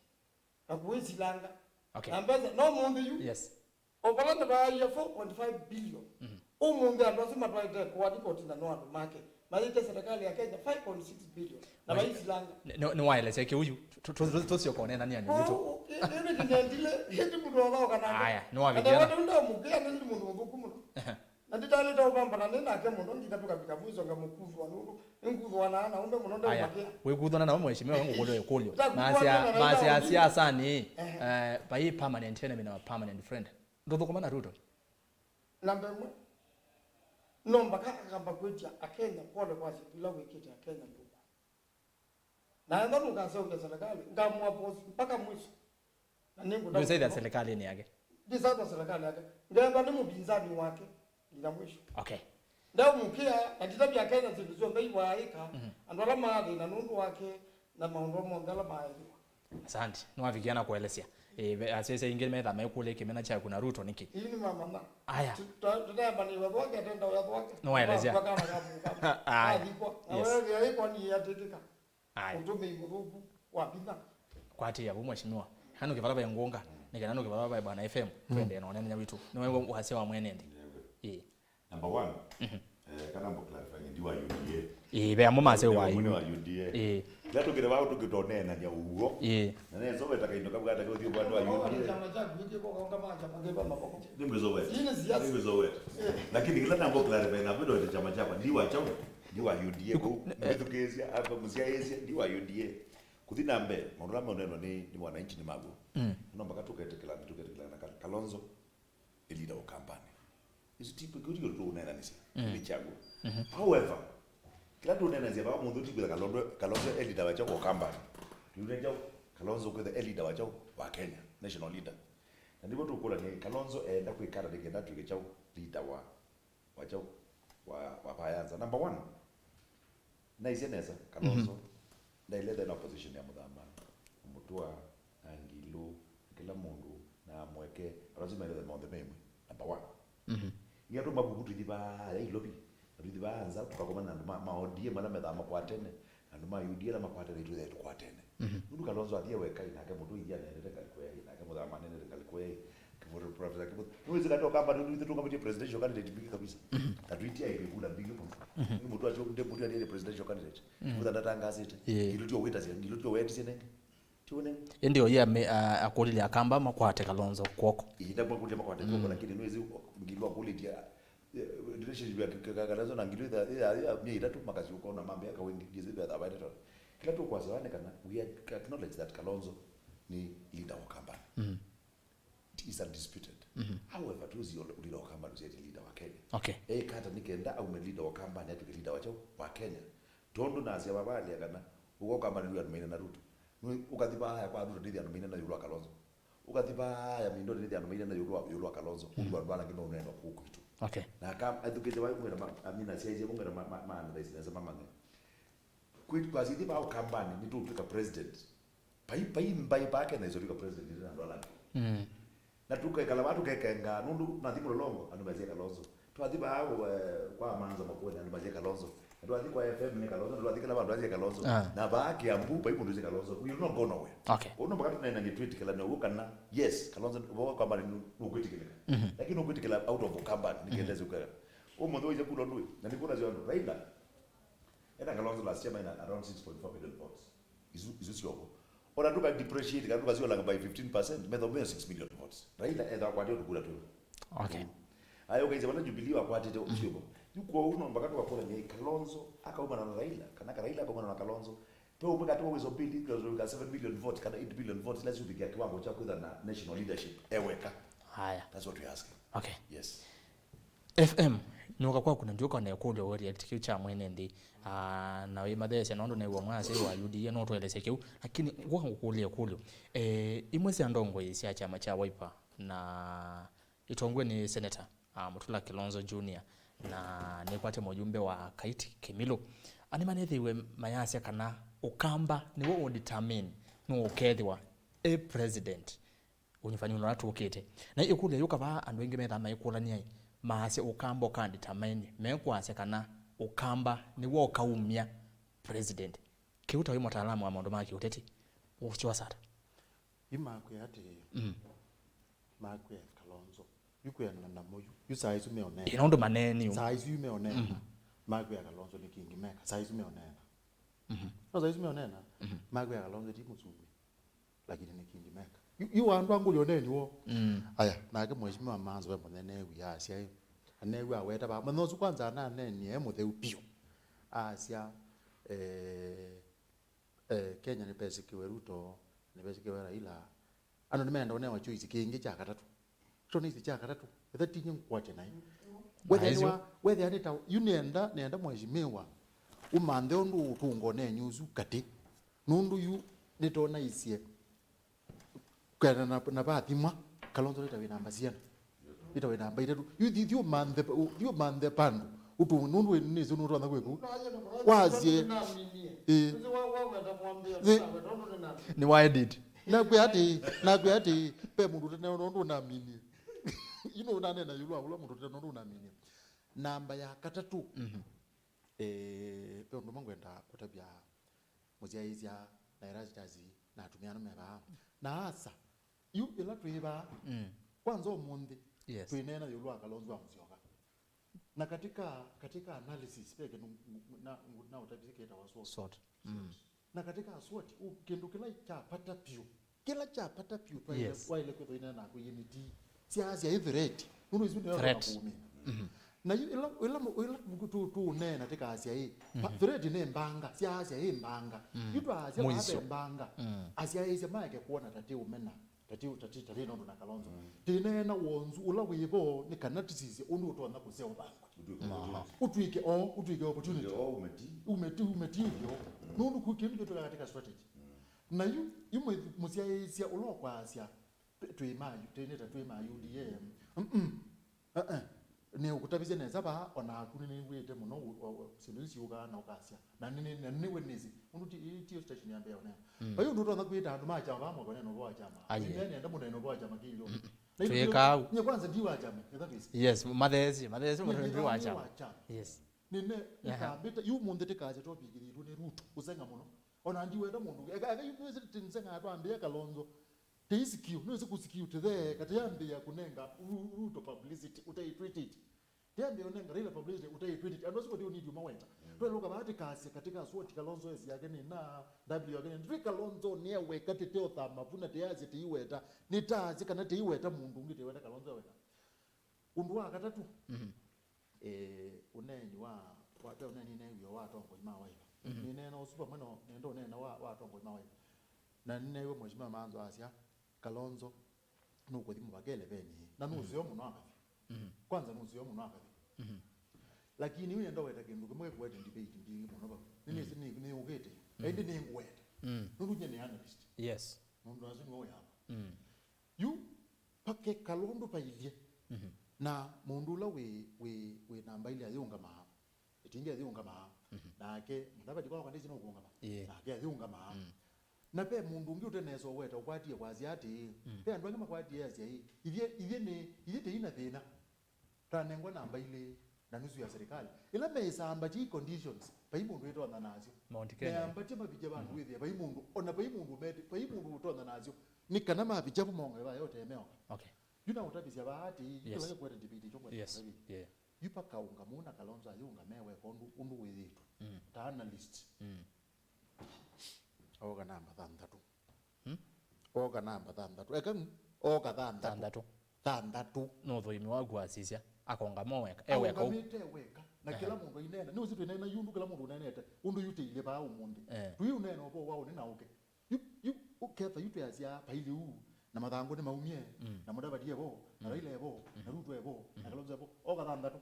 Na kũĩsilanga. Okay. Na mbesa, no mũndũ yu. Yes. O vala nĩvaaie four point five billion. Mhm. Ũmũnthĩ andũ asu matwaĩte koani koti na no andũ make. Mayĩte serikali ya Kenya five point six billion. Na Mwe- vaisilanga. Nĩ- nĩ- nĩwaelesya kĩu yu. Tu- tu- tu- tũsyoka ũneenania nĩ witũ. Ĩndĩ nĩnendile, ĩndĩ mũndũ wathaũka nake. Aya, nĩwavikia na- Ate wate ndamũkĩa nĩ mũndũ mũthũku mũno. Ehe. Na ndĩtalĩte ũvambana nĩ nake mũno, nginya tũkavika mwiso ngamũkuthwa nũndũ nĩnguthwa na anaume mũno. Aya, ndaumakĩa. Wĩkuthana nao mheshimiwa, ngũkũlya ĩkũlyo. Ĩtakuthwa Masya- na- na- masya na- siasani, eh, vai permanent enemy na permanent friend. Ndũthũkũma na Ruto? Namba ĩmwe, no mpaka akamba kwĩtya Akenya pole kwa syĩndũ ila wĩkĩte Akenya nthũku. Na ethwa nũkaseũvya serikali, ngamũoppose mpaka mwiso. Na nĩngũtha Ndũsethya mũno. Serikali nĩ yake. Ndisatha serikali yake. Ngeethwa nĩ mũpinzani wake nginya mwiso. Okay. Ndaũmũkĩa, na nditavya Akenya syĩndũ syonthe iwaaĩka, Mhm. Andũ ala maathĩna nũndũ wake, na maũndũ monthe ala maaĩthĩwa. Asante. Nĩwavikia na kũelesya. Eh, ve- asese ingĩ metha mekũlya kĩmena kyaku na Ruto nĩkĩ? Ii nĩ mamanya. Aya. Tu- tu- tũteamba nĩ watho wake, atenda watho wake. Nĩwaelesya. Kwa kana ka mũka. Aya. Athikwa. Na Yes. Wewe yaĩ kwa ni yatĩkĩka. Aya. Ũtũmĩi mũthũku wa vinya. Kwatĩĩa vu mheshimiwa. Kana nũke vala vaĩ ngũnga, nĩ kana nũke vala vaĩ Bwana F M, twendee na ũneenany'a witũ. Nĩwe wasya wa mwene nthĩ. Ĩĩ. Number one, Mhm. Eh, kana mbo clarify, ndi wa U D A. Ĩĩ, ve amwe masya wa Ndi wa U D A. Ĩĩ. Kĩla tũkĩte vau tũkĩtoneenany'a ũw'o. Ĩĩ. Na nesa weta kaindo kavu kata ũthiĩ upande wa U D A. Chama chaku, wĩkie kwa kaunga ma chama ngeva maboko. Nĩngwĩsoweta. Ii nĩ siasa. Nĩngwĩsoweta. Lakini kĩla nambo clarify, na bado weta chama chakwa, ndi wa chama, ndi wa U D A. Kũ- Mbĩthukĩĩsya, aka mũsyaĩĩsya, ndi wa U D A. Kũthi na mbee, maũndũ ala maũneenwa nĩ, nĩ wananchi nĩ maw'o. Mm. No mpaka tũketĩkĩla, tũketĩkĩla na Kal- Kalonzo. Ĩ leader wa Ukambani. Ĩsu ti kĩu ti kĩndũ tũũneenanĩsya. Mm. Nĩ kyaw'o. Mhm. However, kĩla tũũneenanĩsya vaa mũndũ ti kwĩtha Kalonzo, Kalonzo e leader wa kyaũ wa Ukambani. Tũũneenanĩsya Kalonzo kwĩtha e leader wa kyaũ wa Kenya, national leader. Na nĩvo tũkũlany'a, Kalonzo eenda kwĩka ata nĩ kenda atw'ĩke kyaũ leader wa, wa kyaũ wa, wa Bayanza. Number one, naisye nesa, Kalonzo, Mhm. Ndaĩle ethĩwe na opposition ya Mũthama, na Mũtũa, na Ngilũ, na kĩla mũndũ, na Mweke, andũ asu maĩle ethĩwa maonthe me ĩmwe, number one. Mhm. Nginya tũmavuku tũithi vaa Nairobi, na tũithi vaa nza, tũkakomana na andũ ma, ma O D M ala methaa makwatene, na andũ ma U D A ala makwatene, itwĩthae tũkwatene. Nũndũ Kalonzo athie wekai, nake Mũtũi athie anenete ngalĩko yaĩ, nake Mũthama anenete ngalĩko yaĩ. Kĩvũtũ Professor Kĩvũtũ. Nĩwĩsĩ katĩ Okamba nũndũ ithe tũngamĩtie presidential candidate mbingĩ kabisa. Na tũitia ivĩvula mbingĩ mũno. Nĩ Mũtũi acio, nde Mũtũi athie presidential candidate. Kĩvũtũ ndatangasĩte. Yeah. Ngilũ tio wĩtasya, ngilũ tio wetisye nenge. Tio nenge. Ĩndĩ oye ame-, a-, akũlilye Akamba makwate Kalonzo kw'oko. Ĩĩ, ndamwakũlya makwate kw'oko, lakini nĩwĩsĩ ngilũ akũlĩtye, eh, relationship ya K-, K-, Kalonzo na ngilũ ĩtha-, ĩya, ĩya, myei ĩtatũ makasyoka na mambĩa kawendi, ndiĩsĩ vetha vaendete. Kĩla tũkwasya nĩ kana we acknowledge that Kalonzo nĩ leader wa Kambani. It is undisputed. However, tũsio leader wa Kambani ũsyaĩte leader wa Kenya. Okay. Ekata nĩ kenda aume leader wa Kambani atw'ĩke leader wa kyaũ? Wa Kenya. Tondũ nasya vavaalya kana ũka Kambani wĩ andũ maina na Ruto. Nĩ ũkathi vaaya kwa Ruto ndĩthi andũ maina na ĩũlũ wa Kalonzo. Ũkathi vaaya Mindoni ndĩthi andũ maina na ĩũlũ wa, ĩũlũ wa Kalonzo. Ũndũ andũ ala angĩ maũneena kũu kwitũ. Okay. Na aka-, athukĩte vaĩ mwĩra ma-, amina syaisye mwĩra ma-, ma-, ma analyze nesa mamanye. Kwitũ twasithi vaa Ũkambani nĩtũũtw'ĩka president. Pai, pai mbai pake na isũvika president nĩ andũ ala angĩ. Na tũkekala vaa tũkekenga, nũndũ nathi Mũlolongo, andũ masye Kalonzo. Twathi vaa, eh, kwa Manza Makueni, andũ masye Kalonzo. Na twathi kwa F M nĩ Kalonzo, na twathi kĩla vandũ asye Kalonzo. Ah. Na vaa Kiambu, pai mũndũ asye Kalonzo. We will not go nowhere. Okay. Ũno mpaka tũneenanie twĩtĩkĩlane ũu kana, yes, Kalonzo, vaa Kambani nũ-, nũkwĩtĩkĩlĩka. Lakini nũkwĩtĩkĩla out of Kambani, nĩ kenda ĩsĩ ũkega. Ũmũnthĩ waisye kula ndũĩ, na nĩ kũna syo andũ, Raila, ena Kalonzo last year maina around six point four million votes. Isu, isu syovo. Ona tũka depreciate, kana tũkasyolanga by fifteen percent, metha ũmeo six million votes. Raila etha akwatĩte tũkura twĩvo. Okay. Ayo kaisye vala Jubilee wakwatĩte ũsyovo. Yu kwoou no mpaka tũkakũlany'a Kalonzo akaumana na Raila, kana ka Raila akaumana na Kalonzo. Pe ũmwe katĩ wa wĩso mbili, ka seven million votes, kana eight million votes, ila syũvikĩa kiwango kya kwĩtha na national leadership. Eweka. Haya. That's what we're asking. Okay. Yes. F M, nĩũka kwaku na ndiũka na ĩkũlyo wĩ react kĩu kya mwene nthĩ. Ah, na wĩmatheesya nũndũ nĩw'o mwasya wa U D A no tũelesye kĩu. Lakini ngũka ngũkũlye ĩkũlyo. Eh, imwe sya ndongoi sya kyama kya Wiper na itongwe nĩ Senator, ah, Mutula Kilonzo Junior, na nĩkwate mũjumbe wa Kaiti Kĩmilũ. Anĩmanĩthĩiwe mayasya kana Ũkamba nĩw'o ũdetermine nũũ ũkethĩwa e president. Ũnyuvani ũla tũkĩte. Na ĩkũlyo yũka vaa andũ aingĩ methaa maikũlany'a, maasya Ũkamba ũkanditamaini, mekwasya kana Ũkamba nĩw'o ũkaumya president. Kĩu ta wĩ mũtaalamu wa maũndũ ma kĩũteti, ũsyosa ata? Yu makwĩa atĩĩ, mm, makwĩa Kalonzo. Yu kwĩana namo yu. Yu saa isu meũneena. Ĩ, nũndũ maneeni yu. Saa isu yu meũneena. Mm. Makwĩa Kalonzo nĩ kingmaker. Saa isu meũneena. Mhm. No saa isu meũneena, mhm, makwĩa Kalonzo ti mũsumbi. Lakini nĩ kingmaker. Yu, yu andũ angũlya ũneeni woo. Mm. Aya, nake mheshimiwa Manzo we mũnene ewi asya ĩ. Anewi aweta vaa. Mũthenya ũsu kwanza ananeenie e mũtheu piũ. Asya, eh, eh, Kenya nĩvesĩkĩwe Ruto, nĩvesĩkĩwe Raila. Andũ nĩmeenda ũnewa choice kĩngĩ kya katatũ. Choice kya katatũ. Etha tinye ngwate naĩ. Wethĩa nĩ wa, wethĩa nĩ ta, yu nĩenda, nĩenda mheshimiwa ũmanthe ũndũ ũtũnga ũneeni ũsu katĩ. Nũndũ yu nĩtonaisye kwenda na, na vathimwa, Kalonzo nĩta wĩ namba siana. Nĩta wĩ namba itatũ. Yu thi, thi ũmanthe, thi ũmanthe pandũ. Ũtũ, nũndũ wĩ nĩsĩ nũtwona kwĩku. Wasye. Ĩ. Thi. Nĩ wa edit. Nakwĩa atĩ, nakwĩa atĩ, pe mũndũ tene nũndũ ũnaminie. Ino ũnanena yũlũ wa ũla mũndũ tene nũndũ ũnaminie. Namba ya katatũ. Mhm. Eh, pe ũndũ ũmwe ngwenda kũtavya mũsyaĩĩsya na Erastus na atumĩa ano me vaa. Na asa, yu ĩla twĩ vaa, mm, kwanza ũmũnthĩ, yes, twĩneena ĩũlũ wa Kalonzo wa Musyoka. Na katika, katika analysis, ve kĩndũ ngu-, ngu-, na, ngu-, na ũtavisye kĩtawa SWOT. SWOT. Mm. Na katika SWOT, u-, kĩndũ kĩla kya vata vyũ, kĩla kya vata vyũ twaĩle, yes, waĩle kwĩthwa ĩneena naku yĩnĩ ti syaasya ĩ threat. Nũndũ isu nĩyo threat. Tũnakuumĩna. Mhm. Na yu ĩla, ĩla, ĩla tu-, tu-, tũũneena tĩkaasya ĩ, pa-, mhm, threat nĩ mbanga, syaasya ĩ mbanga. Mm. Yu twaasya mwisyo. Vaa ve mbanga. Mm. Asyaĩĩsya maeke kwona ta tĩ ũmena. Tati, tati, tati nũndũ na Kalonzo. Mm. Tĩneena wonzu ũla wĩ vo nĩ kana tũsisye ũndũ ũtonya kũseo vangwa. Ũtw'ĩke opportunity. Ũtw'ĩke o, ũtw'ĩke opportunity. Ũtw'ĩke o umeti. Umeti, umeti ũtw'ĩke o. Mm. Nũndũ ku kĩndũ kĩtwĩka katika strategy. Mm. Na yu, yu mwe-, mũsyaĩĩsya ũla ũkwasya, twĩ ma, twĩnĩta twĩ ma U D A. Mm-mm. Eh, eh. Nĩũkũtavisye nesa vaa, o naku nĩnĩw'ĩte mũno, u-, o, o, syĩndũ isu syũkaa na ũkasya. Na nĩ, nĩ, na nĩwe nĩsĩ. Ũndũ ti, ĩ, tiyo station ya mbee ũneo. Mm. Vai ũndũ ũtonya kwĩta andũ ma kyama vamwe kũneena ũvoo wa kyama. Aye. Nĩ nenda mũneena ũvoo wa kyama kĩlyo. Mm. Na ithu twĩka au. Nye kwanza ndi wa kyama, etha twĩsĩ. Yes, mathesi, mathesi, nye, mũndũ ndi wa kyama. Yes. Nĩ ne, aha, nĩkambĩte, yu mũnthĩ tĩkasya topic ĩthĩtwe nĩ Ruto, ũsenga mũno. Ona ndiweta mũndũ. Eka, eka, yu nĩwĩsĩ tĩ nsenga twambĩa Kalonzo. Tĩisikiu, nĩwĩsĩ kusikiu tĩthee, katĩambĩa kũnenga Ru-, Ruto publicity, ũtei tweet it. Tĩambĩa ũnenga Raila publicity, ũtei tweet it. Andũ asu kũthi ũnidi ũmaweta. Twelũka vaa tĩkasya katĩ ka SWOT Kalonzo esi yake nĩ na, W yake nĩ. Twĩ Kalonzo nĩ aweka tĩteothama vu na tĩasya tĩiweta. Nĩ taasya kana tĩiweta mũndũ ũngĩ tĩweta Kalonzo aweka. Ũndũ wa katatũ, eh, ũneeni wa, wa, ve ũneeni neewie wa atongoi ma Wiper. Nĩneena ũsu vamwe no nenda ũneena wa, wa atongoi ma Wiper. Na nĩneewie Mheshimiwa Manzo asya, Kalonzo nũkũthi mũvaka eleveni. Na nũseo mũno akathi. Kwanza nũseo mũno akathi. Lakini yu nenda weta kĩndũ kĩmwe kĩkwete debate mbingĩ mũno vau. Nĩnĩsĩ nĩ, nĩũkĩte. Ĩndĩ nĩngũweta. Nũndũ nye nĩ analyst. Yes. Nũndũ asu nĩwe wĩ hapa. Yu, pakekala ũndũ vailye. Na mũndũ ũla wĩ, wĩ, wĩ namba ilĩ ayĩũngamaa, ĩtingi ayĩũngamaa, nake Mudavadi kwakwa ndĩsĩ nũkũũngama, ĩĩ, nake ayĩũngamaa. Na ve mũndũ ũngĩ ũte nesa ũweta ũkwatie kwasya atĩĩ, ve andũ angĩ makwatie asya ĩ, ithyĩ, ithyĩ nĩ, ithyĩ tĩi na thĩna. Twanengwa namba ilĩ na nusu ya serikali. Ĩla meĩsaa ambatia conditions, vai mũndũ ĩtonya nasyo. Mount Kenya. Meambatia mavikya vandũ wĩthĩa, vai mũndũ, ona vai mũndũ mete, vai mũndũ ũtonya nasyo. Nĩ kana mavikya vo mong'e vaya ũtemeoka. Okay. Yu na ũtavisya vaa atĩ, yu kĩla kĩkwete debate ĩkyo kwete debate. Yu pakaũngamũ na Kalonzo ayĩũngame weka ũndũ, ũndũ wĩthĩtwe. Ta analyst. Oka namba thanthatũ. Hmm? Oka namba thanthatũ. Eka ng'u, oka thanthatũ. Thanthatũ. Thanthatũ. No ũthũimi waku asisya. Akongama weka. E weka ũ- Aũngamĩte weka. Na kĩla mũndũ aineena. Nĩ ũsi twĩneena yu ũndũ kĩla mũndũ ũneenete. Ũndũ yu tĩilye vaa ũmũnthĩ. Eh. Tũiũneena ũvoo wa ũnĩ na ũke. Yu, yu, ũketha yu twĩasya paili uu. Na mathangũ nĩ maumie. Na Mudavadi evo. Na Raila evo. Na Ruto evo. Na Kalonzo evo. Oka thanthatũ.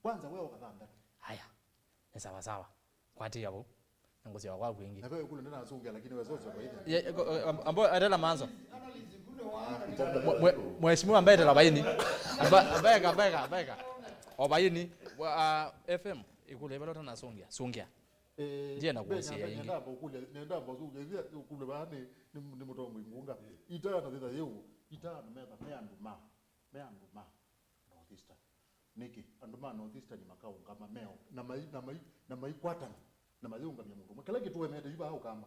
Kwanza we oka thanthatũ. Haya. Nĩ sawa sawa. Kwatĩĩa vau. Nĩngũsyoka kwaku ĩngĩ. Na ve ĩkũlyo ndĩnasũngĩa, lakini we sosyo kwa ithe. Ye, ko, eh, am-, ambo, etela Manzo. Mwe-, mwe-, mheshimiwa ambaye etela vaini. Amba-, ambaye ka, ambaye ka, ambaye ka. O vaini. Wa, ah, F M, ĩkũlyo ĩvala ũtanasũngĩa. Sũngĩa. Eh, ndiye na kuhusia nyambe, ingĩ. Nenda amba ũkũlya, nenda amba ũsũngĩa, ĩthĩa ũkũlyo vaa nĩ, nĩ, nĩ mũtongoi ngunga. Itano thitha yĩu, itano metha, me andũ ma, me andũ ma North Eastern. Nĩkĩ andũ ma North Eastern makaũngama meo na mai, na mai, na maikwatana na mayĩũngamya mũndũ ũmwe? Kĩla kĩtũemete yu vaa Ũkamba.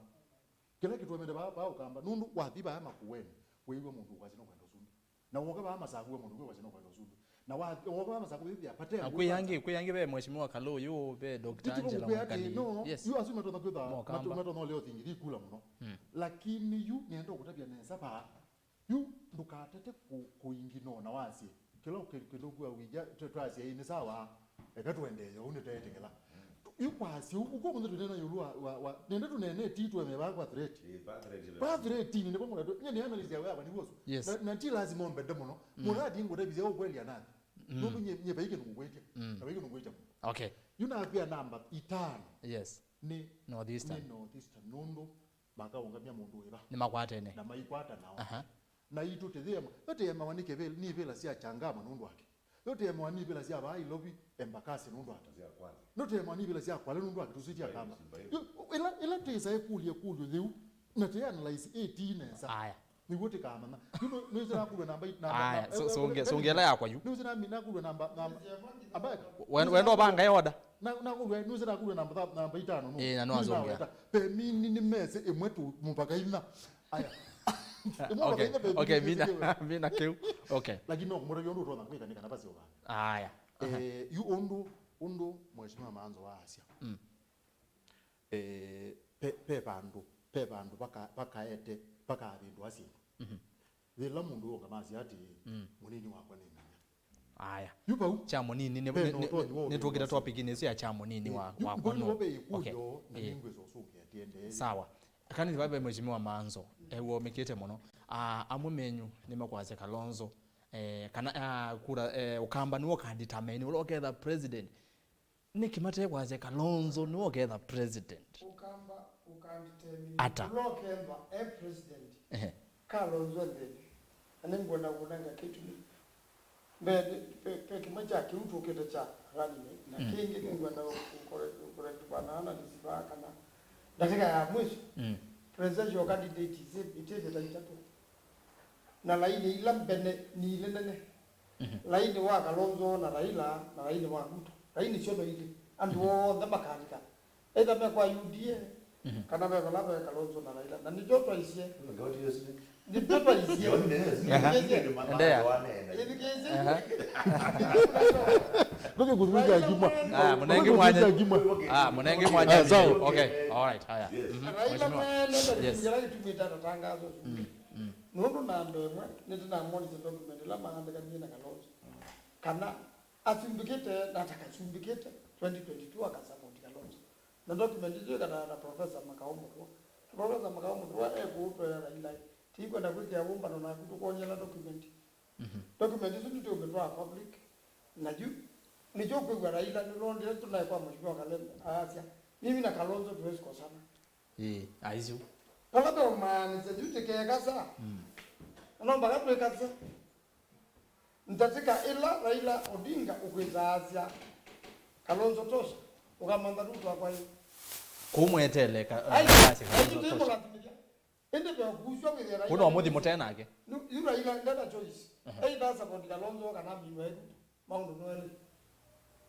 Kĩla kĩtũemete vaa, vaa Ũkamba, nũndũ wathi vaa Makueni, wĩw'a mũndũ ũkwasya nũkwenda ũsumbĩ. Na woka vaa Masaku, we mũndũ ũngĩ ũkwasya nũkwenda ũsumbĩ. Na wa-, woka vaa Masaku, wĩthĩa pate na andũ kwĩ angĩ, kwĩ angĩ ve Mheshimiwa Kalũyũ, ve Doctor Angela Mwakali. No, yes. Yu asu matonya kwĩtha, matonya ũlea ũthingithia kula mũno. Lakini yu nĩenda ũkũtavya nesa vaa. Yu ndũkatate kũ-, kũingina na wasye kĩla kĩ-, kĩndũ kwa wĩja, twa-, twasya ĩ nĩ sawa, eka tũendee ũu nĩtweetĩkĩla. Yu kwasya ũu, ũkwa mũnthĩ tũneena ĩũlũ wa, wa, wa, nenda tũneene ti tweme vaa kwa threat. Ĩ, va threat, va threat nĩ kwa mũnatũ, nye nĩ analysis ya wewe ni wosu. Yes. Na, na ti lazima ũmbende mũno. Mũradi ngũtavizya ũkweli anathi. Nũndũ nye, nye vai kĩndũ ngũkwĩtya. Na vai kĩndũ ngũkwĩtya mũno. Okay. Yu nakwĩa namba itano. Yes. Nĩ North Eastern. Nĩ North Eastern. Nũndũ makaũngamya mũndũ wĩva. Nĩmakwatene. Na maikwata nao. Aha. Na itũ tĩthĩema, yo tĩemawa nĩ kĩvĩl-, nĩ ivĩla sya Changama nũndũ wake. Yo tĩemawa nĩ ivĩla sya vaa Ilovi, Embakasi nũndũ wake. Sya Kwale. Yo tĩemawa nĩ ivĩla sya Kwale nũndũ wake, tũsĩ ti Akamba. Simba Hill. Yo, ĩla, ĩla tĩsa ĩkũlyo, ĩkũlyo yĩu, na tĩ analyze ĩti nesa. Aya. Nĩw'o tĩkamanya. Yu nũ-, nũĩsĩ nakulwe namba i-, namba, aya, namba, so, eh, songe-, eh, songela yakwa yu. Nũĩsĩ nami nakulwe namba, namba, amba, wen-, wenda ũvanga yoda. Na, na kũlwa, nũsĩ na kũlwa namba tha-, namba itano, no? Ĩĩ, na no asũngĩa. Naweta. Pemini nĩ mese ĩmwe tu mũvaka inya. Aya. Ĩmwe mũvaka inya, pemini okay, nĩ mese mina, ĩmwe. Mina kĩu. Okay. Lakini no kũmũtavya ũndũ ũtonya kwĩka nĩ kana vasi ũvanga. Aya. Aha. Eh, yu ũndũ, ũndũ Mheshimiwa Manzo waasya. Mm. Eh, pe, pe vandũ, pe vandũ vaka-, vakaete, vakavĩndũa syĩndũ. Mhm. Yĩla mũndũ ũngamasya atĩĩ, mm, mũnini wakwa nĩ manya. Aya. Yu vau. Kya mũnini, nĩ, ve nĩ, na nĩ, ũtonyi wa nĩ twũkĩte ũthũkũma topic-inĩ ĩsu ya kya mũnini wa, yu wakwa nĩ no. Ve ĩkũlyo, okay, na eh, nĩngwĩsa ũsũngĩa tiendee. Sawa. Kanĩ vave Mheshimiwa Manzo, eh, womĩkĩte mũno. Ah, amwe menyu nĩmakwasya Kalonzo, eh, kana, ah, kura, eh, Ũkamba nĩwe ũkanditameni ũla ũketha president. Nĩkĩ mate kwasya Kalonzo nĩwe ũketha president? Ũkamba ũkanditemini. Ata? Ũla ũkethwa e president. Ehe. Kalonzo nthĩnĩ. Na nĩngwenda kũnenga kĩtumi. Mbee, ve, ve kĩmwe kya kĩu tũkĩte kya running mate. Na, mm, kĩngĩ nĩngwenda kũkore-, kũkore-, kũkũrevana na nisiva kana ndatĩka ya mwisho. Mm. Presidential candidates ĩtĩte ta itatũ. Na laini ila mbene nĩ ile nene. Mhm. Laini wa Kalonzo na Raila na laini wa Ruto. Laini syo no ile. Andũ, mhm, onthe makalika. Either me kwa U D A, kana ve vala ve Kalonzo na Raila. Na nĩkyo twaisye. Nĩkyo twaisye. Aha. Endelea. Ĩthukĩĩsye. Aha. Ndũkĩkũthukĩĩsya Juma. Ah, mũnenge mwanya. Juma. Ah, mũnenge mwanya. Ah, sawa. Okay. All right. Haya. Mhm. Raila Mheshimiwa. Nĩenda Yes. kĩndũ kĩla gĩtumĩte atatangazo. Mm. Mm. Nũndũ namba ĩmwe, nĩtũnamwonisye document ĩla maandĩkanie na Kalonzo. Kana asumbĩkĩte na atakasyumbĩkĩte, twenty twenty-two akasapoti Kalonzo. Na document ĩsu ĩkatana na Professor Makau Mũtũa. Professor Makau Mũtũa ekũũtwea Raila, tĩikwenda kwĩkĩa wũmbano naku tũkwonyela document. Mhm. Document ĩsu nĩtũũmĩtwaa public, na yu nĩkyo ũkwĩw'a Raila nĩlondie tũnaĩ kwa Mheshimiwa Kalembe, aasya, "Mimi na Kalonzo tuwezi kosana." Ĩĩ, aisyu. Vala tũmaanĩsya yu tĩkekasa. Mm. No mpaka twĩkase. Ndatĩka ĩla Raila Odinga ũkwĩtaasya Kalonzo tosha, ũkamantha Ruto akwaĩ. Kũu mweteele ka- Ai, Kalonzo tosha. Tũimũlasimĩthya. Ĩndĩ ve kuswa kwĩthĩa Raila. Kũu no mũthi mũte nake. Yu Raila ndena choice. Either support Kalonzo kana minwe Ruto. Maũndũ nĩ elĩ.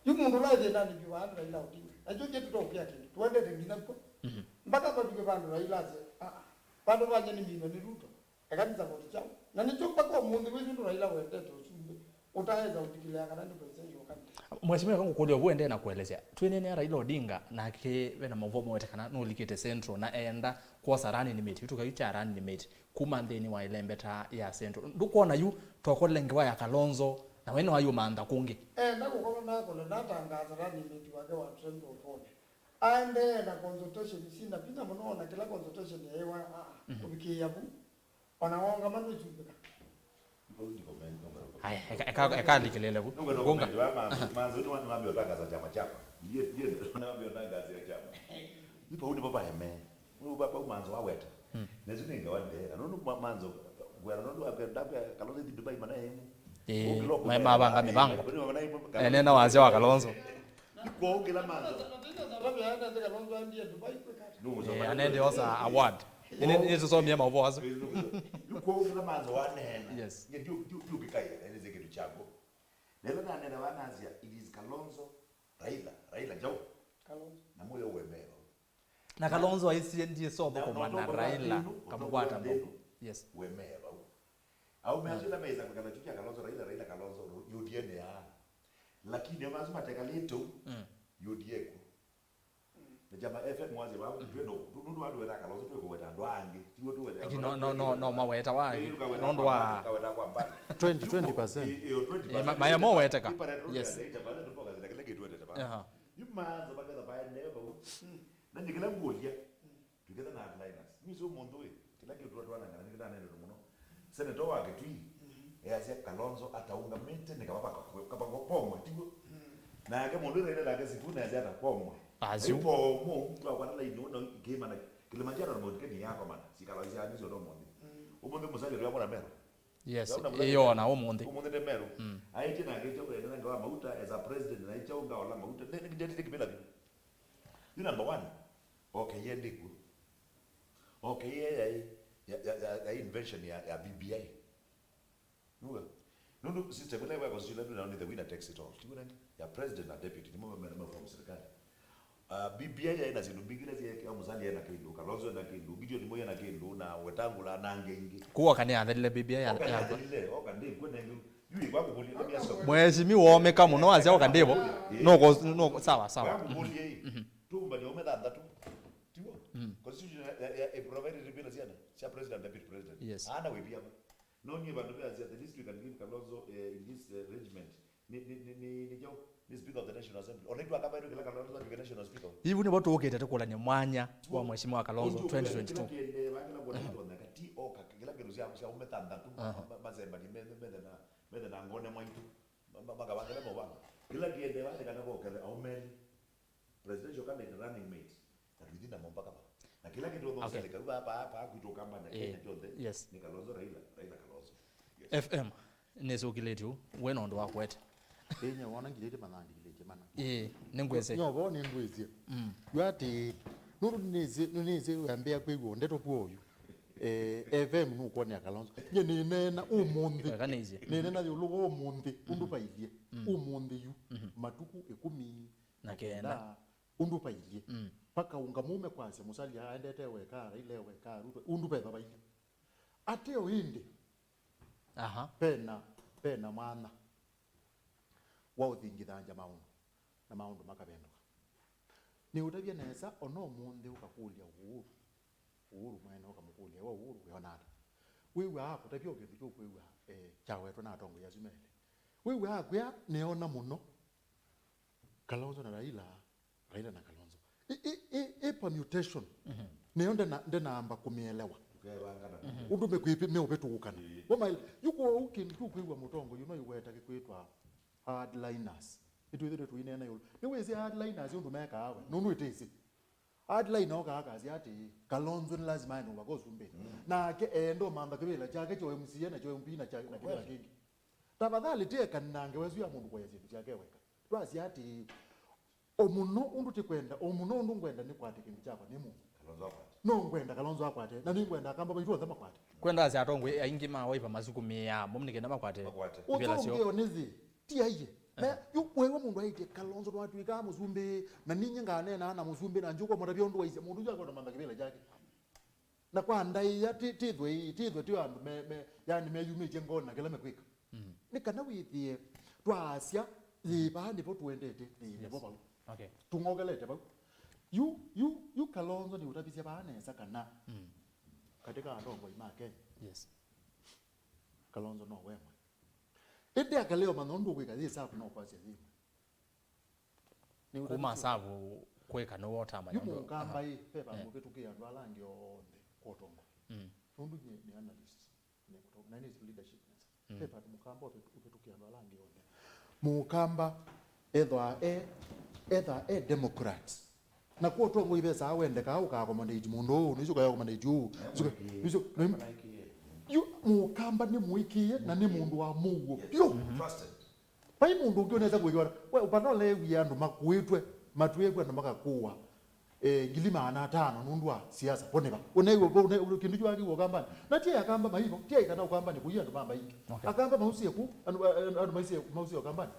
Yu mũndũ ũla ĩthĩnanĩ vyũ vaa nĩ Raila Odinga. Na kyo kĩtũ tũkĩa kĩndũ. Tũendete nginya kw'o. Mhm. Mpaka vavike vandũ Raila asye, "Ah, ah. Vandũ vanya nĩ minwe nĩ Ruto. Eka nĩ support kyaũ." Na nĩkyo mpaka ũmũnthĩ wĩsu ndũ Raila wendete ũsumbĩ. Ũtaesa ũthikĩlĩa kana nĩ presidential candidate. Mheshimiwa, eka ngũkũlya ũvũ endee na kũelesya. Twĩneenea Raila Odinga, nake ve na maũvoo mawete kana nũlikĩte Central na eenda kwosa running mate. Yu tũkayu kya running mate. Kuma nthĩnĩ wa ĩlembeta ya Central. Ndũkwona yu twakolile ngewa ya Kalonzo, na we nĩwayũmantha kũngĩ? Enda kũkolwa nakole natangaasa running mate wake wa Central Board. Aendee na consultation sina vinya mũno, ona kĩla consultation yaĩwa, aa, kũvikĩĩa vu. Ona waũngama nũsumbĩka. Aya, eka- eka- eka alikĩlĩle vu. Nũkwenda kũnga. Manzo nĩ wambia ũtangaza chama chako. Ndiye ndiye nambia ũtangaza chama. Ipo ndipo paeme. Nũndũ vau Manzo waweta. Mm. Na ĩsu nĩ ngewa ndee. Na nũndũ ma- Manzo, kwĩana nũndũ akwenda kwĩa Kalonzo ĩthi Dubai mana emu. Ĩĩ, ma- mavanga mĩvango. Enena wasya wa Kalonzo. Nĩkwoou kĩla Manzo. Ĩĩ, anende osa award. Nĩ- nĩ- nĩtũsomie maũvoo asu. Nĩkwoou kĩla Manzo waneena. Yes. Nye ndiũ- ndiũ- ndiũkĩkaĩa, nĩsĩ kĩndũ kyakwa. Na ĩla naneena wanasya, it is Kalonzo, Raila, Raila njaũ. Kalonzo. Na mũyo wemeva. Na Kalonzo aisye ndiĩsa ũthũkũma na Raila kamũkwata mbau. Yes. Wemee vau. Aume asu ĩla meĩsa kwĩkala kyu kya Kalonzo, Raila, Raila, Kalonzo, yu ndienea. Lakini asu matekalĩte ũu, mm, yu ndiekwo. Na Jama F M wasye vau, twĩ no, nũndũ andũ weta Kalonzo twĩ kũweta andũ angĩ. Tiwo tũweta. Lakini no, no, no, no maweta wa, nũndũ wa kaweta kwa mbali. Twenty, twenty percent. Ĩ- ĩ- ĩ- twenty percent. Ĩ, ma- maya moweteka. Yes. Kĩla kĩtwendete vau. Aha. Yu Manzo vaketha vaendee vau. Na nĩ kĩla ngũlya, twĩketha na outliners. Nĩwĩsĩ ũmũnthĩ ũyũ, kĩla kĩtũ twanangana nĩ kĩtanenetwe mũno. Senator wa Kitui, easya Kalonzo ataũngamĩte nĩ kava vakapomwe, tiw'o? Nake mũndũ ĩraile nake Sifuna easya atapomwe. Asu. Yu pomũ, twakwata laini ũna kĩĩma na Kilimanjaro na Mount Kenya yakomana, sikala isya nĩsyo no mũnthĩ. Ũmũnthĩ Musalia ndwĩamwona Meru. Yes, ĩyona ũmũnthĩ. Ũmũnthĩ nĩ Meru. Mm. Aĩtye nake ĩkyaũ ene nanga wa mauta, as a president, na ĩkyaũ ngaola mauta. Nĩ- nĩ- nĩ- nĩ kĩmĩla vyũ. Yu number one, okay, ye ndĩkw'o. Okay, ye ya, ya, ya, ya, ya invention ya, ya B B I. Nũa? Nũndũ system ĩla ĩwa constitution ĩla twĩnayo nĩ the winner takes it all. Tiw'o nani? Ya president na deputy, nĩmo me- me- meform serikali. Uh, B B I yaĩ na syĩndũ mbingĩ ila syeekĩwa, Musalia ena kĩndũ, Kalonzo ena kĩndũ, Gideon Moi ena kĩndũ, na Wetangula na angĩ aingĩ. Kwoka nĩ athelile B B I ya- Oka ya- athelile, oka ndĩ kwene ngi- yu ikwa kũkũlya nĩ biaso. Mheshimiwa womĩka mũno wasya oka ndĩvo. Ĩĩ. No ko- no ko- sawa, sawa. Kwa kũkũlya ĩ. Mhm. Tũmbani aume thanthatũ. Tiw'o? Mm. Constitution ya- ya- ya- ĩprovide vĩla syana sya president, deputy president. Yes. Ana wĩviama. No nyie vandũ veasya the least we can give Kalonzo, eh, in this, eh, regiment. Nĩ, nĩ, nĩ, nĩ, nĩ kyaũ? Nĩ Speaker of the National Assembly. Ona itwakavaĩtwe kĩla Kalonzo atw'ĩke National Speaker. Ivu nĩvo tũũkĩte tũkũlany'a mwanya wa Mheshimiwa Kalonzo twenty twenty-two. Kĩla kĩendee vaa, kĩla kũndũ tũtonyeka, ti oka, kĩla kĩndũ sya, sya ũme thanthatũ, aha, ma- ma- masembanie, methe, methe na, methe na ngone mwaitũ. Ma- ma- makavangĩla mavanga. Kĩla kĩendee vaa nĩ kana kokele aumeli. Presidential candidate running mate. Na tũithi namo mpaka va. Na kĩla kĩndũ those, okay, kau va, va, va kwitũ Ukambani na, eh, Kenya kyonthe, yes, nĩ Kalonzo Raila, Raila Kalonzo. Yes. F M nĩsũkĩlĩtye ũu, we na ũndũ wa kũete. Ĩĩ, nye wona ngilĩte manandikĩlĩtye mana. Ĩĩ, nĩngwĩsĩ. Nyovo nĩngwĩsĩ. Mm. Yu atĩ, nũndũ nĩsĩ, nĩsĩ wambĩa kwĩw'a ndeto kwa ũyu. Eh, F M nũkwonea Kalonzo. Nye nĩneena ũmũnthĩ. Weka nĩsĩ. Nĩneena yũlũ wa ũmũnthĩ, ũndũ, mm, vailye. Mm. Ũmũnthĩ yu. Mm-hmm. Matukũ ĩkũmi na kenda. Ũndũ vailyĩ. Mm. Vakaunga mũme kwasya Musalia aendete weka, Raila weka, Ruto, ũndũ veva vailyĩ. Ateo ĩndĩ, aha, pena, pena mwanya wa ũthingithangya maũndũ, na maũndũ makavĩndũka. Nĩũtavye nesa, ona ũmũnthĩ ũkakũlya Uhuru, Uhuru mwene ũkamũkũlya, "We Uhuru, wĩona ata?" Wĩw'aa akũtavya o kĩndũ kĩu kwĩw'a, eh, kyawetwe na atongoi asu melĩ. Wĩw'aa akwĩa, "Nĩona mũno Kalonzo na Raila, Raila na Kalonzo." I, i, i, i permutation. Mhm. Nĩyo ndena-, ndenaamba kũmĩelewa. Ũkevangana. Mhm. Ũndũ mekwĩpĩ-, meũvĩtũkana. Ĩĩ. Wamaĩle, yu kwoou kĩndũ kĩu kwĩw'a mũtongoi ũno iweta kĩkwĩtwa hardliners. Nĩtwĩthĩtwe tũineena ĩũlũ. Nĩwĩsĩ hardliners ũndũ mekaa we, nũndũ ĩtĩsĩ. Hardliner okaa akasya atĩĩ, Kalonzo nĩ lazima aende ũvaka ũsumbĩnĩ. Mm. Nake eende ũmantha kĩvĩla kyake kya M C A na kya M P na kya, na kĩvĩla kĩngĩ. Tafadhali tĩekani na ngewa ĩsu ya mũndũ kũya syĩndũ syake weka. Twasya atĩĩ, o mũno ũndũ tĩkwenda, o mũno ũndũ ngwenda nĩkwate kĩndũ kyakwa nĩ mũndũ. Kalonzo akwate. No ngwenda Kalonzo akwate, na nĩngwenda Akamba maitũ onthe makwate. Kwenda asya atongoi aingĩ ma Wiper masukumĩaa mo nĩ kenda makwate. Makwate. Ivĩla syoo. Ũtongeo nĩ thĩ, ti aiye. Na yu wewe mũndũ aĩtye Kalonzo twatw'ĩkaa mũsumbĩ, na ninyie nganeenaa na mũsumbĩ, na njũkwa mũtavya ũndũ waisye mũndũ ũcio akwenda mantha kĩvĩla kyake. Na kwa ndaĩa ti-, tithwe, tithwe ti andũ me, me, yani meyumĩtye ngoo na kĩla mekwĩka. Mm. Nĩ kana wĩthĩe twaasya, yĩ vaa nĩvo tũendete, yĩ nĩvo vau. Okay. Tũng'okelete vau. Yu, yu, yu Kalonzo nĩũtavisye vaa nesa kana, mm, katika atongoi ma Kenya, yes, Kalonzo no wemwe. Ĩndĩ akaleo manya ũndũ ũkwĩka, yĩ savu no kwasya yĩmwe. Nĩ kuma ũtavĩsyo. Savu kwĩka nĩwe ũtamanya. Yu ũndũ, mũkamba, aha, ĩ, ve vandũ, eh, ũvĩtũkĩe andũ ala angĩ onthe kwa ũtongoi. Mm. Nũndũ nyie nĩ analyst, nĩ mũtong-, na nĩ leadership nesa. Mm. Ve vandũ mũkamba ũvĩtũ-, ũvĩtũkĩe andũ ala angĩ onthe. Mũkamba ethwa e, ethwa e Democrat. Na kwa ũtongoi vesaa wendekaa ũka accommodate mũndũ ũũ, nĩsyo ũka accommodate ũũ. Nĩsyo, nĩsyo, yu mũkamba nĩ mũĩkĩĩe na nĩ mũndũ wa mũuo. Yes. Vyũ. Mm-hmm. Trusted. Vai mũndũ ũngĩ ũnesa kũĩw'a, we, ũvata ũleewie andũ makũĩtwe, matwĩĩkwe andũ makakũwa, eh, ngili maana atano nũndũ wa siasa, vo nĩ va? Ũneew'a, vo ũne-, kĩndũ kyu akĩw'a Ũkambanĩ. Na ti Akamba maivo, ti aikana Ũkambanĩ kũi andũ ma mbaingĩ. Okay. Akamba mausie ku, andũ, andũ maisie, mausie Ũkambanĩ.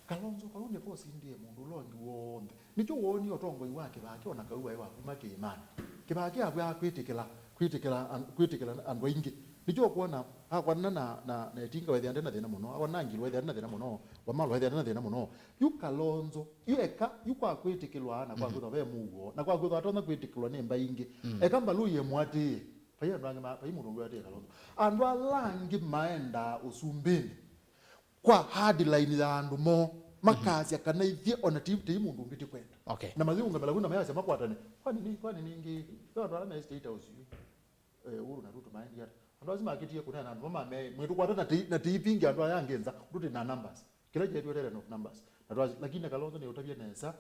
Kalonzo vau nĩvo ũsindie mũndũ ũla ũngĩ w'onthe. Nĩkyo woonie ũtongoi wa Kĩvakĩ o na kau waĩ wa kuma kĩĩmanĩ. Kĩvakĩ aw'aa kwĩtĩkĩla, kwĩtĩkĩla an-, kwĩtĩkĩla andũ aingĩ. Nĩkyo ũkwona akwanana na, na, na Ĩtinga wethĩa nde na thĩna mũno, akwanana na Ngilu wethĩa nde na thĩna mũno, Wamalwa wethĩa nde na thĩna mũno. Yu Kalonzo, yu eka, yu kwa kwĩtĩkĩlwa na kwa, mhm, kwĩthwa ve mũuo, na kwa kwĩthwa atonya kwĩtĩkĩlwa nĩ mbaingĩ. Mm. Eka mbalu yĩmũatĩĩe. Vai andũ angĩ ma-, vai mũndũ ũngĩ ũatĩĩe Kalonzo. Andũ ala angĩ maendaa ũsumbĩnĩ kwa hardline ya andũ moo, mhm, makasya kana ithyĩ ona ti, ti mũndũ ũngĩ tĩkwenda. Okay. Na mayĩũngamĩla vu na mayasya makwatane. Kwani nĩ, kwani nĩngĩ, yo andũ ala me State House yu, eh, Uhuru na Ruto maendie ata? Andũ asu makĩtie kũneena na andũ mama me, mwĩtũkwata na ti, na ti ipingi andũ aya angĩ nza, ũndũ twĩ na numbers. Kĩla kyetu tele no numbers. Na twa, lakini Kalonzo nĩ ũtavye nesa,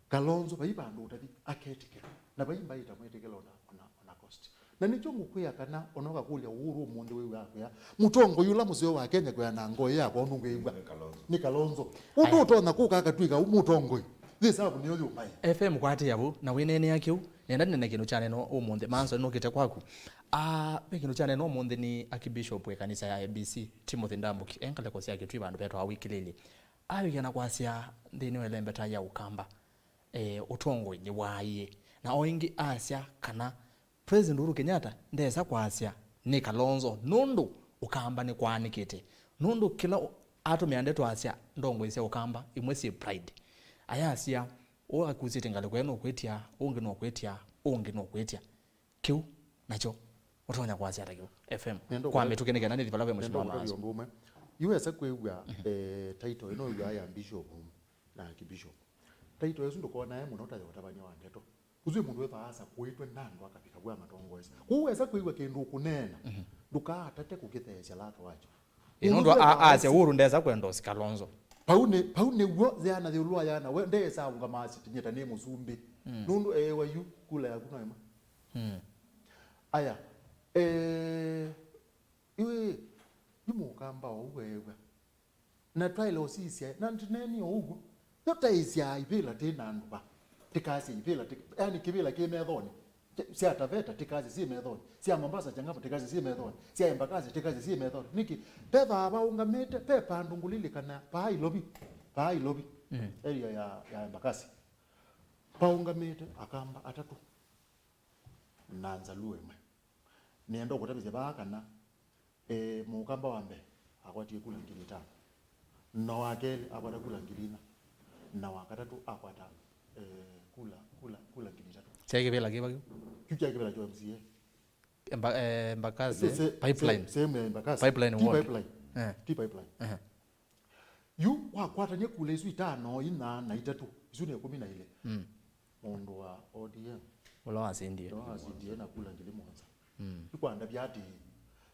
Kalonzo vai vandũ ũtathi aketĩkĩlwa, na vai mbaĩ ĩtamwĩtĩkĩla ona, ona, ona cost. Na nĩkyo ngũkwĩa kana ona ũkakũlya Uhuru ũmũnthĩ wĩw'aa kwĩa, mũtongoi ũla mũseo wa Kenya kwĩa na ngoo yakwa ũndũ ngwĩw'a nĩ Kalonzo. Nĩ Kalonzo. Ũndũ, aya, ũtonya kũka akatw'ĩka mũtongoi, yĩ savu nĩyo yũmae. F M kwatĩĩa vu, na wĩneenea kĩu, nenda nene kĩndũ kyanenwa ũmũnthĩ, Manso nũkĩte kwaku. Ah, ve kĩndũ kyanenwa ũmũnthĩ nĩ Archbishop wa ĩkanisa ya A B C, Timothy Ndambuki, e ngalĩko sya Kĩtui vandũ vetwa Wĩkĩlĩlye. Avikĩa na kwasya nthĩnĩ wa ĩlembeta ya Ũkamba, eh, ũtongoi nĩwaaie. Na o ĩngĩ asya kana President Uhuru Kenyatta ndesa kwasya nĩ Kalonzo, nũndũ Ũkamba nĩkwaanĩkĩte. Nũndũ kĩla ũ-, atũmĩa ndeto asya ndongoi sya Ũkamba, imwe syĩ pride. Ayasya, ũũ akusĩtye ngalĩko ĩno ũkwĩtya, ũngĩ no kwĩtya, ũngĩ no kwĩtya. Kĩu nakyo ũtonya kwasya ata kĩu? F M. Nenda kwa kũtavya, mĩtũkĩ nĩ kana nĩthi vala ve, nenda mũshindano kũtavya wasu ũndũ ũmwe. Yu wesa kwĩw'a, mhm, eh, title ĩno ĩw'a ya bishop na archbishop. Title ĩsu ndũkonae mũno ta ya ũtavany'a wa ndeto. Ũsu nĩ mũndũ wĩthwa asa kũĩtwe na andũ akavika vu amatongoesya. Kwoou wesa kwĩw'a kĩndũ ũkũneena, mhm, ndũkaatate kũkĩtheesya lato wakyo. Ĩ, nũndũ a-, asya Uhuru ndesa kwenda ũsi Kalonzo. Pau nĩ, pau nĩw'o yana yĩũlũ wa yana, we ndesa ũngama asitinyĩta nĩ mũsumbĩ. Mm. Nũndũ ewa yu kula yaku no ĩmwe. Mm. Aya, eh, yu, yu mũkamba oũ weew'a. Na twaĩle ũsisya, na ndineni o ũguo. Yo taĩsya ivĩla tĩ na andũ va. Tĩkasya ivĩla, tĩ-, yani kĩvĩla kĩ methonĩ. Sya Taveta tĩkasya syĩ methonĩ. Sya Mombasa Changamwe tĩkasya syĩ methonĩ. Sya Embakasi tĩkasya syĩ methonĩ. Nĩkĩ? Vethĩawa vaũngamĩte, ve vandũ ngũlilikana, vaa Ilovi. Vaa Ilovi. Mm. Area ya, ya Embakasi. Vaũngamĩte Akamba atatũ na Nzaluo ĩmwe. Nĩenda ũkũtavĩsya vaa kana, e, Mũkamba wa mbee akwatie kula ngili itano, na wa kelĩ akwata kula ngili ina, na wa katatũ akwata, e, kula, kula, kula ngili itatũ. Kyaĩ kĩvĩla kĩva kĩu? Kĩu kyaĩ kĩvĩla kya M C A. Emba-, eh, Embakasi, se-, se-, Pipeline. Se-, sehemu ya Embakasi. Pipeline Ti ward. Pipeline. Eh. Ti Pipeline. Ehe. Yu wakwatany'a kula isu itano, ina na itatũ, isu nĩ ĩkũmi na ilĩ. Mm. Mũndũ wa O D M. Ũla wasindie. Ũla wasindie na kula ngili mũonza. Mm. Yu kwandavya atĩĩ,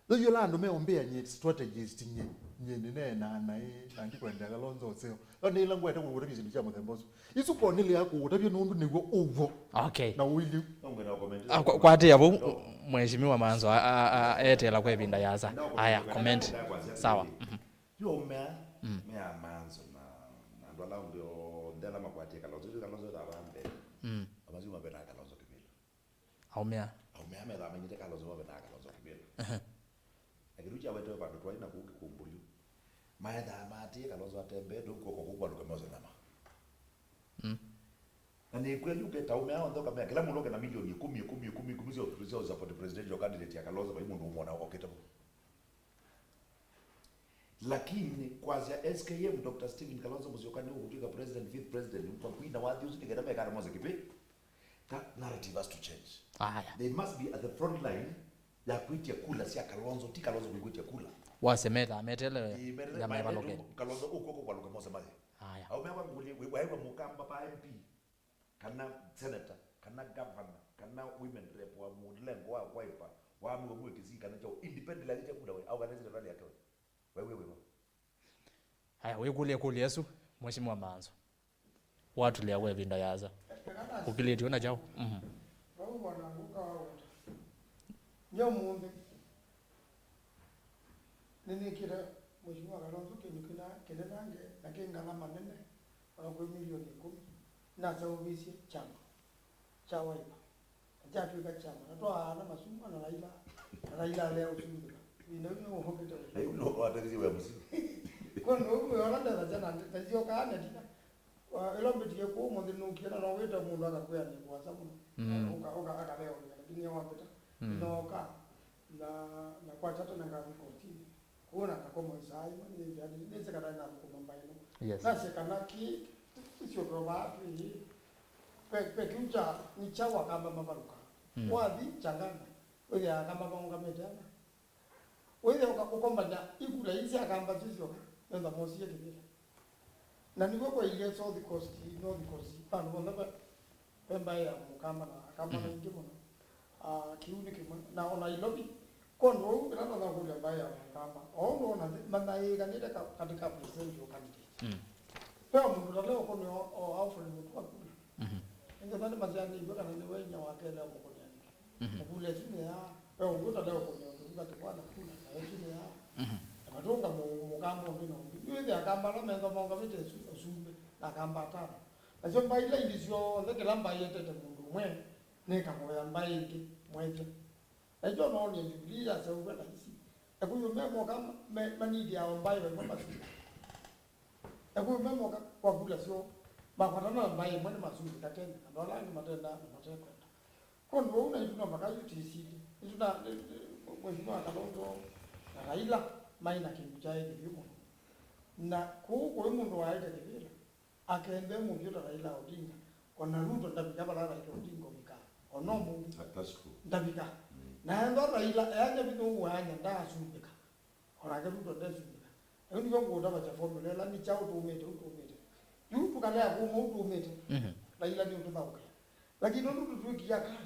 yu yĩla andũ meũmbĩa nyie strategist nyie, nyie nĩneenaa naĩ, na ndikwendea Kalonzo ũseo. Yu nĩ ĩla ngwete kũkũtavya syĩndũ sya mũthemba ũsu. Isu konĩlea kũũtavya nũndũ nĩw'o ũw'o. Okay. Na ũilyĩ. No ngwenda comment. Ah, kwa, kwatĩa vau, Mheshimiwa Manzo, a, a, a, eteela kwa ĩvinda yasa. Aya, comment. Sawa. Mhm. Yu aumĩa, Mm. mea Manzo na, na andũ ala onthe, onthe ala makwatie Kalonzo. Yu Kalonzo ethaa mbee. Mm. Amasu mavenaa Kalonzo kĩvĩla. Aumĩa. Aumĩa methaa mainyĩte Kalonzo mavenaa Kalonzo kĩvĩla. Ehe. Na kĩndũ kyawetewe vandũ twaĩ na kũu Kĩkũmbũlyu. Maethaa maatĩĩe Kalonzo atembee ndũu kw'oko kũu kwalũke mose nyama. Mm. Na nĩ kweli ũketa aumĩa onthe ũkamea kĩla mũndũ oke na milioni ĩkũmi, ĩkũmi, ĩkũmi, ĩkũmi sya, sya support presidential candidate ya Kalonzo vai mũndũ ũmwona okĩte vo. Lakini kwasya S K M, Doctor Stephen Kalonzo Musyoka nĩ ũkũtw'ĩka president, fifth president, kwa kwina wathi ũsu nĩ kenda mekana mose kĩvĩ. That narrative has to change. Aya. They must be at the front line ya kwĩtya kula sya Kalonzo, ti Kalonzo kwĩtya kula. Wasemeta, metele Ĩĩ, metele ya maĩvalo mevalũke. Kalonzo ũkw'oko kwalũka mose maye. Aya. Aumĩa kwa ngũlĩ, we, waĩwa Mũkamba pa M P, kana senator, kana governor, kana women rep wa mũlengo wa Wiper, wa mĩwa mwĩ Kisii kana kyaũ, independently alĩtya kula we, au kana serikali yake we. Wewe wĩva? Aya, wĩkũlye ĩkũlyo ĩsu, Mheshimiwa Manzo. Watũlea kwa ĩvinda yasa. Ũkilĩtw'e na kyaũ? Mhm. Vau bwana Nguka waweta. Nĩ ũmũnthĩ. Nĩnĩkĩte Mheshimiwa Kalonzo kĩndũ kĩna, kĩnenange na kĩ ngalama nene, ona kwĩ milioni ĩkũmi. Naseũvĩsye kyama kya Wiper. Na kyatw'ĩka kyama. Na twaana Masumba na Raila. Na Raila alea ũsumbĩka. Ĩvinda yĩu nĩwũkĩte. Rĩu no watetheie wĩa mũsu. Kwondũ ũu wĩona ndethasya na ndesyokaa netina. Wa, ĩla mbĩtie kũu mũthĩ nũkie na no wĩte mũndũ akakwĩa nĩ kũasa mũno. Mm. Ũka, ũka, akatheonea, lakini wambĩta. Mm. Nooka, na, na kwa tata na ngathi kotini. Kũu na ngakoma isaa imwe, nĩnzĩa, nĩsĩ kana nathũkũma mbaĩ ĩno. Yes. Nasĩ kana kĩ, icio twovaa twĩ, pe, pe kĩu kya, nĩ kya wakamba mavalũka. Mm. Wathi Changana, wĩthĩa akamba maũngamĩte ana. Wĩthĩa ũka-, ũkomanya ikula ii sya akamba sisyoka, nĩũndũ mosie kĩvĩla. Na nĩw'o kwailye South Coast, North Coast, vandũ vonthe ve, ve mbaĩ ya Mũkamba na Akamba Mhm. maingĩ mũno. Ah, kĩu nĩ kĩmwe. Na o Nairobi, kwondũ ũu, ĩla ndonya kũlya mbaĩ ya Mũkamba, o ũndũ ona nthĩ, manyaĩĩkanĩte ka-, katĩ ka presidential candidate. Mm. Ve o mũndũ tale ũkũnĩa o, o Alfred Mutua kula. Mhm. Ĩngĩ nĩ masyaanĩw'e kana nĩwe inya wa kelĩ ũmũkũnĩa nĩkĩ. Mhm. Mũkule ĩsu nĩ ya, ve ũngĩ ũtale ũkũnĩa ũndũ ũngĩ katĩ kwa na kula, na ĩsu nĩ ya. Mhm. Na matũnga mũ-, Mũkamba ũngĩ na ũngĩ. Yu ĩthĩa Akamba ala metha maũngamĩte ĩsu, ũsumbĩ, na Akamba atano. Nasyo mbaĩ ila ingĩ syonthe, kĩla mbaĩ yetete mũndũ ũmwe, nĩkamũvea mbaĩ ĩngĩ, mwaĩthya. Naityo noonie Jubilee yaseũvw'e laisi. Ekũyũ me moka me, manithĩawa mbaĩ vaimwe masumbĩ. Ekũyũ me moka kwa kula syoo, makwatana na mbaĩ ĩmwe nĩ masumbĩ katene, andũ ala angĩ matendaa na matekwenda. Kwondũ ũu naitũ no maka yu tĩsili. Nĩtũna, Mheshimiwa Kalonzo na Raila maĩ na kĩndũ kyaĩ kĩvyũ mũno. Na kũu kũĩ mũndũ waĩte kĩvĩla. Akende mũvyũ ta Raila Odinga, o na Ruto ndavika vala Raila Odinga ũvikaa. O no mũndũ. That, that's true. Ndavika. Mm. Na ethwa Raila eanya vinya ũũ waanya ndaasumbĩka. O nake Ruto ndesumbĩka. Na yu nĩw'o ngũũtavasya formula ĩla nĩ kyaũ tũũmĩte, ũu tũũmĩte. Yu tũkalea kũũma ũu tũũmĩte. Mhm. Raila nĩũtũthaũkĩa. Lakini ũndũ tũtwĩkie akali.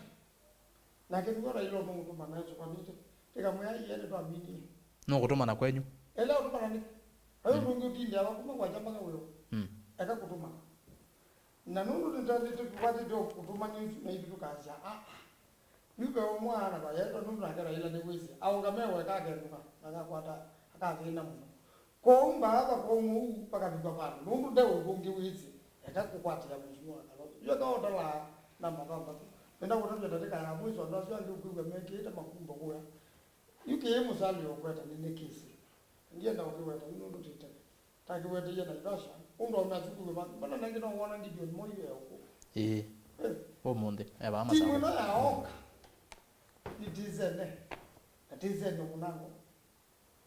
Nake nĩwe Raila ũmũtũmana esũkanĩte. Tĩkamwĩa, "Iye nĩtwaminie." No kũtũmana kwenyu? Ela ũtũmana nĩ. Ayo Mm. ndũngĩ ũtindĩa wakuma kwa kyama kawĩo. Mm. Eka kũtũmana. Na nũndũ nĩta-, nĩtũkwatĩte kũtũmania ũsu na ithu tũkasya, "Ah, ah." Yu ve ũmwe ana vayetwa nũndũ nake Raila nĩwĩsĩ. Aũngame weka akethũka, akakwata, akathĩna mũno. Kwoou mbaava kwa ũmwe ũu vakavikwa vandũ, nũndũ nde ũndũ ũngĩ wĩsĩ, eka kũkwatĩa Mheshimiwa Kalonzo. Yu eka ũtalaa namba thanthatũ. Nenda kũtavya ndatĩka ya mwĩso, andũ asu angĩ ũkwĩw'a mekĩĩte makumbo kũya. Yu kĩĩ Musalia ũkweta nĩ, nĩ kĩsĩ. Ndienda ũkĩweta yu nũndũ ti tene. Takĩweteie Naivasha, ũndũ o mesukume ma-, mbona nangĩ no wona Gideon Moi e ũkũ? Ĩĩ. Ũmũnthĩ, e vaa timu masawa. Ĩno ya Oka nĩ tĩsene, na tĩsene mũnango.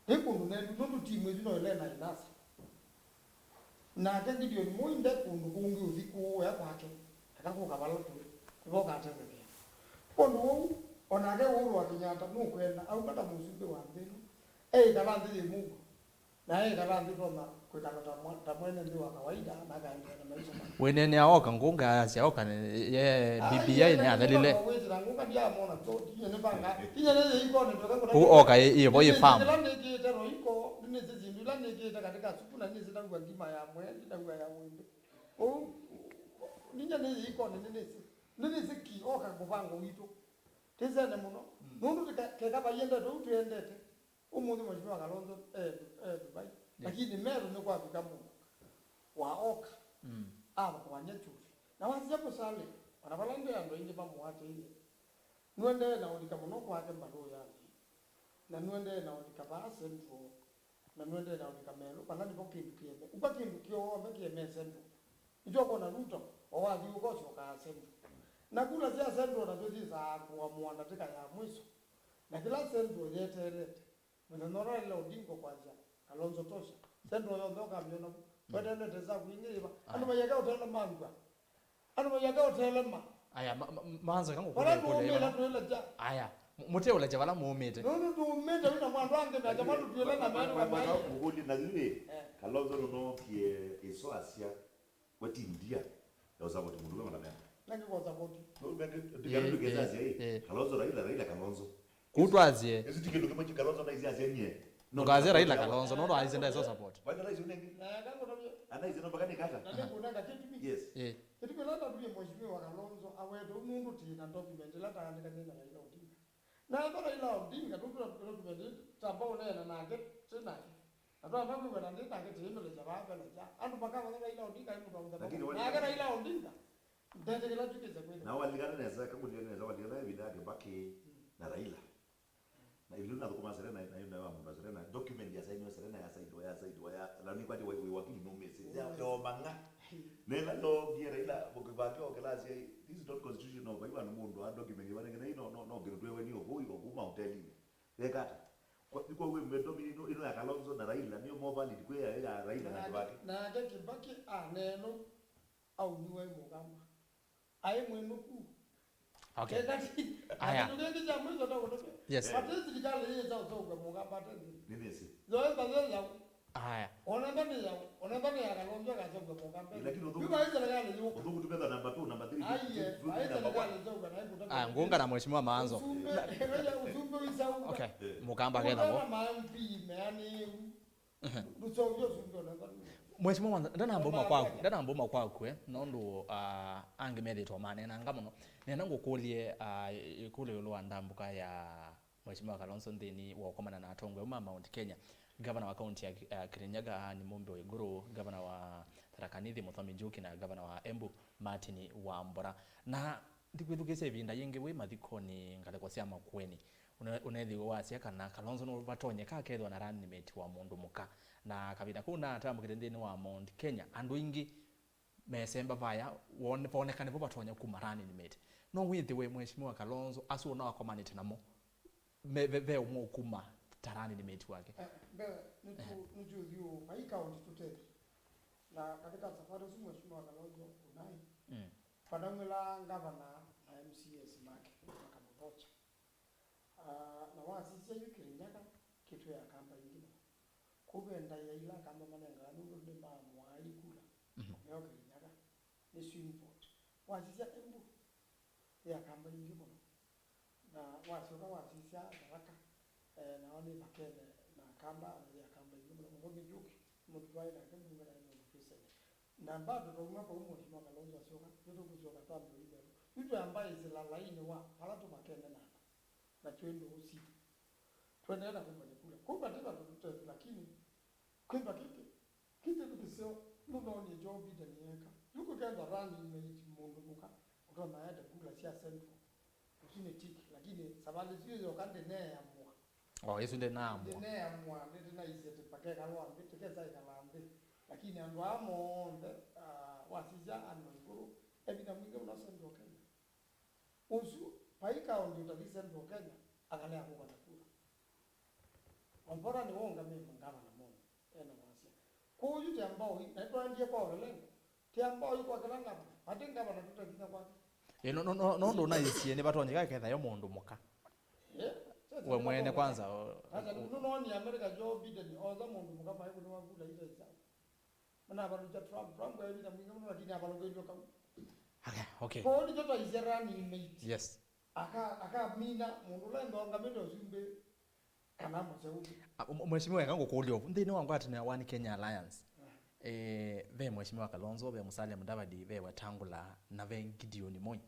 Nĩ kũndũ nendu, nũndũ timu ĩsu no ĩle na inasa. Nake Gideon Moi nde kũndũ kũngĩ ũthi kũũya kwake, eka kũka vala tũĩ, nĩvo ũkatethekea. Kwondũ ũu, o nake Uhuru wa Kenyatta nũkwenda aumba ta mũsumbĩ wa nthĩ ĩno, eĩkala nthĩ yĩ mũuo, na eĩkala nthĩ tonya kwĩkala ta mwa- ta mwene nthĩ wa kawaida, na akaendeea na maisha make. Wĩneenea Oka, ngũnga yasya Oka nĩ ye B B I nĩyathelile. Kũu Oka ĩ- ĩvo yĩ farm. Ĩla nĩkĩte roiko, nĩnĩsĩ syĩndũ ila nĩkĩte katika supu na nĩnĩsĩ ndauga ngima ya mwee, ndauga ya wĩndĩ. Ũu, ninyie nĩyĩ ikoni, nĩnĩsĩ. Nĩnĩsĩ ki Oka mũvango witũ. Tĩsene mũno. Nũndũ tĩka- keka vaiendete ũu twĩendete. Ũmũnthĩ Mheshimiwa Kalonzo e, e Dubai. Lakini Meru nĩkwavika mũndũ wa Oka. Avakũany'a chumvi. Na wasisya Musalia, ona vala nde andũ aingĩ mamũatĩĩe, nũendee na ũlika mũno kwake mbalũyanĩ. Na nũendee na ũlika vaa Central. Na nũendee na ũlika Meru, vala nĩvo kĩndũ kĩeme. Ũka kĩndũ kyonthe kĩeme Central. Nĩtwakwona Ruto, o wathyũũka ũsyokaa Central. Na kula sya Central nasyo syĩsaa kũamũa ndatĩka ya mwiso. Na kĩla Central yeteelete, mũthenya ũla Raila Odinga ũkwasya, Kalonzo tosha. Central yonthe ũkamyona vu. Weteelete saa kwingĩ yĩva? Andũ maieke ũtele manthwa. Andũ maieke ũtelema. Aya, ma- ma- maanza kangũkũlya ĩkũlyo yĩvana. Aya, mu- mũteũlekya vala mũũmĩte. Nũndũ tũũmĩte wĩna mwandũ angĩ na jama tũtwĩle na meru na meru. Mũkũlye na yu ĩ, Kalonzo nũnookie ĩso asya, we ti ndia ya ũsavoti mũndũ ũmwe na mema. Nangi kwa savoti. Nũndũ menge ndikana ndikeza asya ĩ, Kalonzo Raila, Raila Kalonzo. Kũu twasye. Ĩsu ti kĩndũ kĩmwe kĩ Kalonzo ndaisye asya nyie. Ndũkasye Raila Kalonzo, nũndũ aisye ndaisye support. Waitha ndaisye ũnengi. Na yakangũtavya. Anaisye no mpaka nĩ kata. Na nĩkũnenga kĩtumi. Yes. Eh. Kĩtumi kĩla ndavie Mheshimiwa Kalonzo awete ũmũnthĩ tĩ na document ĩla taandĩkanie na Raila Odinga. Na ethwa Raila Odinga tũtũla document ĩĩ tamba ũneena nake tĩ nake. Na twamba kwĩw'ana nĩ nake tĩĩmĩlekya vaa velekya. Andũ makamanya Raila Odinga aĩ mũtwaũtha. Lakini wali- Nake Raila Odinga ndetĩkĩla twĩkĩse kwĩthĩwa. Na walikana nesa, kakulikana nesa, walikana ĩvinda ya Kibaki na Raila. Na ĩvinda nathũkũma Serena, na yũnda wa mũndũ wa Serena, document ya sainiwa Serena ya sainiwa ya sainiwa ya, na nĩ kwati wĩ wakili no mesi ya yomang'a. Nela no ngie Raila, mũkĩvange o kelasi ya, this is not constitutional, kwa hivyo mũndũ wa document wa nengena ino no no ngero twewe ni obu iko kuma hotelini. Wekata. Kwa kwa wewe mmedomi ino ino ya Kalonzo na Raila, niyo more valid kwa ya ya Raila na Kibaki. Na Kibaki a neno. Aumiwe mũkamba. Aĩ mwĩnũku. Okay. Aya. Kĩndũ kĩngĩ kya mwisho ndakũtũkĩa. Yes. Atĩ silikalĩ yĩsa ũseũvya mũkamba atĩ nĩ. Nĩnĩsĩ. Yoemba yo yau. Aya. Onamba nĩ yau. Onamba nĩ ya Kalonzo akaseũvya mũkamba. Lakini ũthũku. Yu vai serikali yũka. Ũthũku tũketha number two, number three. Aiye, vai serikali yũka na ĩkũtaka. Ah, ngũngana mheshimiwa Maanzo. Ũsumbĩ, ũsumbĩ wĩsa ũka. Okay. Mũkamba ketha vo. Mũkamba ma M P meanĩu. Mheshimiwa Mwanza, ndanamba uma kwaku, ndanamba uma kwaku, eh, nũndũ, ah, angĩ methĩtwe maneenanga mũno. Nenda ngũkũlye, ah, ĩkũlyo ĩũlũ wa ndambũka ya Mheshimiwa Kalonzo nthĩnĩ wa ũkomana na atongoi ma Mount Kenya, gavana wa kaunti ya, ah, Kirinyaga, Anne Mumbi Waiguru, gavana wa Tharaka Nithi, Muthomi Njuki, na gavana wa Embu, Martin Wambora. Na ndikwĩthukĩĩsya ĩvinda yĩngĩ wĩ mathikonĩ ngalĩko sya Makueni. Ũne- ũneethĩiwe wasya kana Kalonzo nũvatonyeka akethĩwa na running mate wa mũndũ mũka, na kavinda kau naatambũkĩte nthĩnĩ wa Mount Kenya, andũ aingĩ mesemba vaya wone- vonekane vo vatonya kuma running mate. No wĩthĩwe Mheshimiwa Kalonzo asu ona wakomanĩte namo me- ve- ve ũmwe ũkuma ta running mate wake. Eh, mbee, nĩtũ- nĩtũthiũ vai kaunti tũtethye. Na katika safari ũsu Mheshimiwa Kalonzo ũnaĩ, mm, vanaumĩla ngavana na M C As make makamũthokya. Ah, na wasisya yu Kirinyaga kĩtwĩ akamba aingĩ mũno. Kũu ve ndaĩa ila akamba manengaa nũndũ nĩmaamũaa ikula. Mhm. Neo Kirinyaga nĩ swing vote. Wasisya Embu yĩ akamba aingĩ mũno. Na wasyoka wasisya Tharaka, eh, nao nĩ vakene na akamba, na yĩ akamba aingĩ mũno. Mũthomi Njuki, mũndũ twaĩ nake mbunge na nĩ mũndũ twĩsene. Na bado twauma vau Mheshimiwa Kalonzo asyoka, nĩtũkũsyoka twambe ũitheru. Yu twamba ĩsĩla lainĩ wa vala tũmakene na andũ. Na twĩ ndũũ sitũ. Tũendeee na kũmbany'a kula. Kũu vati vandũ tũtethu, lakini kwĩmba kĩkĩ, kĩkĩ nĩ kĩseo, nũnoonie Joe Biden yeeka. Yu kũkethwa running mate mũndũ mũka, ũtonya ete kula sya Central. Ũsu nĩ tiki, lakini savalĩ ĩsu yoka ndĩneeamũa. Oh, ĩsu ndĩnaamũa. Ndĩneamũa, ndĩtĩnaisye tĩ pakekalwa nthĩ, tĩkesa ĩkala nthĩ. Lakini andũ aa monthe, ah, wasisya andũ ĩkũlũ, evinda mwingĩ mũno Central Kenya. Ũsu, vai kaũndũ ũtathi Central Kenya, akalea kũkana kura. Wambora nĩwe ũngamĩe mangavana monthe, ena wasya. Kwoou yu Tiambao, na nĩtwaendie kwa Olelenga. Tiambao yu kwa kĩla ngavana, vati ngavana tũtathi nginya kwake. Ĩ, no, no, no, no, ũndũ ũnaĩsie nĩvatonyeka kethayo mũndũ mũka. Eh, sasa we mwene nĩvatonyeka. Kwanza, o- Sasa, nũnoni America Joe Biden, otha mũndũ mũka maĩ kũnĩwa kura ita isawa. Manavalũkya Trump, Trump kwa ĩvinda mwingĩ mũno, lakini avalũkĩtwe kau. Okay, okay. Kwoou nĩkyo twaisye running mate. Yes. Aka-, akamina mũndũ ũla ĩndongamĩte ũsumbĩ kana mũseũvĩ. A, m-, Mheshimiwa, eka ngũkũlye ũvu. Nthĩnĩ wa ngwatanĩo ya One Kenya Alliance, eh, ve Mheshimiwa Kalonzo, ve Musalia Mudavadi, ve Wetangula, na ve Gideon Moi.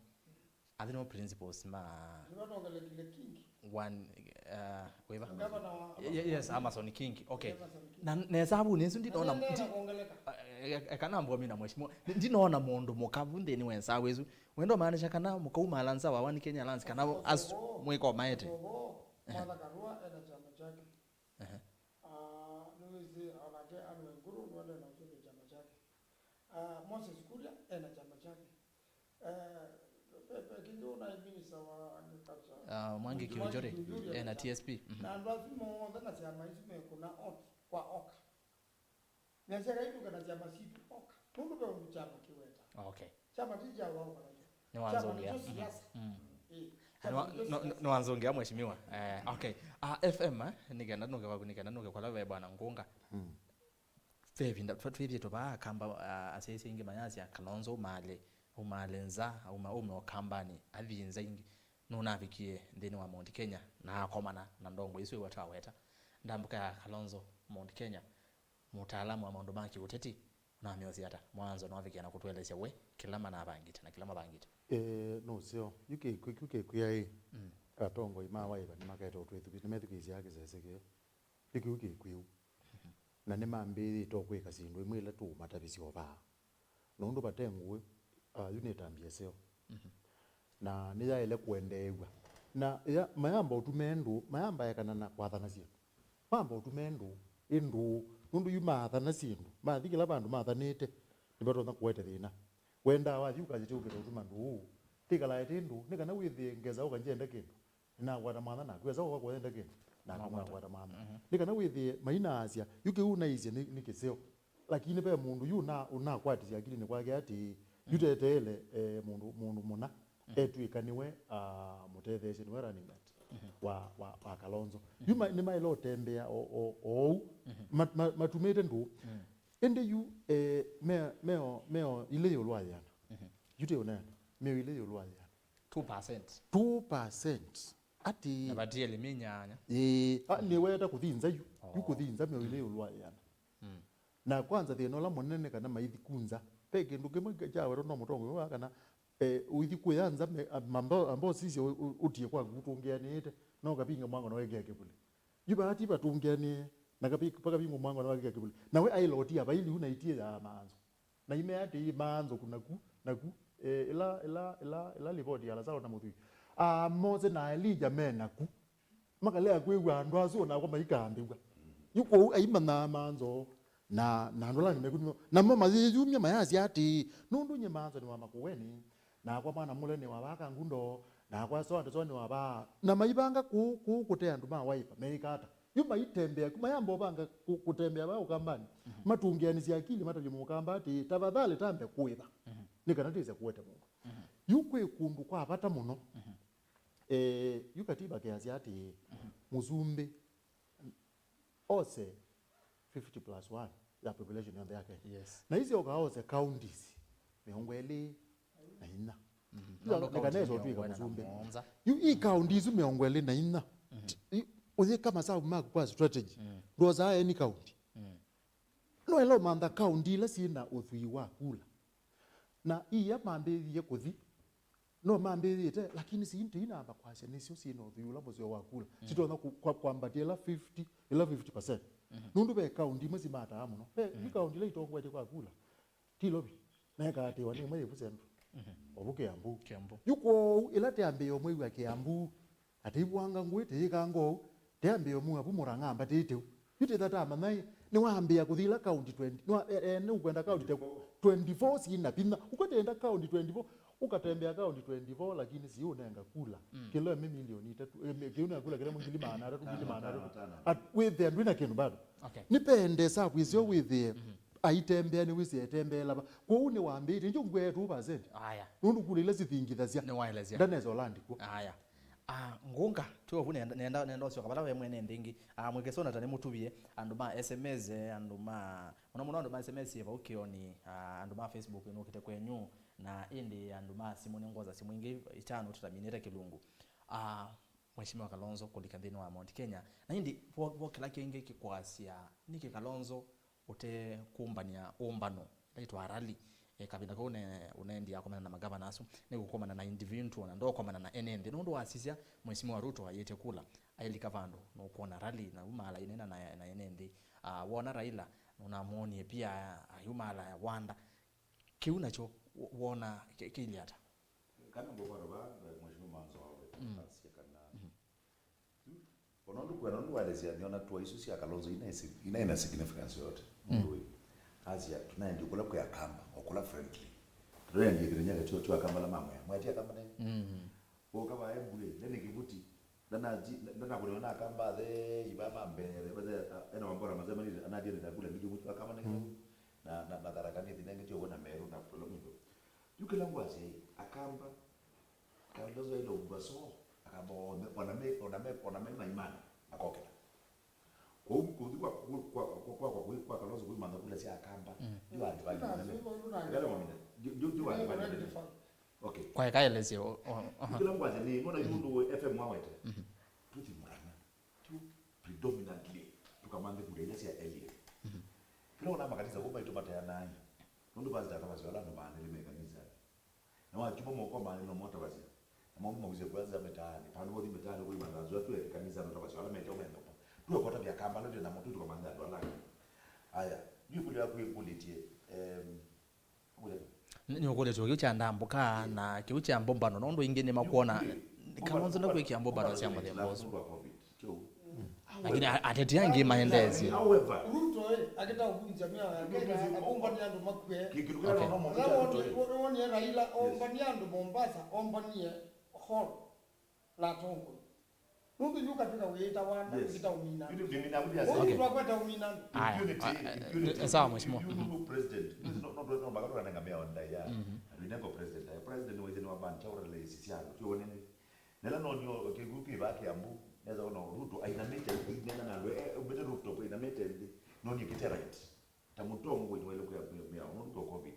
Athi nĩmo principals ma Nĩvatongele Kingi. One, uh, wĩva? Ngavana wa Ye-, ye-, yes, Amason Kingi. Okay. Amason Kingi. Na, na esavu nĩsu ndinona, na nĩ ndi- ena kuongeleka. Eh, eh, kana mbua mina mheshimiwa. Ndi-, ndinona mũndũ mũkavu nthĩnĩ wa esavu ĩsu. Wendo maanisha kana mũkaumala nza wa One Kenya Alliance kana as mwĩko maete. Martha Karua ena chama chake. Ehe. Ah, nĩwĩsĩ onake Anne Waiguru nĩwende na ũsũvĩa chama chake. Ah, Moses Kuria ena chama chake. Eh, pe, pe, kĩngĩ ũnaĩ minister wa agriculture. Ah, Mwangi Kiunjuri, Kiunjuri ena chama. T S P. Mhm. Na andũ asu monthe na syama isu mekũna oki kwa oka. Nĩasya kaitũke na syama sitũ oka. Nũndũ ve ũndũ kyama kĩweta. Okay. Kyama ti kya wau kana kyo. Nĩ wanzũngĩa. Kyama nĩkyo siasa. Mm. Eh, na kyama nĩwa-, nĩkyo no-, siasa. Nĩ wanzũngĩa, mheshimiwa. Eh, okay. Ah, F M, eh, nĩkenda nũke kwaku, nĩkenda nũke kwa la ve bwana Ngunga. Mm. Ve ĩvinda twa-, twĩthĩĩtwe vaa Kamba, ah, asyaĩĩsya aingĩ mayasya Kalonzo umaale, umaale nza, uma, ume Ũkambanĩ, athi nza ingĩ. Nũnavikie nthĩnĩ wa Mount Kenya na akomana na ndongoi isu ĩwe twaweta. Ndambũka ya Kalonzo Mount Kenya, mũtaalamu wa maũndũ ma kĩũteti, ũnamyosya ata? Mwanzo nĩwavikie na kũtũelesya we kĩla manavangĩte na kĩla mavangĩte. Ĩĩ, nũseo. Yu kĩ-, kĩ-, kĩu kĩkwĩa ĩ, mm, atongoi ma Wiper nĩmakete ũtwĩthuki-, nĩmethukĩĩsyaa kĩsese kĩu. Yu kĩu kĩkwĩu. Na nĩmambĩĩte kwĩka syĩndũ imwe ila tũũmatavisya o vaa. Nũndũ vate ngũĩ, ah, yu nĩtambya ĩseo. Mhm. Na nĩyaĩle kũendeew'a. Na ya, mayamba ũtume ndũũ, mayamba ekana na kwathana syĩndũ. Mamba ũtume ndũũ, ĩ ndũũ. Nũndũ yu maathana syĩndũ, mathi kĩla vandũ mathanĩte, nĩvatonya kũete thĩna. Wendaa wathi ũkasya ũkĩte ũtuma ndũũ, tĩkalae tĩ ndũũ, nĩ kana wĩthĩe ngesa ũka ngyenda kĩndũ. Nĩnakwata mwanya naku, esa ũka kũenda kĩndũ, naku mwakwata mwanya. Mhm. Nĩ kana wĩthĩe mainaasya, yu kĩu ũnaisye nĩ, nĩ kĩseo. Lakini ve mũndũ yu ũna-, ũnakwatisya akilinĩ kwake atĩ, yu teteele, eh, mũndũ, mũndũ mũna, etw'ĩka nĩwe, ah, mũtetheesya, nĩwe running mate wa, wa, wa Kalonzo. Yu ma-, nĩmaĩle ũtembea o, o, o ũu, ma-, ma-, matumĩte ndũũ. Ĩndĩ yu, eh, meo, meo, meo ilĩ ĩũlũ wa yĩana. Yu tĩ ũneena, meo ilĩ ĩũlũ wa yĩana. Two percent. Two percent. Ati. Na vatiele mĩnyanya. Ĩĩ, a, nĩweta kũthi nza yu. Yu kũthi nza mĩo ilĩ ĩũlũ wa yĩana. Mm. Na kwanza thĩna ũla mũnene kana maithi ku nza. Ve kĩndũ kĩmwe kyawetwa no mũtongoi wa kana, eh, ũithi kũya nza me-, a-, mambo-, ambo sisya ũ-, ũ-, ũtie kwaku ũtũngĩanĩĩte, no kavinga mwango na wekĩa kĩvuli. Yu vaati vatũngĩanĩe, na kavi-, pakavinga mwango na wekĩa kĩvuli. Na we aĩla ũtia vaili u na itie ya manzo. Na imea atĩĩ, maanzo ku naku, naku, eh, ĩla, ĩla, ĩla, ĩla livoti ya Lasalo na mũthwii, aa Mose na Elija me naku, makalea kwĩw'a andũ asu o nakwa maikambĩw'a. Yu kwoou aimanyaa maanzo, na, na andũ ala angĩ mekunĩwa, namo mayĩyumya mayasya atĩĩ, nũndũ nyie maanzo nĩ wa Makueni, nakwa mwana mũle nĩ wa vaa Kangundo, nakwa so and so nĩ wa vaa, na maivanga kũũ, kũũ kũte andũ ma Wiper, meĩka ata? Yu maitembea, mayamba ũvanga kũ-, kũtembea vaa Ũkambanĩ. Mhm. Matũngĩanĩsya akili matavye Mũkamba atĩĩ, tafadhali tambe kũĩva. Mhm. Nĩ kana twĩse kũete mũndũ. Mhm. Yu kwĩ kũndũ kwa vata mũno. Mhm. Eh, yu katiba keasya atĩĩ, mhm, mũsumbĩ ose fifty plus one ya population yonthe ya Kenya. Yes. Na icio ũkaose counties mĩongo ĩlĩ na inya. Mhm. Ila nĩ kana ĩso ũtw'ĩka mũsumbĩ. Yu i county isu mĩongo ĩlĩ na inya. Mhm. Ti-, i-, ũyĩka masavu maku kwa strategy. Mm. Ndwosaa any county. Mm. No ĩla ũmantha county ila syĩ na ũthwii wa kula. Na iya mambĩĩie kũthi. No mambĩĩte, lakini si nti inamba kwasya nĩsyo syĩ na ũthwii ũla mũseo wa kula. Mm. Sitonya ku-, kwa-, kwambatĩa ĩla fifty, ĩla fifty percent. Mhm. Nũndũ ve county imwe simataa mũno. Ve, mm, i county ila itongoetye kwa kula. Ti Lovi, na ĩkaatĩĩwa nĩ ĩmwe yĩ vu Central. Mhm. O vu Kiambu. Kiambu. Yu kwoou, ĩla tĩambĩĩo mwĩw'a Kiambu, atĩ ivwanga ngũĩ tĩyĩkanga ũu, tĩambĩĩo mwĩw'a vu Murang'a mbatĩte u. Yu tĩtha tamanya ĩ, nĩwambĩĩa kũthi ila county twenty, nĩwa-, e, e, nĩũkwenda county te-, twenty-four syĩ na vinya. Ũkwenda county twenty-four, Ũkatembea kaũndi twenty-four, lakini si ũnenga kula. Mm. Kĩla ĩmwe milioni itatũ, eh, mi-, kĩu na kula kĩla ngili maana atatũ, ngili maana atatũ. Tano, tano, tano. At-, wĩthĩa ndwĩ na kĩndũ bado. Okay. Nĩ pende sa kwĩsyo wĩthĩe. Mhm. Aitembea nĩ wĩsĩ etembeela va. Kwoou nĩ wambĩĩte. Njo ngwĩa two percent. Aya. Nũndũ kula ila sithingithasya. Nĩ waelesya. Ndanesa ũlandĩkwo. Aya. Ah, ngunga, tuovu nenda, nenda, nenda ũsyoka vala we mwene nthĩ ĩngĩ. Ah, mwĩkĩsona ta nĩ mũtuvie, andũ ma S M S, eh, andũ ma, mũno mũno andũ ma S M S vau kĩoni, ah, andũ ma Facebook nũkĩte kwenyu. Na ĩndĩ andũ ma simũ nĩngwosa simũ ingĩ itano tũtaminĩte kĩlungu. Ah, Mheshimiwa Kalonzo kũlika nthĩnĩ wa Mount Kenya. Na ĩndĩ vo, vo kĩla kĩngĩ kĩkwasya, nĩkĩ Kalonzo ũte kũmbany'a ũmbano, ĩla yĩtwa rally? E, kavinda kau ne, ũnendi akomana na magavana asu, nĩ kũkomana na individual na ndokomana na ene nthĩ. Nũndũ wasisya, Mheshimiwa Ruto ayĩtye kula, ailika vandũ, nũkwona rally, na umaala inena na, na ene nthĩ. Ah, wona Raila, nũnamwonie pia, ayumaala wanda. Kĩu nakyo wo-, wona kĩ-, kĩilyĩ ata? Kana ngũkwata va, Mheshimiwa Manzo wawe, mm, asya kana, mhm, ona ũndũ kwenda, ũndũ waelesya, nĩona tour isu sya Kalonzo ina isi-, ina ina significance yote. Mm. Ũndũ wĩ, asya, tunaendie kũla kwĩ Akamba, o kũla friendly. Tunaendie kĩtenya kĩtyo, tyo Akamba la mamwe. Mwati Akamba nene. Mm. Ũka va Embu, nene kĩvuti. Ndanaji-, nda-, ndanakũnĩwa na Akamba athe iva mambere, bathe, a, ena Wambora Mazemanire, anathiĩ na kula ngili mũtu Akamba nene. Mm. Na, na, na Tharaka Nithi nenge tyo wona Meru na kula mũndũ. Yu kĩla ngwasya ĩ, Akamba, Kalonzo aile ũvua so, Akamba onthe, ona me, ona me, ona me maimani, akokĩla. Kũu, kũthi kwa, kwa, kwa, kwa, kwa, kwa, kwa Kalonzo kwĩmantha kula sya Akamba, mm, yu andũ vali. Yu, yu, yu andũ vali. Okay. Kwa ĩkaelesye, o, o, aha. Kĩla ngwasya nĩ, nona yu ũndũ F M wawete. Mhm. Tũthi Murang'a. Tũ predominantly tũkamanthe kula ila sya L A. Mhm. Kĩla ona makanisa kũu maitũ mateanaa. Nũndũ pastor atavasya ala andũ maanĩle me kanisani. Na wakyuma moko maanĩle no motavasya. Na maume mausye kwanza mitaani. Pandu vothi mitaani kũi mathanzu atu e kanisa no tavasya ala mete ũmendo. Tuwe kota vya kambala tena mũtu tũkamanthe andũ ala. Aya, nĩ kũlya kwĩkũlĩtye, em, Nĩ-, nĩũkũlya kĩu kya ndambũka na kĩu kya mbũmbano, nũndũ ingĩ nĩmakwona Kalonzo ndakwĩkĩa mbũmbano sya mũthemba ũsu. Lakini a-, ateti angĩ maendeesye. However, Ruto, eh, akĩta kũvunja mĩao ya Kenya, akũmbania andũ makue. Kĩndũ kĩla, okay, no mũndũ kya Ruto, eh. Wonie Raila, yes, ombania andũ Mombasa, ombanie hall. Na atongoi. Nũndũ yu katwĩka wĩĩta wanda, yes, wĩĩta ũminani. Yu nĩ ũminani, yes. Ũu, okay, twakwata ũminani. Aya, impunity, ah, impunity. Eh, sawa, mheshimiwa. Yu, yu, yu president. Mhm. No, no, no, no, mpaka tũkanenga mĩao ndaĩa. Mhm. Na twĩnengo president. Aya, president waithe nĩ wa ban, chaura le isi syalo. Tyo nene. Nela no nyo kĩgu kĩva Kiambu. Neza ona Ruto, ainamĩte, nena na andũ, eh, eh, umĩte rooftop, ainamĩte nthĩ. No nĩ kĩte right. Ta mũtongoi nĩwaĩle kwĩa mĩao nũndũ wa covid.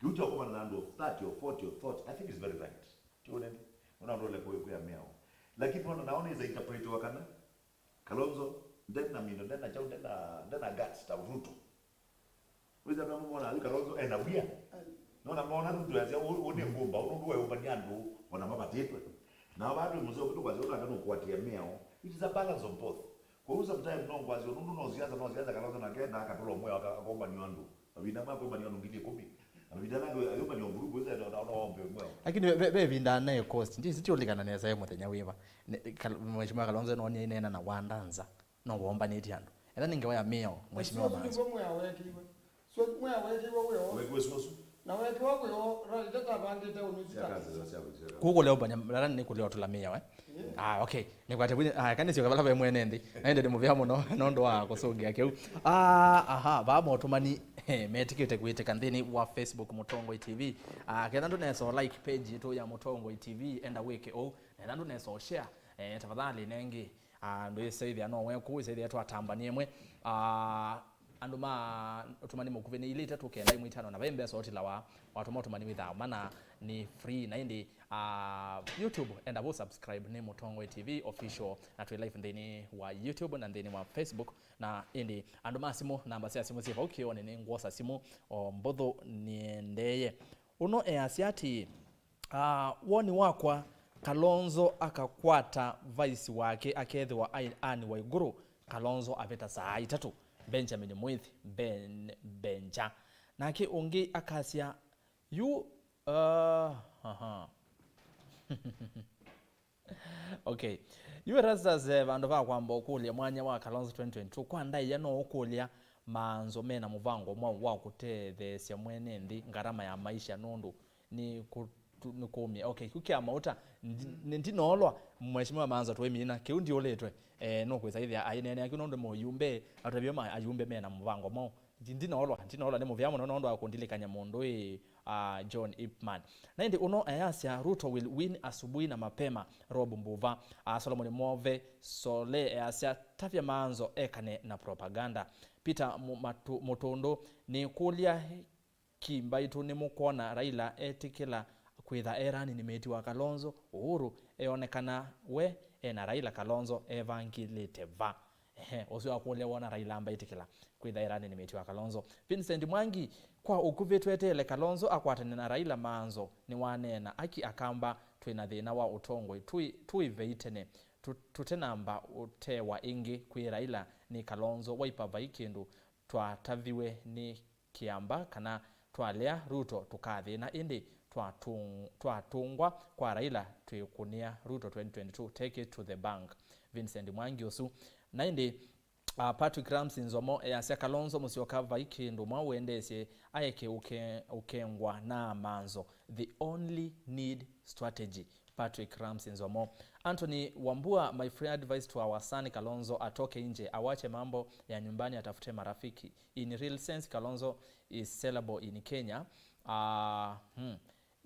Kĩu kya kũkomana na andũ thirty or forty or forty, I think is very right. Ti ũnene. Nona andũ ole kwĩ kwĩa mĩao. Lakini nona nao nĩza interpretiwa kana Kalonzo ndena mino, ndena chau, ndena, ndena guts ta Ruto. Wĩza na mwana ali Kalonzo ena wia. Nona mwana Ruto yasya ũnĩ ngũmba, ũndũ weyũmbania andũ ona mavatĩtwe. Na watu mzee ũkĩtũ kwa zĩũndũ aka nũkwatia mĩao. It is a balance of both. Kwoou sometimes no ngwasyo nũndũ no siasa, no siasa Kalonzo nake na akatũla ũmwe aka-, akombanio andũ. Mavinda amwe akombanio andũ ngili ĩkũmi. Na mavinda ala angĩ ayũmbanio ngulupu ĩsa no, no, no ombe ũmwe. Lakini ve, ve, ve vinda anaye cost. Ndi sitiulikana nesa e mũthenya wĩva. Ne, Kal-, Mheshimiwa Kalonzo no ni nena na wanda nza. No wombanĩtye andũ. Ethĩwa nĩ ngewa ya mĩao, Mheshimiwa Manzo. Nĩguo mwĩa wekiwe. So, mwĩa wekiwe wĩo. Wekiwe susu. Na wekiwa wĩo, rali tatavangĩte ũnũsi ta. Kũkũlea ũmbanya, rara nĩ kũlea ũtũla mĩao, eh? Yeah. Ah, okay. Nĩkwate bwini, ah, kanĩsyo kavala ve mwene nthĩ. Na ĩndĩ nĩ mũvea mũno, nũndũ wa kũsũngĩa kĩu. Ah, aha, vaa motũmani, eh, metĩkĩte kwĩtĩka nthĩnĩ wa Facebook Mũtongoi T V. Ah, ketha ndũnesa like page yitũ ya Mũtongoi T V, enda wĩke ũu. Ketha ndũnesa share, eh, tafadhali nengi. Ah, ndwĩsĩthĩa no weku, wĩsĩthĩa twatambanie ĩmwe. Ah, andũ ma ũtũmani mũkuvĩ nĩ ilĩ itatũ kenda ĩmwe itano na ve mbesa ũtilawa, watũma ũtũmani wĩthaa mana nĩ free. Na ĩndĩ, ah, YouTube, enda vo subscribe nĩ Mũtongoi T V official, na twĩ live nthĩnĩ wa YouTube na nthĩnĩ wa Facebook. Na ĩndĩ andũ ma simũ, namba sya simũ syĩ vau kĩonĩ, nĩ ngwosa simũ o mbũthũ nĩendeeye. Ũno easya atĩĩ, ah, woni wakwa, Kalonzo akakwata vice wake akethĩwa ai Anne Waiguru, Kalonzo avĩta saa itatũ, Benjamin Mwithi, Ben, Benja. Nake ũngĩ akasya, yu, uh, aha. Okay. Yu Erastus, eh, vandũ va kwamba ũkũlya mwanya wa Kalonzo twenty twenty-two, kwa ndaĩa no ũkũlya maanzo mena mũvango mwaũ wa kũtetheesya mwene nthĩ ngarama ya maisha nũndũ nĩ kũ-, tu-, nĩkũmie. Okay, kĩu kĩa mauta, ndi-, nĩ-, ndinoolwa, Mheshimiwa Maanzo twĩmina, kĩu ndiũlĩtwe. Eh, nũkwĩsa ĩthĩa aineenea kĩu nũndũ mũyumbe, atavyo ma ayumbe mena mũvango mwaũ. Ndi-, ndinoolwa, ndinoolwa nĩ mũvea mũno nũndũ wa kũndilikany'a mũndũ ĩ, ah, John Ipman. Na ĩndĩ ũno ayasya, "Ruto will win asubuhi na mapema," Rob Mbuva. Ah, Solomon Move Sole ayasya, "Tavya Maanzo ekane na propaganda." Peter Mu-, Matu-, Mũtũndũ, nĩkũlya ki mbaitũ nĩmũkwona Raila etĩkĩla kwĩtha e running mate wa Kalonzo? Uhuru eonekana we ena Raila, Kalonzo evangĩlĩte va? Ehe, ũsu akũlya wona Raila ambaitĩkĩla kwĩtha e running mate wa Kalonzo. Vincent Mwangi, kwa ũkuvĩ tweteele Kalonzo akwatane na Raila, Maanzo nĩwaneena aki akamba twĩ na thĩna wa ũtongoi, tũi-, tũivei tene, tũ-, tũtenamba ũtewa ĩngĩ kwĩ Raila nĩ Kalonzo, Wiper vai kĩndũ twataviwe nĩ kĩamba kana twalea Ruto tũkathĩna, ĩndĩ twatung-, twatũngwa kwa Raila twĩkũnĩa Ruto twenty twenty-two, take it to the bank. Vincent Mwangi ũsu. Na ĩndĩ, uh, Patrick Ramsey Nzomo easya, Kalonzo Musyoka vai kĩndũ mwa ũendeesye, aeke ũke-, ũkengwa na Maanzo. They only need strategy. Patrick Ramsey Nzomo. Anthony Wambua, my free advice to our son Kalonzo, atoke nje, awache mambo ya nyumbani, atafute marafiki. In real sense, Kalonzo is sellable in Kenya. Uh, hmm.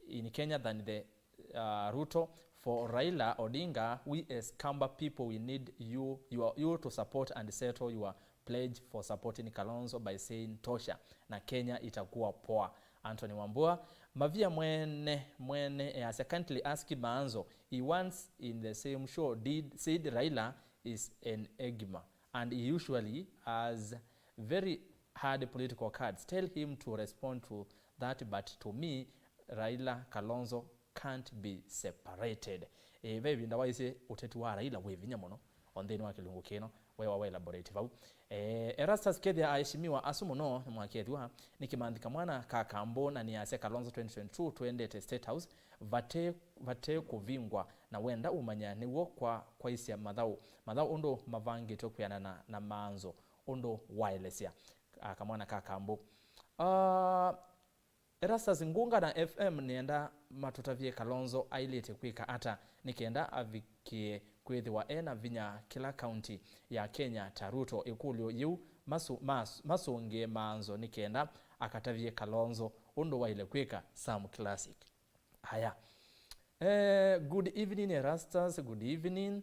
In Kenya than the, uh, Ruto. For Raila Odinga, we as Kamba people, we need you, you, are, you to support and settle your pledge for supporting Kalonzo by saying tosha na Kenya itakuwa poa. Anthony Wambua. Mavia Mwene, Mwene easya, kindly ask Maanzo, he once in the same show did, said Raila is an enigma and he usually has very hard political cards. Tell him to respond to that, but to me, Raila Kalonzo can't be separated. E, ve ĩvinda waisye ũteti wa Raila wĩ vinya mũno o nthĩnĩ wa kĩlungu kĩno, we wa elaborate vau. Eh, Erastus, kethĩa aheshimiwa asu mũno nĩmwakethwa nĩ kĩmanthi kamwana ka Kambũ na nĩasya Kalonzo twenty twenty-two twendete State House, vate, vate kũvingwa na wenda umanya nĩw'o kwa kwaisya mathaũ, mathaũ ũndũ mavangĩtwe kwĩanana na Maanzo ũndũ waelesya, ah, kamwana ka Kambũ. Ah, Erastus, Ngunga na F M nĩenda matũtavye Kalonzo aĩlĩte kwĩka ata nĩ kenda avikĩe kwĩthĩwa e na vinya kĩla kaunti ya Kenya ta Ruto. Ĩkũlyo yĩu masu-, mas-, masũngĩe Maanzo nĩ kenda akatavye Kalonzo ũndũ waĩle kwĩka. Sam Classic. Aya. Eh, good evening, Erastus. Good evening.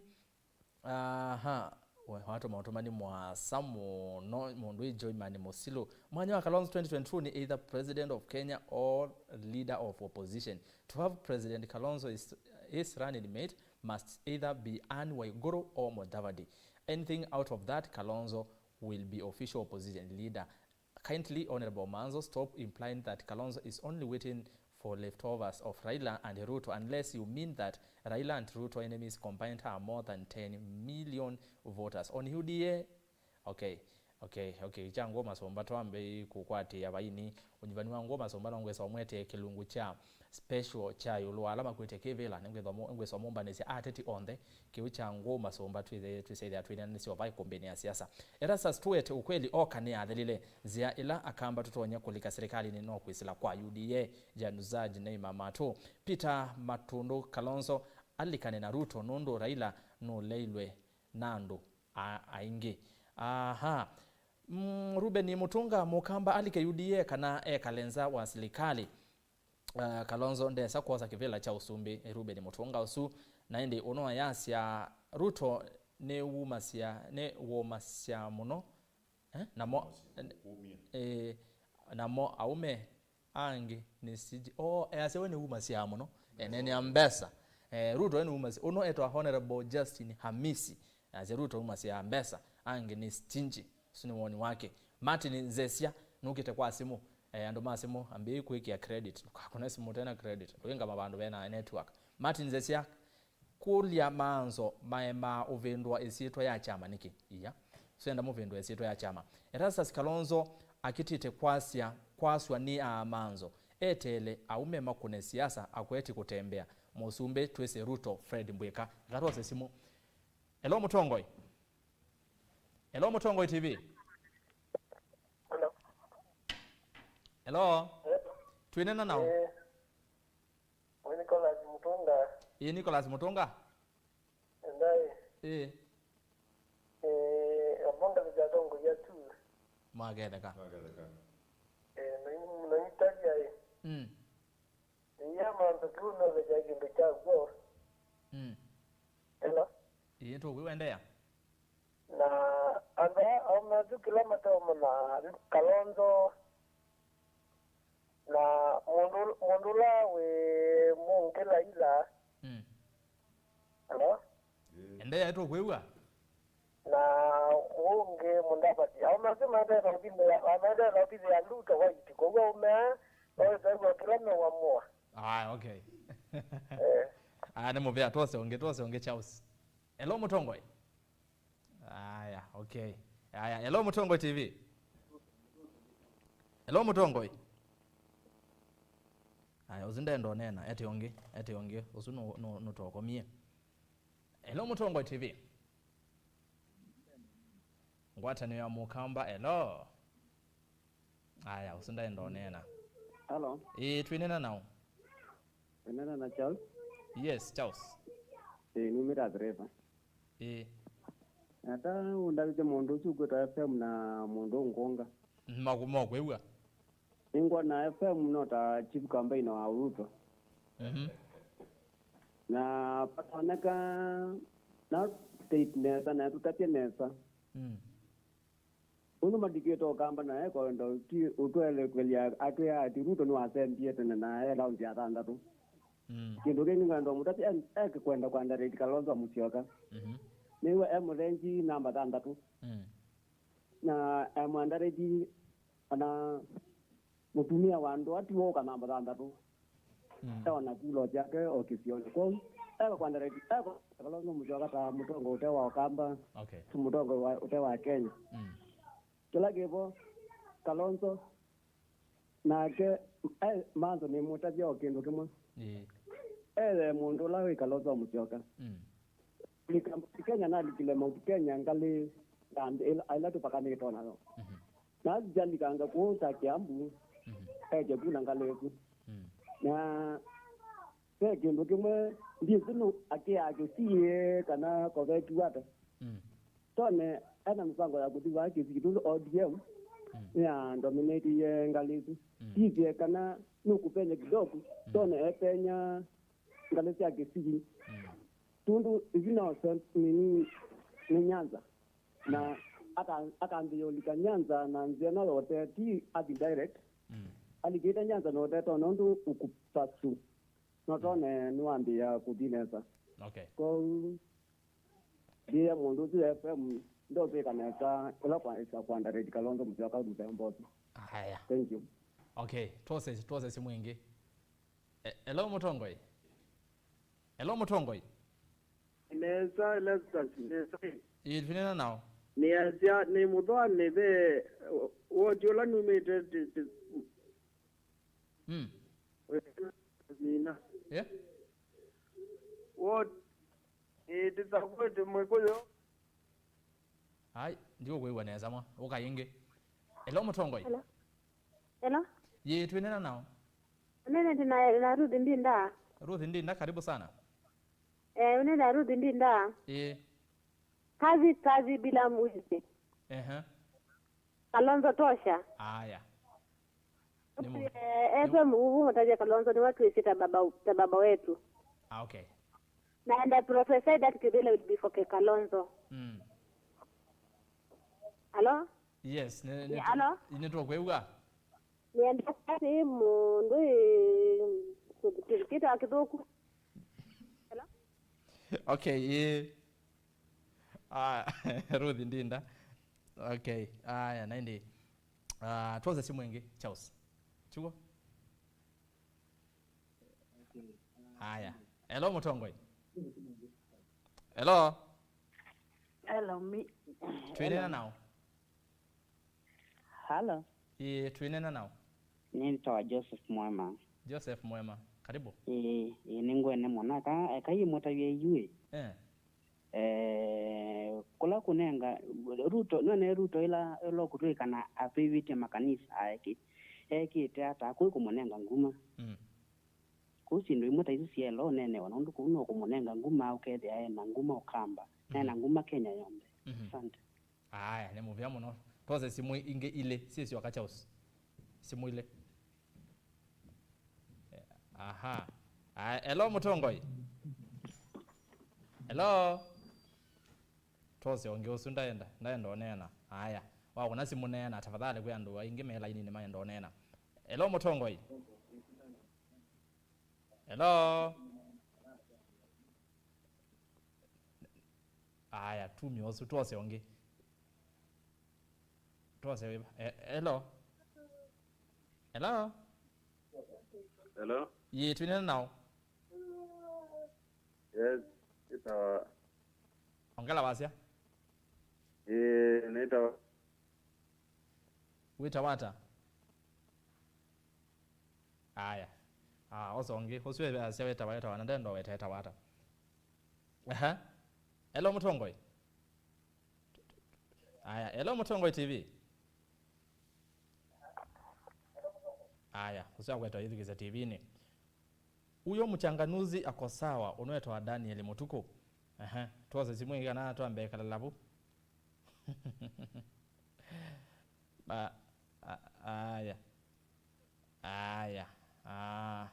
Aha. We, watũma ũtũmani mũasa mũno, mũndũ ĩ Joyman Mũsilũ. Mwanya wa Kalonzo twenty twenty-two nĩ either president of Kenya or leader of opposition. To have President Kalonzo is, his running mate must either be Anne Waiguru or Mudavadi. Anything out of that, Kalonzo will be official opposition leader. Kindly, Honorable Maanzo, stop implying that Kalonzo is only waiting for leftovers of Raila and Ruto, unless you mean that Raila and Ruto enemies combined are more than ten million voters. On U D A, okay, okay, okay, kya ngũũ masũmba twambei kũkwatĩĩa vaini. Ũnyuvani wa ngũũ masũmba no ngwĩsa ũmwetee kĩlungu kya special kya ĩũlũ wa ala makwĩtye kĩvĩla. Nĩngwĩthwa mũ-, nĩngwĩsa mũmbanĩsya ateti onthe. Kĩu kya ngũũ masũmba twĩthĩe, twĩsĩthĩa twĩneenanĩsya o vai kũmbĩnĩ ya siasa. Erastus Tuet, ũkweli oka nĩathelile. Nzĩa ĩla Akamba tũtonya kũlika silikalĩnĩ no kwĩsĩla kwa U D A. Januzaj Neima Mato. Peter Matundu, Kalonzo alikane na Ruto nũndũ Raila nũleilwe na andũ a-, aingĩ. Aha. Mm, Ruben Mutunga, Mũkamba alike U D A kana ekale nza wa silikalĩ. Uh, Kalonzo ndesa kwosa kĩvĩla kya ũsumbĩ, Ruben Mũtũnga ũsu. Na ĩndĩ ũno ayasya Ruto nĩwumasya, nĩwũmasya mũno. Eh? Namo, eh, namo aume angĩ nĩ stingy. Oh, easya we nĩwumasya mũno. Enenea mbesa. Eh, Ruto we nĩwumasya. Ũno etwa Honorable Justin Hamisi. Asya Ruto wumasya mbesa, angĩ nĩ stingy. Ũsu nĩ woni wake. Martin Nzesya, nũkĩte kwa simũ. Eh, andũ ma simũ, ambĩĩi kwĩkĩa credit. Ndũkakũne simũ ũtena credit. Ndũingama vandũ vena network. Martin Nzesya, kũlya Maanzo maemaa ũvĩndũa ĩsyĩtwa ya kyama nĩkĩ? Iya. Senda mũvĩndũa ĩsyĩtwa ya kyama. Erastus Kalonzo akĩtĩte kwasya, kwaswa nĩ aa Maanzo. Eteele aume makũne siasa akweti kũtembea. Mũsumbĩ twĩsĩ Ruto, Fred Mbwĩka. Eka twose simũ. Hello, Mũtongoi. Hello, Mũtongoi T V. Hello. Hello. Hello. Twĩnena nao. Eh, wene Mũtũnga. Ĩĩ, Nicholas Mũtũnga. Ndaĩ. Ĩĩ. Ĩĩ, amũnda vĩjatongoi atu. Maketheka. Maketheka. Ĩĩ, na yu-, na itavya ĩ. Mm. Ĩĩ, mandu tu no vĩja kĩndũ kya kw'o. Mm. Ela. Ĩĩ, tũkwĩwendea. Na andũ aa aũme asu kĩla mateũmanya Kalonzo, na mũndũ, mũndũ ũla wĩ mũngĩ Laila. Mm. Hello? Endeea, tũkwĩw'a. Na ũngĩ Mudavadi. Aũme asu maendee na ũvithĩa, maendee na ũvithĩa Ruto White. Kwoou aũme aa, maũtavw'a kĩla mewamũa. Ah, okay. Eh. Ah, nĩ mũvea, twose ũngĩ, twose ũngĩ, Charles. Hello, mũtongoi. Aya, okay. Aya, hello, Mũtongoi T V. Hello, Mũtongoi. Aya, ũsu ndenda ũneena, ete ũngĩ, ete ũngĩ, ũsu nũ-, nũ-, nũtokomie. Hello, Mũtongoi T V. Ngwatanĩo ya Mũkamba, hello. Aya, ũsu ndenda ũneena. Hello. Ĩĩ, twĩneena nao. Enana na Charles? Yes, Charles. Ĩĩ, numĩte Athirĩva. Ĩĩ. Nata ũndavĩtye mũndũ ũsu ũkwĩtwa F M na mũndũ ũngũnga. Maku mokwĩw'a. Nĩngwona F M no ta chief campaigner wa Ruto. Mhm. Na patoneka na state nesa, na tũtatye nesa. Mm. Ũndũ malikĩte ũkamba na ekwenda ũtwelekwelya atwĩa ati Ruto nĩwasembie tene na e launti ya thanthatũ. Mm. Kĩndũ kĩngĩ ngwenda ũmũtavya, e-, eke kwenda kwandarĩti Kalonzo Musyoka. Mhm. Nĩw'o e mũthenji namba thanthatũ. Mm. Na e mwandarĩti ona mũtumĩa wa ndũa ti wooka namba thanthatũ. Mm. Eona kula syake o kĩsionĩ. Kwoou, eka kwandarĩti, eka Kalonzo Musyoka ta mũtongoi ũte wa Ũkamba, okay, ti mũtongoi wa, ũte wa Kenya. Mm. Kĩla kĩvo, Kalonzo, nake, e, Manzo nĩmũtavya o kĩndũ kĩmwe. Ĩĩ. Eye mũndũ ũla wĩ Kalonzo Musyoka. Mm. Lika Mount Kenya, nalikile Mount Kenya ngalĩ ya nthĩ ĩla, ĩla tũpakanĩte nayo. Mhm. Na asijalikanga kũu ta Kiambu, mhm, eke kuna ngalĩ ĩsu. Mm. Na ve kĩndũ kĩmwe, ndyĩsĩ nũ akĩaa Kĩsii kana kovetw'e ata. Mm. Tone ena mĩvango ya kũthi vaa Kĩsii, tondũ O D M, mm, nĩya dominate ngalĩ ĩsu. Mm. Ndisĩ kana nũkũpenya kidogo, mm, Tone epenya ngalĩ sya Kĩsii. Mm. Tondũ isu no cent-, nini, nĩ Nyanza. Na aka-, akambĩĩa ũlika Nyanza na nzĩa ĩno yote, ti athi direct. Mm. Alikĩte Nyanza na ũteta nũndũ ũkũpasu. No tone nĩwambĩĩa kũthi nesa. Okay. Kwoou, ndiĩa mũndũ ũsu F M ndũvĩka nesa, ĩla kwa, ĩsa kwandarĩti Kalonzo Musyoka ũlute mbosi. Haya. Thank you. Okay, twose, twose simu ĩngĩ. E, hello, Mũtongoi. Hello, Mũtongoi. Nesa, Erastus, nesa. Ĩĩ, twĩneena nao. Nĩasya, nĩ mũthoanĩ ve, woti ũla numĩte, ti, ti, mm, nina. Yeah? Woti, ĩĩ, tĩtakwĩte Mwĩkũyũ. Ai, ndiũkwĩw'a nesa mwa. Ũka ĩngĩ. Hello, Mũtongoi. Hello. Hello. Yĩ, twĩneena nao. Ũneenete na, na Ruth Ndinda. Ruth Ndinda, karibu sana. Eh, ũneenete na Ruth Ndinda. Ĩĩ. Kazi, kazi bila mwizi. Ehe. Kalonzo tosha. Aya. Nĩ mũ-, eh, nĩ F M ũvu mũtavya Kalonzo nĩwe twĩsĩ ta baba, ta baba wetu. Ah, okay. Na, and I prophesy that Kĩvĩla will be for Ke-, Kalonzo. Mm. Hello? Yes, nĩ, nĩ, yeah, hello? Nĩtũkwĩw'a. Nĩenda kasi mũndũ ĩ, kĩtawa kĩthũku. Hello? Okay, ĩĩ. Ah, Ruth Ndinda. Okay, aya, na ĩndĩ. Ah, twose simu ĩngĩ, Charles. Chuo? Aya. Hello, Mũtongoi. Hello. Hello, mi-, twĩneena hello. Nao. Hello. Ĩĩ, twĩneena nao. Nĩtawa Joseph Mwema. Joseph Mwema, karibu. Ĩĩ, ĩĩ, nĩngwene mũno. Aka, eka yĩmũtavye yu ĩ. Eh. Eh, kũla kũnenga, Ruto, none Ruto ĩla, ĩla ũkũtwĩkana apĩvĩtye makanisa aeki. Ekĩte ata, kũi kũmũnenga nguma. Mm. Kũu syĩndũ imwe ta isu syaĩle ũneenewa, nũndũ kũu no kũmũnenga nguma, ũkethĩa e na nguma ũkamba, na e na nguma Kenya yonthe. Mhm. Asante. Aya, nĩ mũvea mũno. Twose simũ ingĩ ilĩ syĩsyoka, Charles. Simũ ilĩ. Aha. Aya, hello, mũtongoi. Hello. Twose ũngĩ ũsu ndaenda, ndaenda ũneena. Aya. Wakũna simũ neena, tafadhali, kwĩ andũ aingĩ me laininĩ maenda ũneena. Hello, mũtongoi. Hello. Aya, tumia ũsu, twose ũngĩ. Twose wĩva? Eh, hello? Hello? Hello? Yĩ, twĩnena nao. Yes, ĩtawa. Ongela wasya. Ĩĩ, nĩtawa. Wĩtawa ata? Aya. Ah, ũsu ũngĩ. Ũsu asya wĩtawa, wĩtawa, na ndenda weta, wĩtawa ata? Aha. Hello, mũtongoi. Aya, hello, mũtongoi T V. Aya, ũsu akweta yĩthukĩsya T V-nĩ. Huyo mchanganuzi ako sawa, ũnwetwa Daniel Mutuku. Aha, twose simũ ĩngĩ kana twambe kalalavu. A-, a-, aya. Aya. Ah.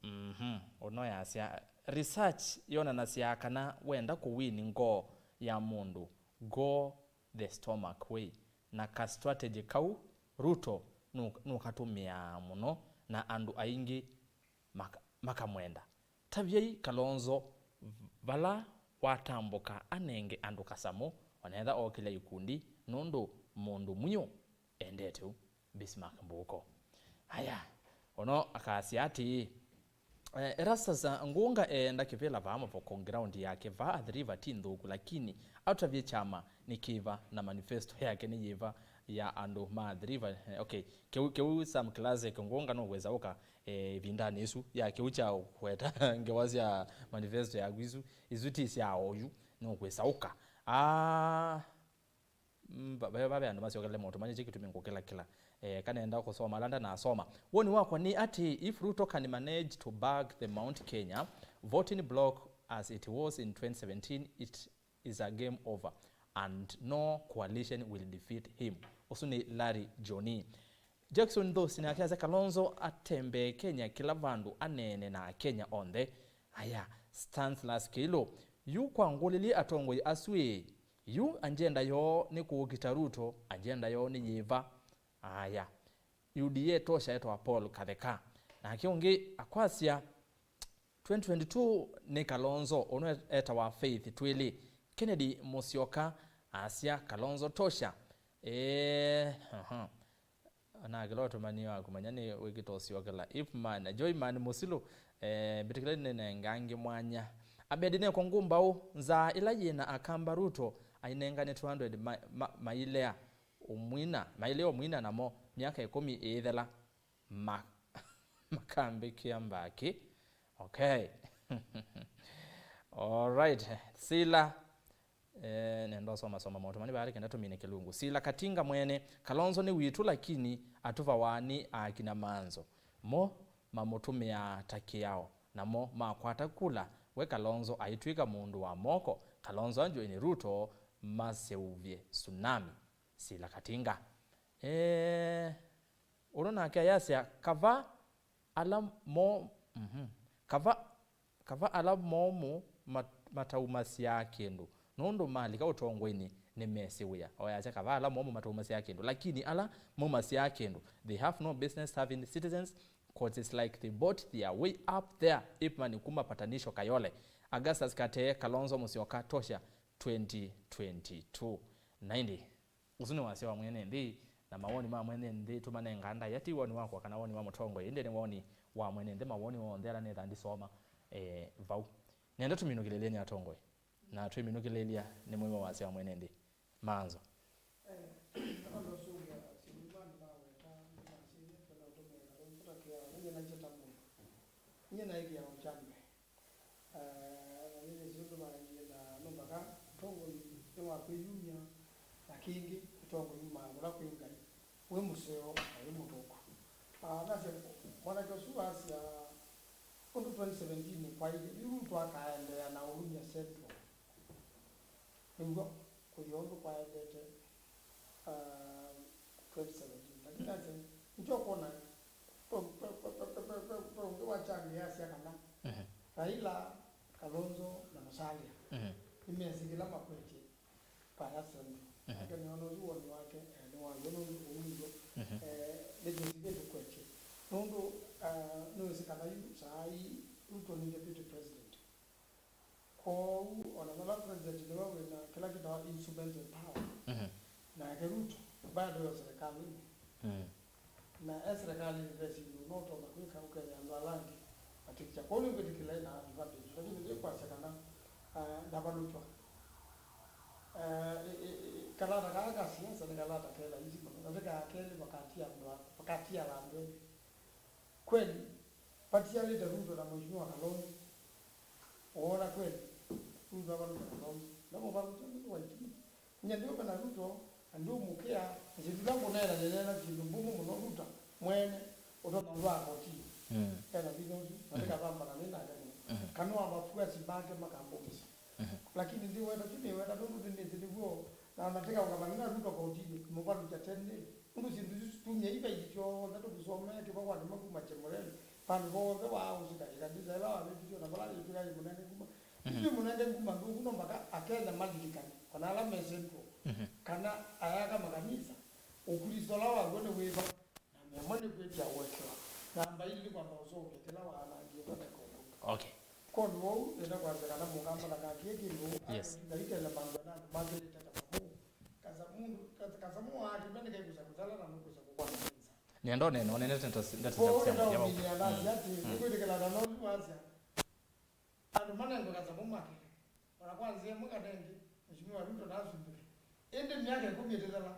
Mhm. Ũno yasya, research yonanasya kana wenda kũwini ngoo ya mũndũ, go the stomach way. Na ka strategy kau Ruto nũ-, nũkatũmĩaa mũno na andũ aingĩ maka-, makamwenda. Tavyai Kalonzo vala watambũka anenge andũ kasamũ, onetha okĩlya ikundi nũndũ mũndũ mwiũ endete u. Bismarck Mbuko. Aya, ono akasya atĩĩ, eh, Erastus Ngunga eenda kĩvĩla vaa Mavoko ground yake vaa Athi River ti nthũku, lakini atavye kyama nĩ kĩva na manifesto yake nĩ yĩva ya andũ ma Athi River. Eh, okay, kĩu, kĩu some classic Ngunga nũkwĩsa ũka, eh, ĩvindanĩ ĩsu ya kĩu kya kweta ngewa sya manifesto yaku isu, isu ti sya oyu, nũkwĩsa ũka. Ah, Mm, va-, va-, vave andũ masyokele maũtũmanyĩsye kĩtumi ngũkĩlakĩla. Eh, kanenda kũsoma ala ndanasoma. Woni wakwa nĩ atĩ, if Ruto can manage to bag the Mount Kenya voting bloc as it was in twenty seventeen, it is a game over and no coalition will defeat him. Ũsu nĩ Larry Johnny. Jackson Nthusi nake asya Kalonzo atembee Kenya kĩla vandũ aneene na Akenya onthe. Aya, Stanslas Kĩlũ. Yu kwa ngũlĩlye atongoi asu ĩ, yu agenda yoo nĩ kũũkita Ruto, agenda yoo nĩ yĩva? Aya, U D A tosha etwa Paul Katheka. Nake ũngĩ akwasya, twenty twenty-two nĩ Kalonzo, ũno etawa Faith Twĩlĩ. Kennedy Musyoka asya Kalonzo tosha. Ee, aha. Ona kĩla ũtũmani wa kũmanya nĩ wĩkĩte ũsyokela. Ip Man, Joy Man Mũsilũ, eh, mbĩtĩkĩla nĩnenga angĩ mwanya. Abedineko Ngũmbaũ, nzaa ĩla yĩna Akamba Ruto ainengane two hundred ma-, ma-, mailea ũmwina, mailea ũmwina namo myaka ĩkũmi ĩĩthela. Ma-, makambĩkĩa mbakĩ. Okay. All right. Sila. Eh, nenda ũsomasoma maũtũmani vaa kenda tũmine kĩlungu. Sila Katinga mwene, Kalonzo nĩ witũ lakini atũvawa nĩ akina Manzo. Mo mamũtũmĩaa ta kĩao, namo makwata kula, we Kalonzo aitw'ĩka mũndũ wa moko. Kalonzo ajoin Ruto maseũvye tsunami. Sila Katinga. Eh, ũno nake ayasya, kava ala mo-, mhm. Kava, kava ala momũ mat-, mataumasyaa kĩndũ, nũndũ malika ũtongoinĩ nĩmesĩ wĩa. Oyasya, kava ala momũ mataumasyaa kĩndũ, lakini ala maumasyaa kĩndũ, they have no business serving citizens, 'cause it's like they bought their way up there. Ip Man kuma Patanisho Kayole. Augustus Katee, Kalonzo Musyoka tosha twenty twenty-two. Ninety. Ũsu nĩ wasya wa mwene nthĩ, na mawoni ma mwene nthĩ tũmanengaa ndaĩa, ti woni wakwa kana woni wa mũtongoi, ĩndĩ nĩ woni wa mwene nthĩ. Mawoni onthe ala nĩtha ndisoma, eh, vau. Nenda tũminũkĩlĩlye nĩ atongoi, na twĩminũkĩlĩlya nĩ mũima wasya wa mwene nthĩ. Manzo. Eh, kama ndosũngĩa syĩndũ ila andũ maweta, nĩmasĩie, kana ũtũmĩe Kalonzo ta kĩao, nĩnyenaisye ta mũndũ. Nyie naĩkĩa ũkyambĩ. Eh, na nyie nĩsĩ ũndũ vaendie na nũmbaka ũtongoi nĩ wa kwĩyumya, na kĩngĩ ũtongoi umaa kũla kwĩ Ngai, wĩ mũseo na wĩ mũthũku. Ah, nasya mwanake ũsu asya, seventeen kwaĩle, yu Ruto akaendeea na ũlũmya Central. Nĩw'o kũthi ũndũ kwaendete, ah, twenty seventeen. Lakini ase, nĩkyo kwona, ve, ve ũngĩ wa kyangĩ yasya kana Mhm. Raila, Kalonzo na Musalia Mhm. nĩmesĩ kĩla makwetye vaya Central. Mhm. Nake nĩona ũsu woni wake, eh, nĩ wa w'o nũndũ ũu nĩw'o, Mhm. eh, nĩtwĩsĩ kĩndũ kwetye. Nũndũ, ah, nĩwĩsĩ kana yu saa ii Ruto nĩ deputy president. Kwoou, o na vala president nĩwe wĩ na kĩla kĩtawa instrument of power, Mhm. nake Ruto bado yo serikalini. Mm. Na e serikalini ve syĩndũ ũtonya kwĩka ũkethĩa andũ ala angĩ matikya. Kwoou nĩngwĩtĩkĩla ena advantage, lakini nĩkwasya kana, ah, ndavalũkw'a. Ah, ĩ, ĩ, ĩ, kalata kaa ka siasa nĩ kalata ke laisi mũno, na nĩ ka kelĩ vakatia andũ a-, vakatiala andũ elĩ. Kweli, vatialĩte Ruto na Mheshimiwa Kalonzo. Woona kweli, Ruto avalũkya Kalonzo. Ndamũvalũkya nũndũ wa itina. Nyie ndiũmena Ruto, na ndiũmũkĩa, na syĩndũ ila ngũneena, nĩneena syĩndũ mbũmũ mũno Ruto mwene, ũtonya ũndũ wa kotini. Mm. Ena vinya ũsu, na Mm. ndĩkavambana nĩ nake mũno. Mm. Kana wa mafuasi make makambũmĩsya. Mhm. Lakini ndiweta tu nĩweta nũndũ nĩnĩsĩ nĩw'o, na ona tĩkaũngama nginya Ruto kotini, mũvalũkya tene. Nũndũ syĩndũ isu situmie ivaili syonthe tũkĩsomea kĩvawanĩ makuma Chemoreni, vandũ vonthe waa ũsika ĩkanisa ĩla wavĩtĩtye ona vala yĩtwĩka ĩ mũnenge nguma. Mhm. Ithyĩ mũnenge nguma ndũku no mpaka Akenya malilikane, ona ala me Central, Mhm. kana ayaka makanisa, Ũklĩsto ũla waw'o nĩ wĩva? Na mĩamwe nĩ kwĩtya ũekeo. Namba ilĩ nĩ kwamba ũseũvya kĩla waanangie ũtaneka ũthũka. Okay. Kwondũ wou, nĩenda kwasya kana mũkamba ndakakie kĩndũ, Yes. aitele vandũ ana andũ makĩlĩte kasamũ. Kasamũ, kas-, kasamũ waakĩmya nĩkekwĩsa kũtala na nũkwĩsa kũkwata kanisa. Nĩenda ũnene, ũnenete ndeto, ndeto sya Kwoou ndeto ndeto ya ũmĩnĩa nasya atĩ, Mm. nĩkwĩtĩkĩla na nondu wasya, andũ manengwe kasamũ make. Ona kwa nzĩa ĩmwe kana ĩngĩ, Mheshimiwa Ruto nasumbĩke. Ĩndĩ myaka ĩkũmi ĩtĩthela,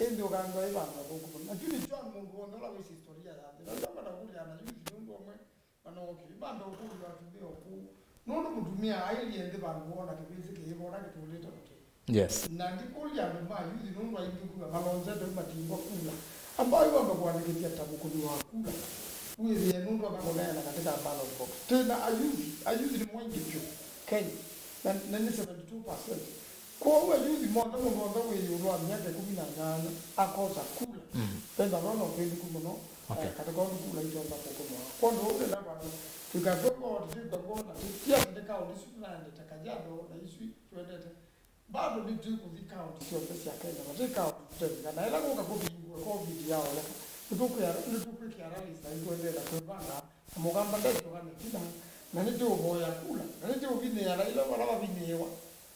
ĩndĩ ũkandwa ĩ vandũ vathũku mũno. Na kyu nĩkyo mũndũ w'onthe ũla wĩsĩ historia ya nthĩ. Na ĩla matakũlya na yuthi nũndũ ũmwe manookĩe, mambe ũkũlya atumĩa ũkũũ. Nũndũ mũtumĩa ailyĩ nthĩ vandũ woona kĩvĩsĩ kĩĩva ũla kĩtũlĩte mũtĩ. Yes. Na ndikũlya andũ ma yuthi nũndũ aingĩ kwĩwa malonzete u matingwa kula. Ambao wamba kũandĩkĩthya ta mũkũni wa kula. Wĩthĩe nũndũ aka kũneena katika ballot box. Twĩna ayuthi, ayuthi nĩ maingĩ vyũ Kenya. Na, na nĩ seventy two percent. Kwoou ayuthi monthe, mũndũ onthe wĩ ĩũlũ wa myaka ĩkũmi na nyanya akosa kula. Mm. Venda vana ũkĩlĩku mũno, Okay. eh, katika ũndũ kula itonya kũkũmwa. Kwondũ ũu nĩla kwatũ, tũikatw'e koti, tũikatw'e na tũtia katika ũndũ isu tũnaendete Kajiado na isu twendete. Bado nĩtwĩkũthi kaũntĩ syonthe sya Kenya, vate kaũntĩ tũtethika. Na ĩla kũka kũvingũa, covid yaoleka, nĩtũkwĩa-, nĩtũkwĩkĩa rallies na nĩtũendeea kwĩvanga, na mũkamba ndesyoka na ĩtina, na nĩtũũvoya kula, na nĩtũũvinĩĩa Raila vala wavinĩĩwa.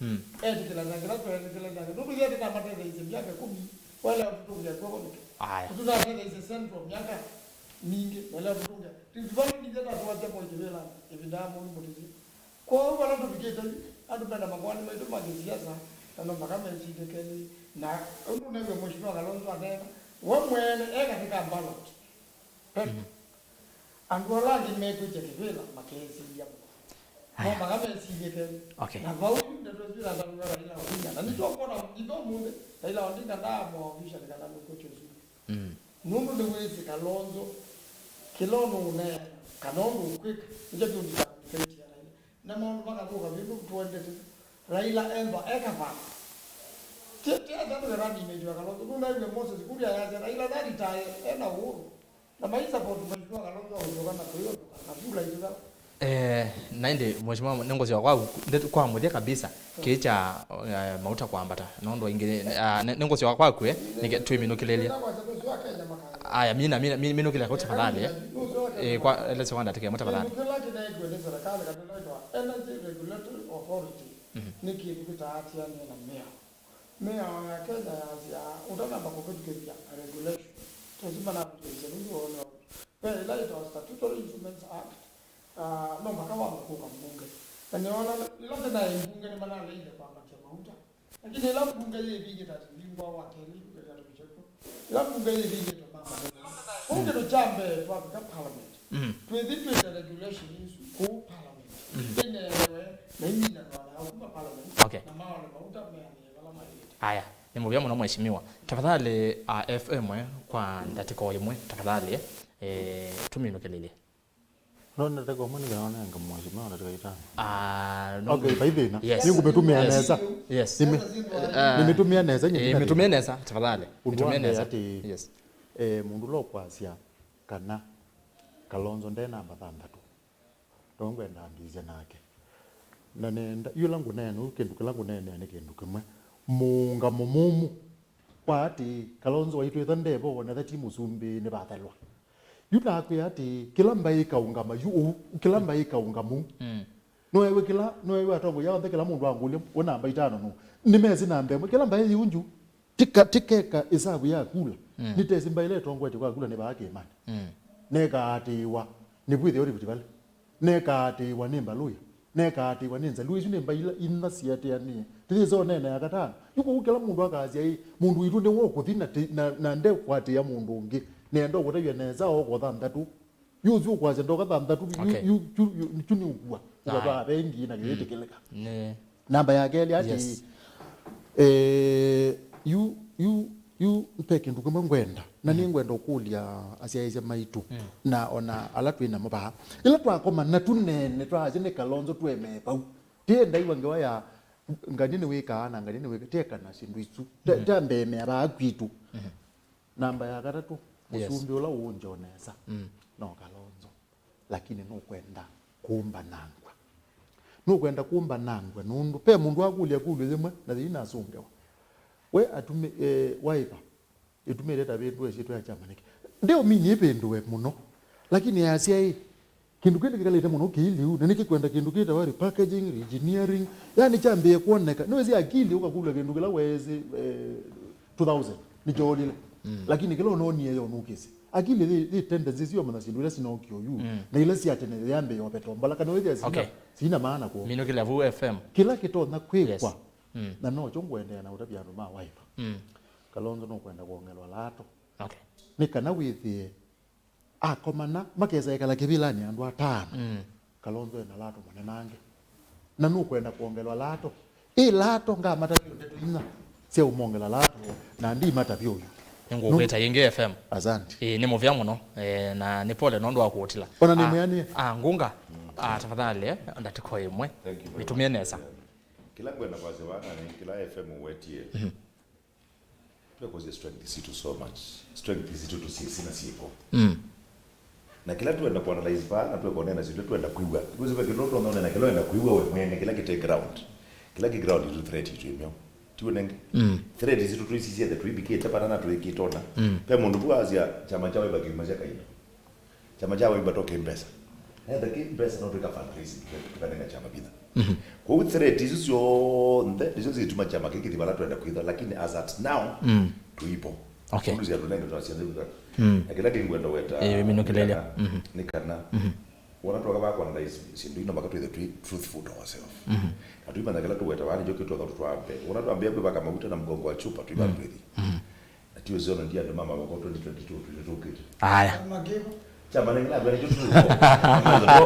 Mm. Etĩkĩla na kĩla tweetĩkĩla nake. Nũndũ ithyĩ tũnamatetheeisye myaka ĩkũmi, waĩle ũtũtũngĩa kw'oko nĩkĩ? Aya. Tũnatetheeisye Central myaka mingĩ, waĩle ũtũtũngĩa. Vala nithe tatũasya Moi kĩvĩlanĩ, ĩvinda ya Moi mũtĩsĩ. Kwoou vala tũvikĩte yu, andũ mena makoani maitũ ma kĩsiasa, na no mpaka mesilye kelĩ. Na ũndũ ũnew'e Mheshimiwa Kalonzo aneena, we mwene e katika ballot paper. Mm. Andũ ala angĩ mekwĩtya kĩvĩla makesilya mũno. No Aya. mpaka mesilye kelĩ. Okay. Na vau yu ndeto isu iratanĩw'a Raila Odinga. Na nĩtũkwona nginya ũmũnthĩ, Raila Odinga ndaamoa officially kana nũkwĩtya ũsu. Mm. Nũndũ nĩwĩsĩ Kalonzo, kĩla ũndũ ũneena, kana ũndũ ũkwĩka, nĩkyo kĩũndĩkĩtĩa Raila. Na maũndũ makathũka vyũ nũndũ tũendete. Raila ethwa eka vaa. Ti, ti ethwa nĩwe running mate wa Kalonzo. Nũnaĩw'e Moses Kuria yasya, Raila nalitae, ena ũũlũ. Na mai support Mheshimiwa Kalonzo wa kũsyoka na kũyũndũka, na kula ithela. Eh, na ĩndĩ, Mheshimiwa, nĩngũsyoka kwaku, ndeto, kwa mũthya kabisa, kĩĩ kya, eh, mauta kwambata, nũndũ aingĩ, ah, nĩ, nĩngũsyoka kwaku, eh, nĩke-, twĩminũkĩlĩlye. Aya, mina, mina, mi-, minũkĩlya kau tafadhali, eh. Eh, kwa, elesya kwa ndatĩka ĩmwe tafadhali. Kĩndũ kĩla kĩneekiwe nĩ serikali kana kĩtawa Energy Regulatory Authority, Mhm. nĩ kĩndũ kĩtaatĩanĩe na mĩao. Mĩao ya Kenya yasyaa, ũtanamba kũvĩtũkĩthya regulation, lazima navĩtũkĩthya nũndũ wone. Ve ĩla yĩtawa Statutory Instruments Act, ah, no mpaka wambe kũka mbunge. Na nĩona ĩla ndĩnaĩ mbunge nĩmanaleile kwambatya mauta. Lakini ĩla mbunge yĩvingĩte ati mbingwa wa kelĩ, ĩla mbunge yĩvingĩte mama. Kũu kĩndũ kya mbee twavika parliament. Mm. Twĩthi twĩte regulation isu kũu parliament. Mm. Ĩneewe na iminanwa na kuma parliament. Okay. Na maone mauta meanĩe vala maĩlĩte. Aya, nĩ mũvea mũno mheshimiwa. Tafadhali, ah, F M, eh, kwa ndatĩka o ĩmwe, tafadhali, eh, tũminũkĩlĩlye. Ndonete kamwe nĩ kana nĩnga mheshimiwa ndatĩka itano. Ah, no. Okay, vai thĩna. Yes. Nĩngũmĩtũmĩa Yes. nesa. Yes. Nĩmĩ- Ah, nĩmĩtũmĩa nesa eh, nyingĩ. mĩtũmĩe nesa tafadhali. Ũndũ Mĩtũmĩe wa mbee nesa. Atĩ Yes. eh, mũndũ ũla ũkwasya kana Kalonzo nde namba thanthatũ, ndongwenda ngĩsya nake. Na nenda yu ĩla ngũneena ũu, kĩndũ kĩla ngũneenea nĩ kĩndũ kĩmwe. Mũũngamo mũmũ wa atĩ Kalonzo waitũ ĩtha ndevo, wonetha ti mũsumbĩ, nĩvathelwa. Yu nakwĩa atĩ kĩla mbaĩ ĩkaũngama yu ũu, kĩla mbaĩ ĩkaũngama ũu. Nũewe kĩla, nũewe atongoi onthe, kĩla mũndũ angũlya, "Wĩ namba itano nũ?" Nĩmesĩ namba ĩmwe. Kĩla mbaĩ yĩ unju, tika, tikeka ĩsavu ya kula. Nĩtesĩ mbaĩ ĩla ĩtongoetye kwa kula nĩ vaa kĩĩmanĩ. Nekaatĩĩwa nĩ vwĩthĩo Rift Valley. Nekaatĩĩwa nĩ Mbaluya. Nekaatĩĩwa nĩ Nzaluo. Isu nĩ mbaĩ ila inya siatĩanĩe. Tĩyĩsa ũneena ya katano. Yu kũu kĩla mũndũ akasya, "Ĩ, mũndũ witũ nĩwe ũkũthi na tĩ-, na, na ndekwatĩĩa mũndũ ũngĩ. Nĩenda ũkũtavya nesa oko thanthatũ." Yu ũsu ũkwasya ndoka thanthatũ, yu, Okay. yu, yu, yu, yu nĩũkua. Aye. Ũkatwaa vengi na kĩvĩtĩkĩlĩka. Nĩ Namba ya kelĩ atĩ, Yes. eh, yu, yu, yu ve kĩndũ kĩmwe ngwenda, na nĩngwenda ũkũlya asyaĩĩsya maitũ, na ona ala twĩ namo vaa. Ĩla twakomana tũneene, twasya nĩ Kalonzo, twemee vau. Tiendaiwa ngewa ya ngani nĩwĩkaa na ngani nĩwĩka, tiekana syĩndũ isu. Te- Tambeemea vaa kwitũ. Namba ya katatũ, Yes. mũsumbĩ ũla ũũnjoo nesa, no Kalonzo. Lakini nũkwenda kũmbanangwa. Nũkwenda kũmbanangwa nũndũ ve mũndũ akũlya kũlyo yĩmwe na yĩinasũngewa. We atumi, eh, Wiper ĩtumĩte ta vĩndũe syĩtwa ya kyama nĩkĩ? Ndeũminie ĩvĩndũe mũno. Lakini yasya ĩ, kĩndũ kĩndĩ kĩkalĩte mũno kĩiliu, na nĩkĩkwenda kĩndũ kĩtawa repackaging, reengineering, yani kyambĩe kwoneka. Nĩwĩsĩ akili ũkakũlya kĩndũ kĩla weesĩ, eh, two thousand nĩkyoolile. Lakini kĩla ũnonie yo nũkĩsĩ. Akili yĩ, yĩ tendency syomanya syĩndũ ila sinokie oyu, na ila sya tene yambĩe oveta mbola, kana wĩthĩa sina, Okay. sina maana kwoo. Minũkĩlya vu F M. Kĩla kĩtonya kwĩkwa, Yes. na nokyo ngũendeea na ũtavya andũ ma Wiper. Kalonzo nũkwenda kwongelwa lato. Okay. Nĩ kana wĩthĩe akomana makesa ekala kĩvĩlanĩ andũ atano. Kalonzo ena lato manenange. Na nũkwenda kwongelwa lato. Ĩ lato ngamatavya ndeto inya sya ũmongela lato, na ndimatavya ũyu. Nĩngũkwĩta yĩngĩ F M. Asante. Ĩĩ, nĩ mũvea mũno, eh, na nĩ pole nũndũ wa kũũtila. Ona nĩ mwĩanĩe. Ah, Ngunga. Ah, tafadhali, eh, ndatĩko ĩmwe. Thank you very Mĩtũmĩe much. Nesa. Kĩla ngwenda kwasya vana nĩ kĩla F M ũwetie. Twekũsya strength sitũ so much. Strength sitũ tũsyĩsĩ na syĩko. Na kĩla twenda kũanalyze vaa na twekũneena syĩndũ twenda kwĩw'a. Kwĩsĩ ve kĩndũ ũtonya ũneena kĩla wenda kwĩw'a we mwene, kĩla kĩte ground. Kĩla kĩ ground itũ threat itũ ĩmeo. Tiw'o nenge? Threat sitũ twĩsisye the tũivikĩte vana na tũĩkĩte ona. Ve mũndũ vu asya kyama kya Wiper kĩumasya kaina. Kyama kya Wiper to kĩ mbesa. Etha kĩ mbesa no twĩka fundraising, tũkanenga kyama vitha. Kwoou threat isu syonthe nĩsyo syĩtuma kyama kĩĩ kĩthi vala twenda kwĩtha, lakini as at now, tũipo. Okay. Mũndũ sya tũnenge twasya nĩ vika. Na kĩla kĩngwenda weta Eh, minũkĩlelya. Nĩ kana, nĩ kana, wona twoka vaa kũanalyze syĩndũ ino mpaka twĩthe twĩ truthful to ourselves. Na tũimanya kĩla tũweta vaa nĩkyo kĩtwatha tũtwaa mbee. Wona twambĩa kwĩvaka mauta na mgongo wa chupa, tũiva twĩthi. Na ti ũseo na ndi andũ ma mavoko twenty twenty-two tũtũkĩte. Aya. Kyama nĩ ng'ina nĩkyo tu.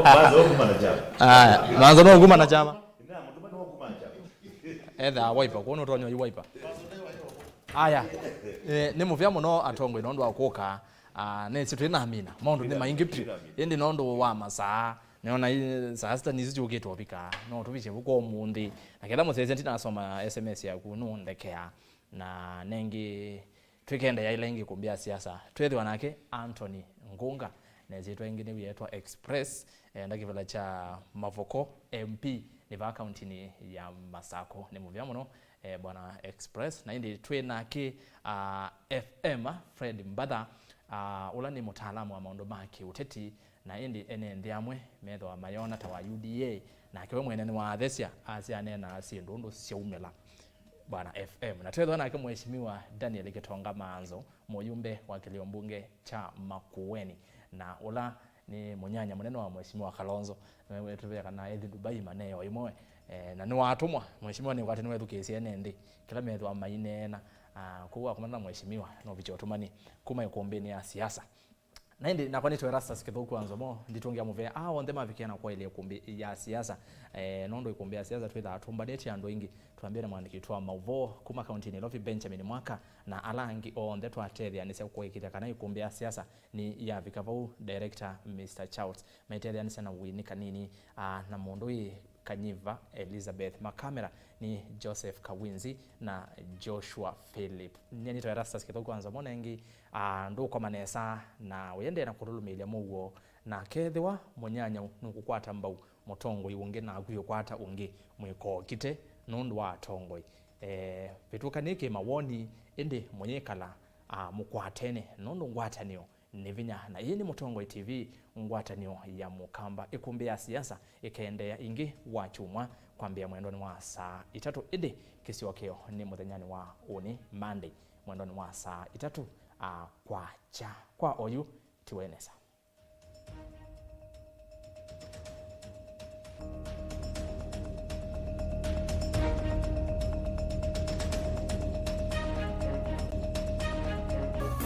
Mazo kuma na kyama. Aya, mazo no kuma na kyama. Ina mũtuma no kuma na kyama. Etha Wiper, kuona ũtonya yu Wiper. Aya. Eh, nĩ mũvea mũno atongoi nũndũ wa kũka. Ah, nĩsĩ twĩ na mina. Maũndũ nĩ maingĩ piũ. Ĩndĩ nũndũ wa masaa, nĩona i- saa sita nĩsĩ ciũkĩte ũvika. No tũvisye vuko ũmũnthĩ. Na ketha mũsese ndinasoma S M S yaku nũndekea. Na nengĩ twĩkendeea ila ingĩ kũmbĩa siasa, twĩthĩwa nake Anthony Ngunga, na ĩsyĩtwa ĩngĩ nĩwĩetwa Express, enda kĩvĩla kya Mavoko M P nĩ vaa kauntinĩ ya Masako. Nĩ mũvea mũno, eh, Bwana Express. Na ĩndĩ twĩ nake, ah, F M Fred Mbatha, ah, ũla nĩ mũtaalamu wa maũndũ ma kĩũteti, na ĩndĩ ene nthĩ amwe methĩwa mayona ta wa U D A, nake we mwene nĩwaathesya, asya aneenaa syĩndũ ũndũ syaumĩla. Bwana F M. Na twethwa nake Mheshimiwa Daniel Gitonga Maanzo, mũyumbe wa kĩlio mbunge kya Makueni, na ũla nĩ mũnyanya mũnene wa Mheshimiwa Kalonzo. Nĩwetũvĩa kana ethi Dubai maneo imwe, eh, na nĩwatũmwa. Mheshimiwa nĩkwatĩ nĩwethukĩĩsye ene nthĩ kĩla methwa maineena. Ah, kwoou wakomana na Mheshimiwa, no vicha ũtũmani kuma ikumbĩnĩ ya siasa. Na ĩndĩ nakwa nĩtwe Erastus Kĩthũku wa Nzomo, nditũngĩa mũvea aa onthe mavikĩa na kwaĩlya ĩkũmbĩ ya siasa. Eh, nũndũ ĩkũmbĩ ya siasa twĩthaa tũmbanĩtye andũ aingĩ. Twambĩe na mwandĩki witũ wa maũvoo kuma kaunti ya Nairobi, Benjamin Mwaka, na ala angĩ onthe twatetheanĩsya kũĩkĩĩthya kana ĩkũmbĩ ya siasa nĩ yavika vau. Director Mister Charles, maitetheanĩsya na wini kanini, ah, na mũndũ wĩ Kanyiva Elizabeth. Makamera nĩ Joseph Kawinzi na Joshua Philip. Nyie nĩtwe Erastus Kĩthũku wa Nzomo, na ĩngĩ, ah, ndũkoma nesa, na ũyendee na kũtũlũmĩĩlya mũuo, na kethĩwa mũnyanyau nũkũkwata mbau mũtongoi ũngĩ, naku ũkwata ũngĩ, mwĩkokite nũndũ wa atongoi. Eh, vĩtũkanĩe kĩmawoni, ĩndĩ mũyĩkala, ah, mũkwatene, nũndũ ngwatanĩo nĩ vinya. Na ĩĩ nĩ Mũtongoi T V, ngwatanĩo ya Mũkamba. Ĩkũmbĩ ya siasa ĩkeendeea ĩngĩ Wakyumwa kwambĩĩa mwendonĩ wa saa itatũ, ĩndĩ kĩsyokeo nĩ mũthenyanĩ wa ũnĩ, Monday, mwendonĩ wa saa itatũ, a, kwakya. Kwa oyu, tiwe nesa.